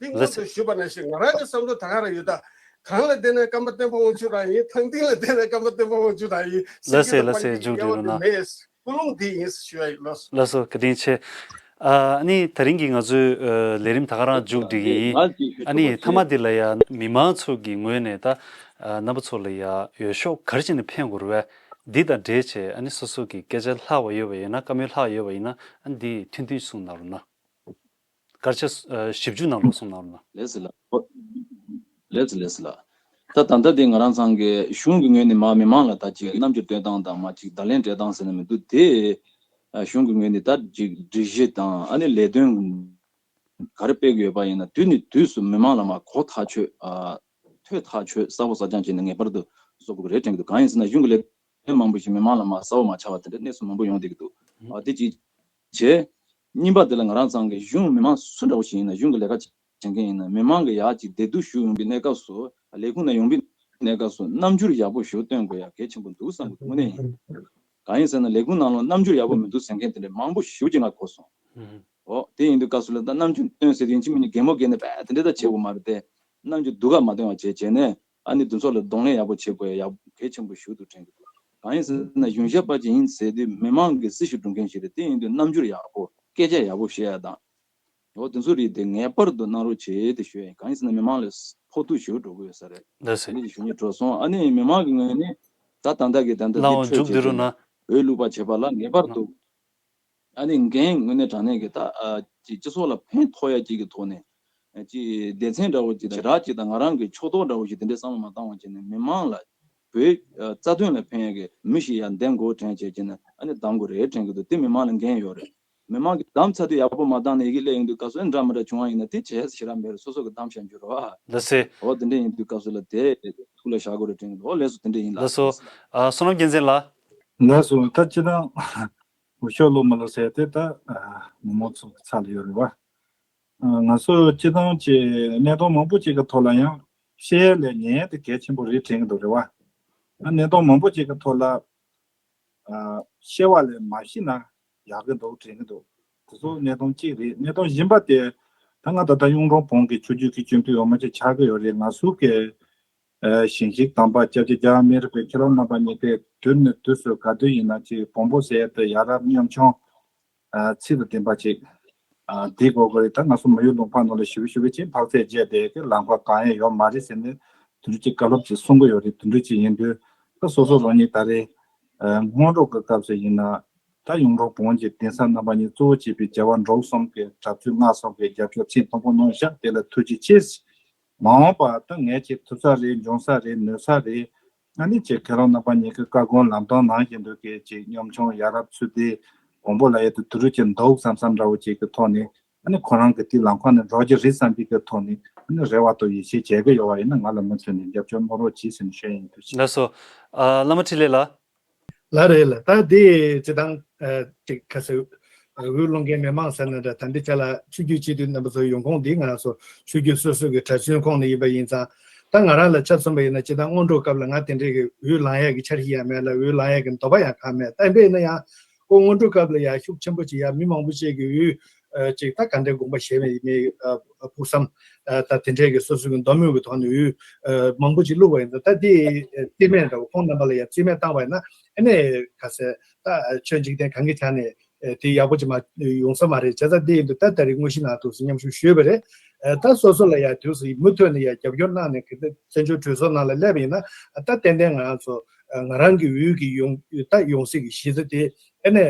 འདི་ལགས་སྔོན་སེ། དུ་ཞུས་པ་ནང་བཞིན་ང་རང་གི་བསམ་བློ་ད་ག་རང་ཡོད་ད། གང་ལ་བསྡད་ན་སྐམ་པ་བརྟན་པོ་འོང་རྒྱུ་རང་ཡིན། ཐང་སྟེང་ལ་བསྡད་ན་སྐམ་པ་བརྟན་པོ་འོང་རྒྱུ་རང་ཡིན། ལགས་སེ། སེང་གེ་ལགས་སེ། དང་སྤང་གི་མཇུག་སྒྲིལ་རོགས་གནང་། མེད། ཀུན་སློང་འདི་ཡིན་ཞུ་ཡ་ཡིན། ལགས་སོ། ལགས་སོ། བཀའ་དྲིན་ཆེ། ཨ་ནི་དེ་རིང་གི་ང་ཚོའི་ཨ་ལས་རིམ་ད་ག་རང་མཇུག་སྒྲིལ་གྱི་ཡིན། ཨ་ནི་མཐའ་མ་འདི་ལ་ཡ་མི་མང་ཚོ་གི་ངོས་ནས་ད་ཨ་རྣམ་པ་ཚོ་ལ་ཡ་འོས་ཤོག་ག་རེ་བྱས་ནས་འཕེན་དགོས་རེད་པས། འདི་དང་འབྲེལ་བྱས་ཨ་ནི་སོ་སོ་གི་སྐད་ཆ་ལྷག་པ་ཡོད་པ་ཡིན་ན། བཀའ་མོལ་ལྷག་ཡོད་པ་ཡིན་ན། ཨ་ནི་འདི་ཐུང་ཐུང་གསུངས་གནང་རོགས་གནང་། སྐར་ཆ་ཨ་བཞི་བཅུ་ནང་ལོགས་གསུངས་གནང་རོགས་གནང་། ལགས་སེ་ལགས། ཨོ། ལགས་སེ་ལགས་སེ་ལགས། ད་ད་ལྟ་དེ་ང་རང་ཚང་གི་གཞུང་གི་ངོས་ནས་མ་མི་མང་ལ་ད་ཅིག་རྣམ་འགྱུར་སྟོན་སྟངས་དང་མ་ཅིག་བརྡ་ལན་སྤྲད་སྟངས་ཟེར་ན་མི་འདུག་དེ། ཨ་གཞུང་གི་ངོས་ནས་ད་ཅིག་སྒྲིག་གཞི་དང་ཨ་ནི་ལས་དོན་ག་རེ་སྤེལ་གྱི་ཡོད་པ་ཡིན་ན་དུས་ནས་དུས་སུ་མི་མང་ལ་མ་གོ་ཐག་ཆོད། ཨ་ཐོས་ཐག་ཆོད། གསལ་པོ་གསལ་རྐྱང་བྱས་ནས་ངེས་པར་དུ་བཟོ་དགོས་ཀྱི་རེད་དྲན་གྱི་འདུག་གང་ཡིན་ཟེར་ན་གཞུང་གི་ལས་དོན་མང་པོ་ཞིག་མི་མང་ལ་མ་གསལ་པོ་མ་ཆགས་པ་དེ་འདྲ་གནས་ཚུལ་མང་པོ་ཡོང་བསྡད་ཀྱི་འདུག་ཨ་དེ་གཅིག་བྱས། གཉིས་པ་དེ་ལ་ང་རང་ཚང་གི་གཞུང་མི་མང་སུ་འདྲ་བོ་ཞིག་ཡིན་ན། གཞུང་གི་ལས་ཀ་བྱེད་མཁན་ཡིན་ན། མི་མང་གི་ཡར་ཅིག་བདེ་སྡུག་ཞུ་ཡོང་པའི་གནས་སྐབས་སུ། ལས་ཁུངས་ནང་ཡོང་པའི་གནས་སྐབས་སུ་རྣམ་འགྱུར་ཡག་པོ་ཞིག་སྟོན་དགོས་ཡ་གལ་ཆེན་པོ་འདུག་བསམ་གྱི་འདུག་དངོས་གནས་ཡིན། གང་ཡིན་ཟེར་ན་ལས་ཁུངས་ནང་ལ་རྣམ་འགྱུར་ཡག་པོ་མི་འདུག་ཟེར་མཁན་དེ་འདྲ་མང་པོ་ཞེ་པོ་ཅིག་ང་གོ་སོང་། ཨོ། དེ་ཡིན་དུས་སྐབས་སུ་ལ་ད་རྣམ་འགྱུར་སྟོན་ཟེར་དུས་ཡིན་གཅིག་མིན་གཉིས་གད་མོ་བགད་ནས་པས་དེ་འདྲ་ད་བྱེད་དགོས་མ་རེད་དེ། རྣམ་འགྱུར་སྡུག་ག་མ་སྟོན་པ་བྱས་བྱས་ནས་ཨ་ནི་དེ་ཚོ་ལ་གདོང་ལེན་ཡག་པོ་བྱེད་དགོས་ཡ་ཡག་གལ་ཆེན་པོ་ཞེ་པོ་འདུག་དྲན་གྱི་འདུག་གང་ཡིན་ཟེར་ན་གཞུང་ཞབས་པ་ཅིག་ཡིན་ཟེར་དུས་མི་མང་གི་སྲི་ཞུ་སྒྲུབ་མཁན་ཞིག་རེད། དེ་ཡིན་དུས་རྣམ་འགྱུར་ཡག་པོ་སྐད་ཆ་ཡག་པོ་བཤད་ཡ་དང་། འོ་དེ་ཚོ་རིགས་དེ་ངེས་པར་དུ་གནང་རོགས་བྱེད་དེ་ཞུ་ཡ་ཡིན། གང་ཡིན་ཟེར་ན་མི་མང་ལ་ཕོག་ཐུག་ཞེ་པོ་འགྲོ་གི་ཡོད་ས་རེད། ལགས་སེ། དེ་འདྲ་ཞུ་སྙིང་བྲོ་སོང་། ཨ་ནི་མི་མང་གི་ངོས་ནས་ད་ད་ལྟ་གི་ད་ལྟ་འདི་ལའོ་འཁྲོད་མཇུག་བསྡུ་བྱས་རོགས་བྱས་ནས་གནང་། འོས་བླུག་པ་བྱེད་པ་ལ་ངེས་པར་དུ་ཨ་ནི་འགན་དངོས་གནས་དྲང་གནས་ཀྱི་ད་ཨ་ཅིག་སྤྱི་ཚོགས་ལ་ཕན་ཐོགས་ཡ་ཅིག་གི་ཐོག་ནས་ཨ་ཅིག་སྡེ་ཚན་འདྲ་བོ་ཅིག་དང་ཞེ་དྲག་ཅིག་དང་ང་རང་གི་ཕྱོགས་གཏོགས་འདྲ་བོ་ཞིག་དེ་འདྲའི་བསམ་བློ་མ་བཏང་བ་བྱས་ནས་མི་མང་ལ་བོད་ཨ་རྩ་དོན་ལ་ཕན་ཡ་གི་མི་ཞིག་ཡར་འདེམས་དགོས་དྲན་བྱས་བྱས་ནས་ཨ་ནི་གདམ་དགོས་རེད་དྲན་གྱི་འདུག་དེ་མི་མང་ལ་འགན་ཡོད་རེད། མི་མང་གིས་གདམ་ཚར་དུས་ཡག་པོ་མ་བཏང་ནས་ཡི་གེ་སླེབས་ཡོང་དུས་སྐབས་སུ་ཨེ་འདྲ་མི་འདྲ་བྱུང་བ་ཡིན་ན་དེ་བྱས་ཞེ་དྲག་མེད་རེད། སོ་སོ་གིས་གདམ་བཞག་རྒྱུ་རེད་བ། ལགས་སེ། འོ་དེ་འདྲ་ཡིན་དུས་སྐབས་སུ་ལ་དེ་ཐུགས་ལ་བཞག་དགོས་རེད་དྲན་གྱི་འདུག་འོ་ལགས་སོ། དེ་འདྲ་ཡིན་ལགས། ལགས་སོ། ཨ་བསོད་ནམས་རྒྱལ་མཚན་ལགས། ལགས་སོ། ད་སྤྱིར་བཏང་འོས་ཤོག་བླུགས་མ་བླུགས་ཟེར་དེ་ད་ཨ་མི་མང་ཚོ་གི་ཚབ་ལ་ཡོད་རེད་བ། ཨ་ང་ཚོ་སྤྱིར་བཏང་གི་གནད་དོན་མང་པོ་ཅིག་གི་ཐོག་ལ་ཡང་བཤད་ཡ་ལས་ཉན་ཡ་དེ་གལ་ཆེན་པོ་རེད་དྲན་གྱི་འདུག་རེད་བ། ཨ་གནད་དོན་མང་པོ་ཅིག་གི་ཐོག་ལ་ཨ་བཤད་པ་ལས་མ་བཤད་ན་ཡག་གི་འདུག་དྲན་གྱི་འདུག་དེ་ཚོ་གནད་དོན་གཅིག་རེད། གནད་དོན་གཞན་པ་དེ་ད་ང་ད་ལྟ་གཡུང་དྲུང་བོན་གྱི་ཆོས་བརྒྱུད་ཀྱི་སྤྱི་འཐུས་འོས་མི་ཅིག་ཆགས་ཀྱི་ཡོད་རེད། ང་ཚོ་གི་ཨ་ཞིང་གཤེགས་དམ་པ་སྐྱབས་རྗེ་རྒྱལ་བ་མི་ལ་རས་པའི་མཁྱེན་བརླབས་རྣམ་པ་གཉིས་དེ་དུས་ནས་དུས་སུ་ག་དུས་ཡིན་ན་ཅིག་བོན་པོ་ཟེར་ཡ་དེ་ཡ་རབས་ཉམ་ཆུང་ཨ་ཚིག་དང་ལྡན་པ་ཅིག་ཨ་འདི་གོ་གོ་རེད། ད་ང་ཚོ་མ་ཡུལ་ལུང་པ་ནང་ལ་ཞུ་ཞུ་བའི་ཅིག་འཕག་ཚད་བརྗེད་དེ་གི་ལམ་ཁ་གང་ཡང་ཡོད་མ་རེད་ཟེར་ནས་དེ་འདྲ་ཅིག་བཀའ་སློབ་ཅིག་གསུང་གི་ཡོད་རེད། དེ་འདྲ་ཅིག་ཡིན་དུས་ད་སོ་སོ་རང་ཉིད་ད་རེས་ཨ་སྔོན་འགྲོ་གི་སྐབས་སུ་ཡིན་ན་ད་གཡུང་དྲུང་བོན་གྱི་གདན་ས་རྣམ་པ་གཉིས་གཙོ་བོ་བྱས་པའི་རྒྱལ་བ་འབྲུག་གསུམ་གྱི་གྲྭ་བཙུན་ལྔ་གསུམ་གྱི་རྒྱབ་སྐྱོར་ཚད་མཐོན་པོ་གནང་བཞག་དེ་ལ་ཐུགས་རྗེ་ཆེ། མ་འོངས་པ་ད་ངས་ཅིག་ཐུབ་ས་རེད། འབྱུང་ས་རེད། ནུས་ས་རེད། ཨ་ནི་ཅིག་མཁན་རབས་རྣམ་པ་གཉིས་ཀྱི་བཀའ་དགོངས་ལམ་སྟོན་གནང་བཞིན་དུ་གི་ཅིག་ཉམ་ཆུང་ཡ་རབས་ཚུལ་ལྡན་བོན་པོ་ལབ་ཡ་དེ་དུ་རུ་ཅིག་འདུག་བསམ་བསམ་འདྲ་བོ་ཅིག་གི་ཐོག་ནས་ཨ་ནི་ཁོ་རང་གི་དེ་ལམ་ཁ་ནས་འགྲོ་རྒྱུ་རེད་བསམ་པའི་གི་ཐོག་ནས་ཨ་ནི་རེ་བ་དང་ཡིད་ཆེས་བྱེད་ཀྱི་ཡོད་པ་ཡིན་ན་ང་ལ་མུ་མཐུད་ནས་རྒྱབ་སྐྱོར་གནང་རོགས་གྱིས་ཟེར་ནས་ཞུ་ཡ་ཡིན། ཐུགས་རྗེ་ཆེ། ལགས་སོ། ཨ་བླ་མ་འཕྲིན་ལས་ལགས། ལགས་རེད་ལགས། ད་དེ་སྤྱིར་བཏང་ཨ་ཅིག་ཁ་སང་འོས་སློང་མཁན་མི་མང་ཟེར་ན་འདྲ། ད་འདི་ཆ་ལ་ཆོས་བརྒྱུད་སྤྱི་འཐུས་རྣམ་པ་ཚོ་ཡོང་ཁུངས་འདི་ང་རང་ཚོ་ཆོས་བརྒྱུད་སོ་སོ་གི་གྲྭ་བཙུན་ཁོངས་ནས་ཡིན་པ་ཡིན་ཙང་། ད་ང་རང་ལ་ཆ་མཚོན་པ་ཡིན་ན་སྤྱིར་བཏང་སྔོན་འགྲོ་སྐབས་ལ་ང་དེ་འདྲའི་གི་འོས་ལངས་ཡས་ཀྱི་འཆར་གཞི་ཡང་མེད་ལ་འོས་ལངས་ཡས་ཀྱི་འདོད་པ་ཡང་གང་མེད། ད་ཡིན་པས་ན་ཡང་ཁོ་སྔོན་འགྲོ་སྐབས་ལ་ཡང་ཤུགས་ཆེན་པོ་ཅིག་ཡང་མི་མང་པོ་ཅིག་གི་འོས་ཨ་ཅིག་ད་ག་འདྲའི་དགོངས་པ་བཞེས་པའི་མི་ཨ་ཕུགས་བསམ་ཨ་ད་དེ་འདྲའི་གི་སོ་སོ་གི་འདོད་མོས་ཀྱི་ཐོག་ནས་འོས་ཨ་མང་པོ་ཅིག་བླུགས་པ་ཡིན་ཙང་། ད་དེ་རྩིས་མེད་འདྲ་བོ་ཁོང་རྣམ་པ་ལ་ཡང་རྩིས་མེད་བཏང་བ་ཡིན་ན་ཨ་ནི་ག་ཟེར་ད་ཆོས་འཇིག་རྟེན་གང་གི་ཆ་ནས་ཨ་དེ་ཡག་པོ་ཅིག་མ་ཡོང་ས་མ་རེད། བྱས་ཙང་དེ་ཡིན་དུས་ད་ད་རེས་དངོས་གཞི་ནང་དུ་མཉམ་ཞུགས་ཞུས་པ་རེད། ཨ་ད་སོ་སོ་ལ་ཡང་དུས་སུ་མུ་མཐུད་ནས་ཡང་རྒྱབ་སྐྱོར་གནང་ནས་གི་ད་བཙན་བྱོལ་གྲོས་ཚོགས་ནང་ལ་སླེབས་པ་ཡིན་ན་ཨ་ད་ཏན་ཏན་ང་རང་ཚོ་ཨ་ང་རང་གི་འོས་ཀྱི་ཡོང་ད་ཡོང་སྲིད་ཀྱི་གཞི་རྩ་དེ། ཨ་ནི་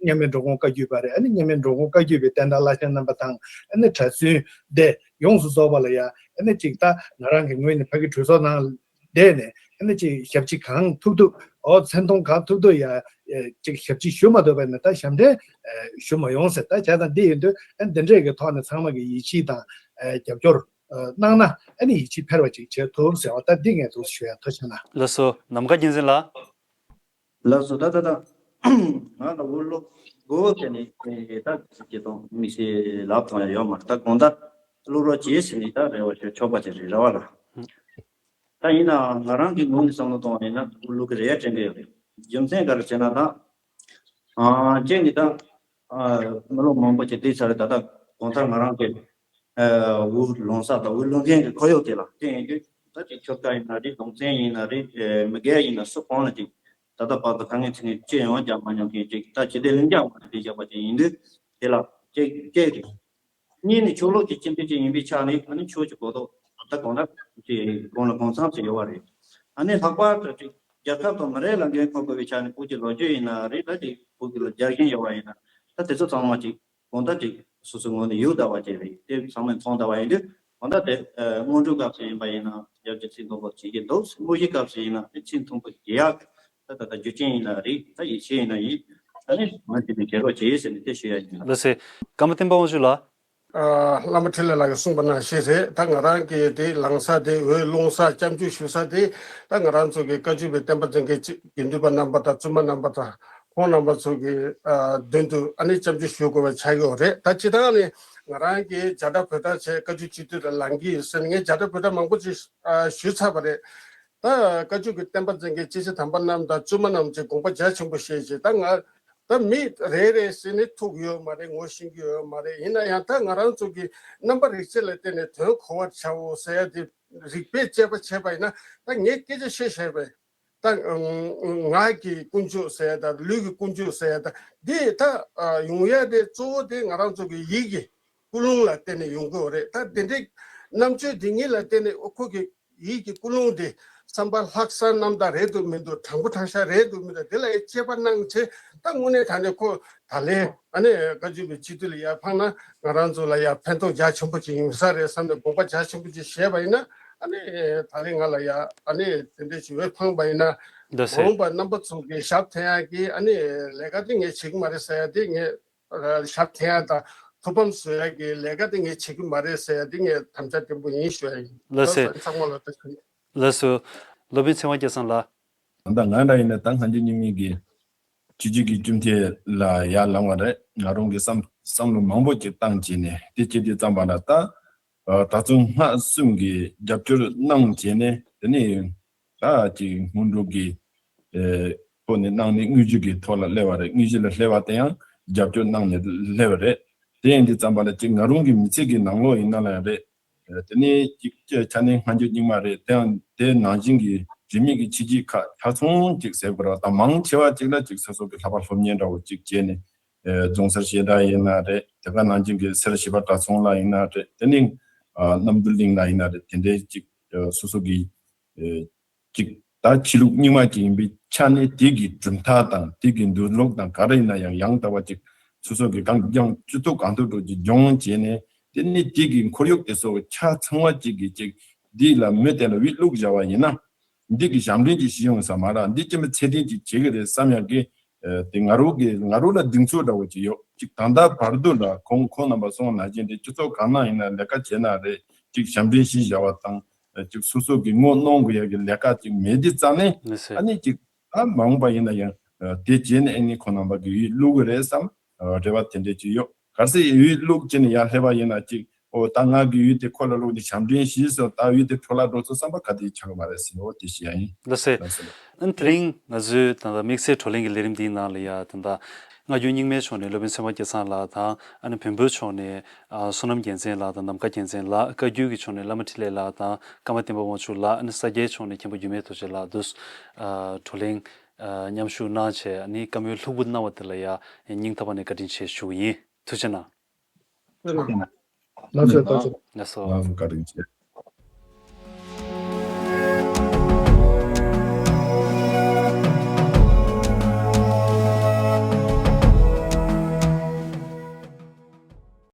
མཉམ་མེད་འགྲོ་མགོན་བཀའ་བརྒྱུད་པ་རེད། ཨ་ནི་མཉམ་མེད་འགྲོ་མགོན་བཀའ་བརྒྱུད་པའི་བསྟན་བདག་བླ་ཆེན་རྣམ་པ་དང་ཨ་ནི་གྲྭ་བཙུན་སྡེ་ཡོངས་སུ་རྫོགས་པ་ལ་ཡ་ཨ་ནི་ཅིག་ད་ང་རང་གི་ངོས་ནས་ཕ་གི་གྲོས་ཚོགས་ནང་བསྡད་ནས་ཨ་ནི་ཅིག་ཞབས་ཕྱི་གང་ཐུབ་ཐུབ་འོ་མཚན་མཐོང་གང་ཐུབ་ཐུབ་ཡ་ཅིག་ཞབས་ཕྱི་ཞུ་མ་ཐུབ་པ་ཡིན་ན་ད་ཞབས་འདྲེན་ཞུ་མ་ཡོང་ཟེར། ད་བྱས་ཙང་འདི་ཡིན་དུས་ཨ་ནི་འདི་འདྲས་ཀྱི་ཐོག་ནས་ཚང་མ་གི་ཡིད་ཆེས་དང་རྒྱབ་སྐྱོར་ གནང་ན་ཨ་ནི་ཡིད་ཆེས་འཕེར་བ་ཅིག་བྱེད་ཐུབ་ཟེར་བ་ད་འདི་ངས་འདུག་ཞུ་ཡ་ཐུགས་རྗེ་གནང་། ལགས་སོ། ནམ་མཁའ་རྒྱལ་མཚན་ལགས། ལགས་སོ། ད་ད་ད། ང་ལ་འུ་ལོ་གོ་དེ་ནི་ད་སྐྱེ་སྟོང་མི་ཤེས་ལབ་ཐོང་ཡ་ཡོད་མ་རེད། ད་དགོང་དག་བླུག་རོགས་བྱེད་ཟེར་ནི་ད་རེ་བ་ཞུ་ཆོག་པ་ཅིག་རེད། རེ་བ་ལ། ད་ཡིན་ནའང་ང་རང་གི་ངོས་ནས་བསམ་བློ་གཏོང་བ་ཡིན་ན་འུ་ལོ་གི་རེ་བ་དྲན་གི་ཡོད་རེད། རྒྱུ་མཚན་ག་རེ་བྱས་ན་ད། ཨ་ཅེ་ནི་ད། ཨ་མི་ལོ་མང་པོ་ཅིག་འདས་ཚར་རེད། ད་ད་དགོང་དག་ང་རང་གི་ཨ་འུ་ལོང་ས་དང་འུ་ལོང་མཁན་གྱི་ཁོར་ཡུག་དེ་ལ་དེ་ཡིན་དུས་ད་ཅིག་ཁྱོ་ག་ཡིན་ན་རེད། གདོང་བཙན་ཡིན་ན་རེད། ཨེ་མི་སྒེར་ཡིན་ན་སུ་གང་ལ་ཅིག་ད་ལྟ་བར་དུ་དཀའ་ངལ་འཕྲད་མཁན་ཅི་ཡོང་རྒྱག་མ་མྱོང་མཁན་ཅིག་ད་ཇི་སྡེ་ལྷིང་འཇགས་ངང་ནས་བསྡད་བཞག་པ་ཅིག་ཡིན་དུས་དེ་ལ་ཅིག་ཅིག་རེད། གཉིས་ནི་ཆོས་ལུགས་ཀྱི་སྤྱི་འཐུས་ཅིག་ཡིན་པའི་ཆ་ནས་ཨ་ནི་ཆོས་ཀྱི་གོ་རྟོགས་ད་གང་ལྟར་ཅིག་གང་ལ་གང་འཚམ་ཅིག་ཡོད་པ་རེད། ཨ་ནི་ལྷག་པར་དུ་ཅིག་རྒྱལ་ཁབ་དང་མི་རིགས་ལ་འགན་འཁུར་དགོས་པའི་ཆ་ནས་བོད་ཀྱི་ལོ་རྒྱུས་ཡིན་ན་རེད། ད་ཅིག་བོད་ཀྱི་ལོ་རྒྱུས་རྒྱུན་ཡོད་པ་ཡིན་ན་ད་དེ་ཚོ་ཚང་མ་ཅིག་གང་ལྟར་ཅིག་སོ་སོའི་ངོས་ནས་ཡོད་བསྡད་པ་ཅིག་རེད། དེ་ཚང་མས་མཐོང་བསྡད་པ་ཡིན་དུས་གང་ལྟར་དེ་ཨ་སྔོན་འགྲོའི་སྐབས་སུ་ཡིན་པ་ཡིན་ན་ཡར་རྒྱས་ཚིག་མཐོན་པོ་བྱེད་ཀྱི་འདུག་དངོས་གཞིའི་སྐབས་སུ་ཡིན་ན་དེ་ཚིག་མཐོན་པོ་རྒྱག་ཡག་ད་ད་ལྟ་རྒྱུ་རྐྱེན་ཡིན་ན་རེད། ད་ཡིད་ཆེས་ཡིན་ན་ཡིན། ད་ནི་ང་ཚོས་ནི་བྱེད་རོགས་བྱེད་ཟེར་ནས་དེ་ཞུ་ཡ་ཡིན། ལགས་སེ། ཀརྨ་བསྟན་པ་དབང་ཕྱུག་ལགས། ཨ་བླ་མ་འཕྲིན་ལས་ལགས་ཀྱིས་གསུངས་པ་ནང་བཞིན་རེད། ད་ང་རང་གི་དེ་ལངས་ས་དེ་འོས་སློང་ས་སྐྱབས་འཇུག་ཞུ་ས་དེ་ད་ང་རང་ཚོ་གི་བཀའ་བརྒྱུད་པའི་བསྟན་པ་འཛིན་མཁན་གཅིག་དགེ་འདུན་པ་རྣམ་པ་དང་བཙུན་མ་རྣམ་པ་དང་ཁོང་རྣམ་པ་ཚོ་གི་ཨ་མདུན་དུ་ཨ་ནི་སྐྱབས་འཇུག་ཞུ་དགོས་པ་ཆགས་ཡོད་རེད། ད་སྤྱིར་བཏང་ནི་ང་རང་གི་རྒྱ་གྲགས་བོད་གྲགས་བྱས་བཀའ་བརྒྱུད་སྤྱི་འཐུས་ལ་ལངས་ཀྱི་ཡོད་ཟེར་ནས་ངས་རྒྱ་གྲགས་བོད་གྲགས་མང་པོ་ཅིག་ཨ་ཞུས་ཚར་བ་རེད། ད་བཀའ་བརྒྱུད་ཀྱི་བསྟན་པ་འཛིན་མཁན་སྐྱེས་ཆེན་དམ་པ་རྣམས་དང་བཙུན་མ་རྣམས་ཀྱིས་དགོངས་པ་རྒྱ་ཆེན་པོ་བཞེས་བྱས་ད་ང་ད་མི་རེ་རེ་ཟེར་ནས་ཐུག་ཡོད་མ་རེད། ངོ་ཤེས་ཀྱི་ཡོད་མ་རེད། ཡིན་ན་ཡང་ད་ང་རང་ཚོ་གི་རྣམ་པ་རིག་བྱེད་ལ་བརྟེན་ནས་དོན་གོ་བར་བྱའོ་ཟེར་ཡ་དེ་རིགས་པས་དཔྱད་པ་བྱས་པ་ཡིན་ན་ད་ངས་སྐད་ཆ་བཤད་བཤད་པས་ད་ང་གི་ཀུན་སྤྱོད་ཟེར་ཡ་ད་ལུས་ཀྱི་ཀུན་སྤྱོད་ཟེར་ཡ་ད་འདི་ད་ཡོང་ཡ་དེ་གཙོ་བོ་དེ་ང་རང་ཚོ་གི་ཡིད་ཀྱི་ཀུན་སློང་ལ་བརྟེན་ནས་ཡོང་གི་ཡོད་རེད། ད་དེ་འདྲའི་རྣམ་དཔྱོད་འདི་གཉིས་ལ་བརྟེན་ནས་ཨོ་ཁོ་གི་ཡིད་ཀྱི་ཀུན་སློང་དེ་བསམ་པ་ལྷག་བསམ་རྣམ་དག་རེད་འདུག་མི་འདུག་དྲང་པོ་དྲང་བཞག་རེད་འདུག་མི་འདུག་དེ་ལ་དཔྱད་པ་གནང་བྱས་ད་དངོས་གནས་དྲང་གནས་ཁོ་ད་ལན་ཨ་ནི་བཀའ་བརྒྱུད་པའི་སྤྱི་འཐུས་ལ་ཡར་འཕངས་ན་ང་རང་ཚོ་ལ་ཡར་ཕན་ཐོགས་རྒྱ་ཆེན་པོ་ཅིག་ཡོང་ས་རེད་བསམ་ནས་དགོངས་པ་རྒྱ་ཆེན་པོ་ཅིག་བཞེས་པ་ཡིན་ན་ཨ་ནི་ད་ལན་ང་ལ་ཡར་ཨ་ནི་དེ་འདྲས་ཅིག་འོས་འཕངས་པ་ཡིན་ན་འདི་མ་ཟེར་འོངས་པ་རྣམ་པ་ཚོ་གི་ཞབས་འདེགས་ཡག་གི་ཨ་ནི་ལས་ཀ་དེ་ངས་བྱེད་ཀྱི་མ་རེད་ཟེར་ཡ་དེ་ངས། ཞབས་འདེགས་ཡ་དང་ཐུགས་ཕམ་བཟོ་ཡ་གི་ལས་ཀ་དེ་ངས་བྱེད་ཀྱི་མ་རེད་ཟེར་ཡ་དེ་ངས་དམ་བཅའ་བརྟན་པོ་ཡིན་ཞུ་ཡ་ཡིན། ལགས་སེ། ཚང་མ་ལ་ཐུགས་རྗེ་ཆེ། ལགས་སོ། སློབ་དཔོན་ཚེ་དབང་སྐལ་བཟང་ལགས། ད་ང་འདྲ་ཡིན་ན་ད་སྔ་འགྱུར་རྙིང་མའི་གི་ཆོས་བརྒྱུད་ཀྱི་བཅོམ་ཐེངས་ལ་ཡར་ལངས་པ་རེད། ང་རང་གི་བསམ་བསམ་བློ་མང་པོ་ཅིག་བཏང་བྱས་ནས་དེ་བྱེད་དུས་ཙམ་པ་ལ་ད་ད་ཚོ་སྔགས་གསུམ་གྱི་རྒྱབ་སྐྱོར་གནང་བྱས་ནས་དེ་ནས་ད་ཅིག་སྔོན་འགྲོ་གི་ཨེ་ཐོག་ནས་གནང་ནས་དངོས་གཞི་གི་ཐོག་ལ་སླེབས་པ་རེད། དངོས་གཞི་ལ་སླེབས་པ་དེ་ཡང་རྒྱབ་སྐྱོར་གནང་ནས་སླེབས་པ་རེད། དེ་ཡིན་དུས་ཙམ་པ་ལ་ཅིག་ང་རང་གི་མི་ཚེ་གི་ནང་ལོགས་ཡིན་ན་ལ་ཡང་རེད། ཨེ་དེ་ནས་ཅིག་ཅེས་ཆ་ནས་སྔ་འགྱུར་རྙིང་མ་རེད། དེ་ཡང་དེ་ནང་བཞིན་གྱི་རིས་མེད་ཀྱི་ཆོས་བརྒྱུད་ཁག་ཆ་ཚང་ཅིག་ཟེར་དགོས་རེད་བ། ད་མང་ཆེ་བ་ཅིག་ལ་ཅིག་སོ་སོ་གི་ལྷག་པ་སློབ་གཉེར་འདྲ་བོ་ཅིག་བྱས་ནས་ཨེ་རྫོང་སར་བཤད་གྲྭ་ཡིན་ན་རེད། དེ་ག་ནང་བཞིན་གྱི་སེར་བྱེས་པ་གྲྭ་ཚང་ལ་ཡིན་ན་རེད། དེ་ནས་ཨ་རྣམ་གྲོལ་གླིང་ལ་ཡིན་ན་རེད། དེ་འདྲའི་ཅིག་ཨེ་སོ་སོ་གི་ཨེ་ཅིག་ད་ཆོས་ལུགས་རྙིང་མ་ཅིག་ཡིན་པའི་ཆ་ནས་དེ་གི་གྲུབ་མཐའ་དང་དེ་གི་འདུལ་ལུགས་དང་ག་རེ་ཡིན་ན་ཡང་ཡང་དག་པ་ཅིག་སོ་སོ་གི་གང་སྦྱང་ཅི་ཐུབ་གང་ཐུབ་འགྲོ་ཅིག་སྦྱོང་བྱས་ནས་དེ་ནི་དེ་གི་ཁོར་ཡུག་དེ་ཚོ་ཆ་ཚང་བ་ཅིག་གི་ཅིག་འདི་ལ་མི་དེ་ལ་དབུས་བླུགས་བཞག་པ་ཡིན་ན་འདི་གི་ཞབས་འདྲེན་ཅིག་ཞིག་ཡོང་ས་མ་རེད། འདི་ཅི་མི་ཚད་ལྡན་ཅིག་བྱེད་གི་རེད་བསམ་ཡག་གི་ཨ་དེ་ང་རང་གི་ང་རང་ལ་གདེང་ཚོད་འདྲ་བོ་ཅིག་ཡོད། ཅིག་ད་ལྟ་བར་དུ་ལ་ཁོང་ཁོང་རྣམ་པ་སོང་ན་བཞིན་དེ་སྤྱི་ཚོགས་གང་ན་ཡིན་ན་ལས་ཀ་བྱས་ན་རེད། ཅིག་ཞབས་འདྲེན་ཞིག་བཞག་པ་དང་། ཅིག་སོ་སོ་གི་ངོ་གནོང་དགོས་ཡ་གི་ལས་ཀ་ཅིག་མེད་དེ་རྩ་ནས། ལགས་སེ། ཨ་ནི་ཅིག་ཨ་མ་འོངས་པ་ཡིན་ན་ཡང་དེ་བྱས་ནས་ཨ་ནི་ཁོང་རྣམ་པ་གི་ཡིད་བླུག་གི་རེད་བསམ་རེ་བ་དེ་འདྲས་ཅིག་ཡོད། གལ་སྲིད་ཡིད་བླུག་བྱས་ནས་ཡར་སླེབས་པ་ཡིན་ན་ཅིག་ཨོ་ད་ང་གི་ཡིད་དེ་ཁོ་ལ་བླུག་ནས་ཞབས་འདྲེན་ཞུས་སོང་། ད་ཡིད་དེ་འཕྲོ་བརླག་འགྲོ་ཚོད་བསམ་པ་ག་དེ་ཆགས་ཀྱི་མ་རེད་ཟེར། ཨོ་དེ་བཤད་ཡ་ཡིན། ལགས་སེ། ལགས་སེ། ཨ་ནི་དེ་རིང་ང་ཚོའི་ད་ལྟ་དམིགས་བསལ་བགྲོ་གླེང་གི་ལས་རིམ་འདིའི་ནང་ལ་ཡ་ད་ལྟ་སྔ་འགྱུར་རྙིང་མའི་ཕྱོགས་ནས་སློབ་དཔོན་ཚེ་དབང་སྐལ་བཟང་ལགས་དང་། ཨ་ནི་བོན་པོའི་ཕྱོགས་ནས་ཨ་བསོད་ནམས་རྒྱལ་མཚན་ལགས་དང་ནམ་མཁའ་རྒྱལ་མཚན་ལགས། བཀའ་བརྒྱུད་ཀྱི་ཕྱོགས་ནས་བླ་མ་འཕྲིན་ལས་ལགས་དང་ཀརྨ་བསྟན་པ་དབང་ཕྱུག་ལགས། ཨ་ནི་ས་སྐྱའི་ཕྱོགས་ནས་མཁན་པོ་འགྱུར་མེད་རྡོ་རྗེ་ལགས། འདུག་སེ་ཨ་བགྲོ་གླེང་ཨ་མཉམ་ཞུགས་གནང་བྱས་ཨ་ནི་བཀའ་མོལ་ལྷུག་པོ་གནང་བ་དེ་ལ་ཡ་སྙིང་ཐག་པ་ནས་བཀའ་དྲིན་ཆེ་ཞུ་གི་ཡིན། ཐུགས་རྗེ་གནང་། ལགས་སོ། ལགས་སོ། ལགས་སོ། ལགས་སོ། བཀའ་དྲིན་ཆེ།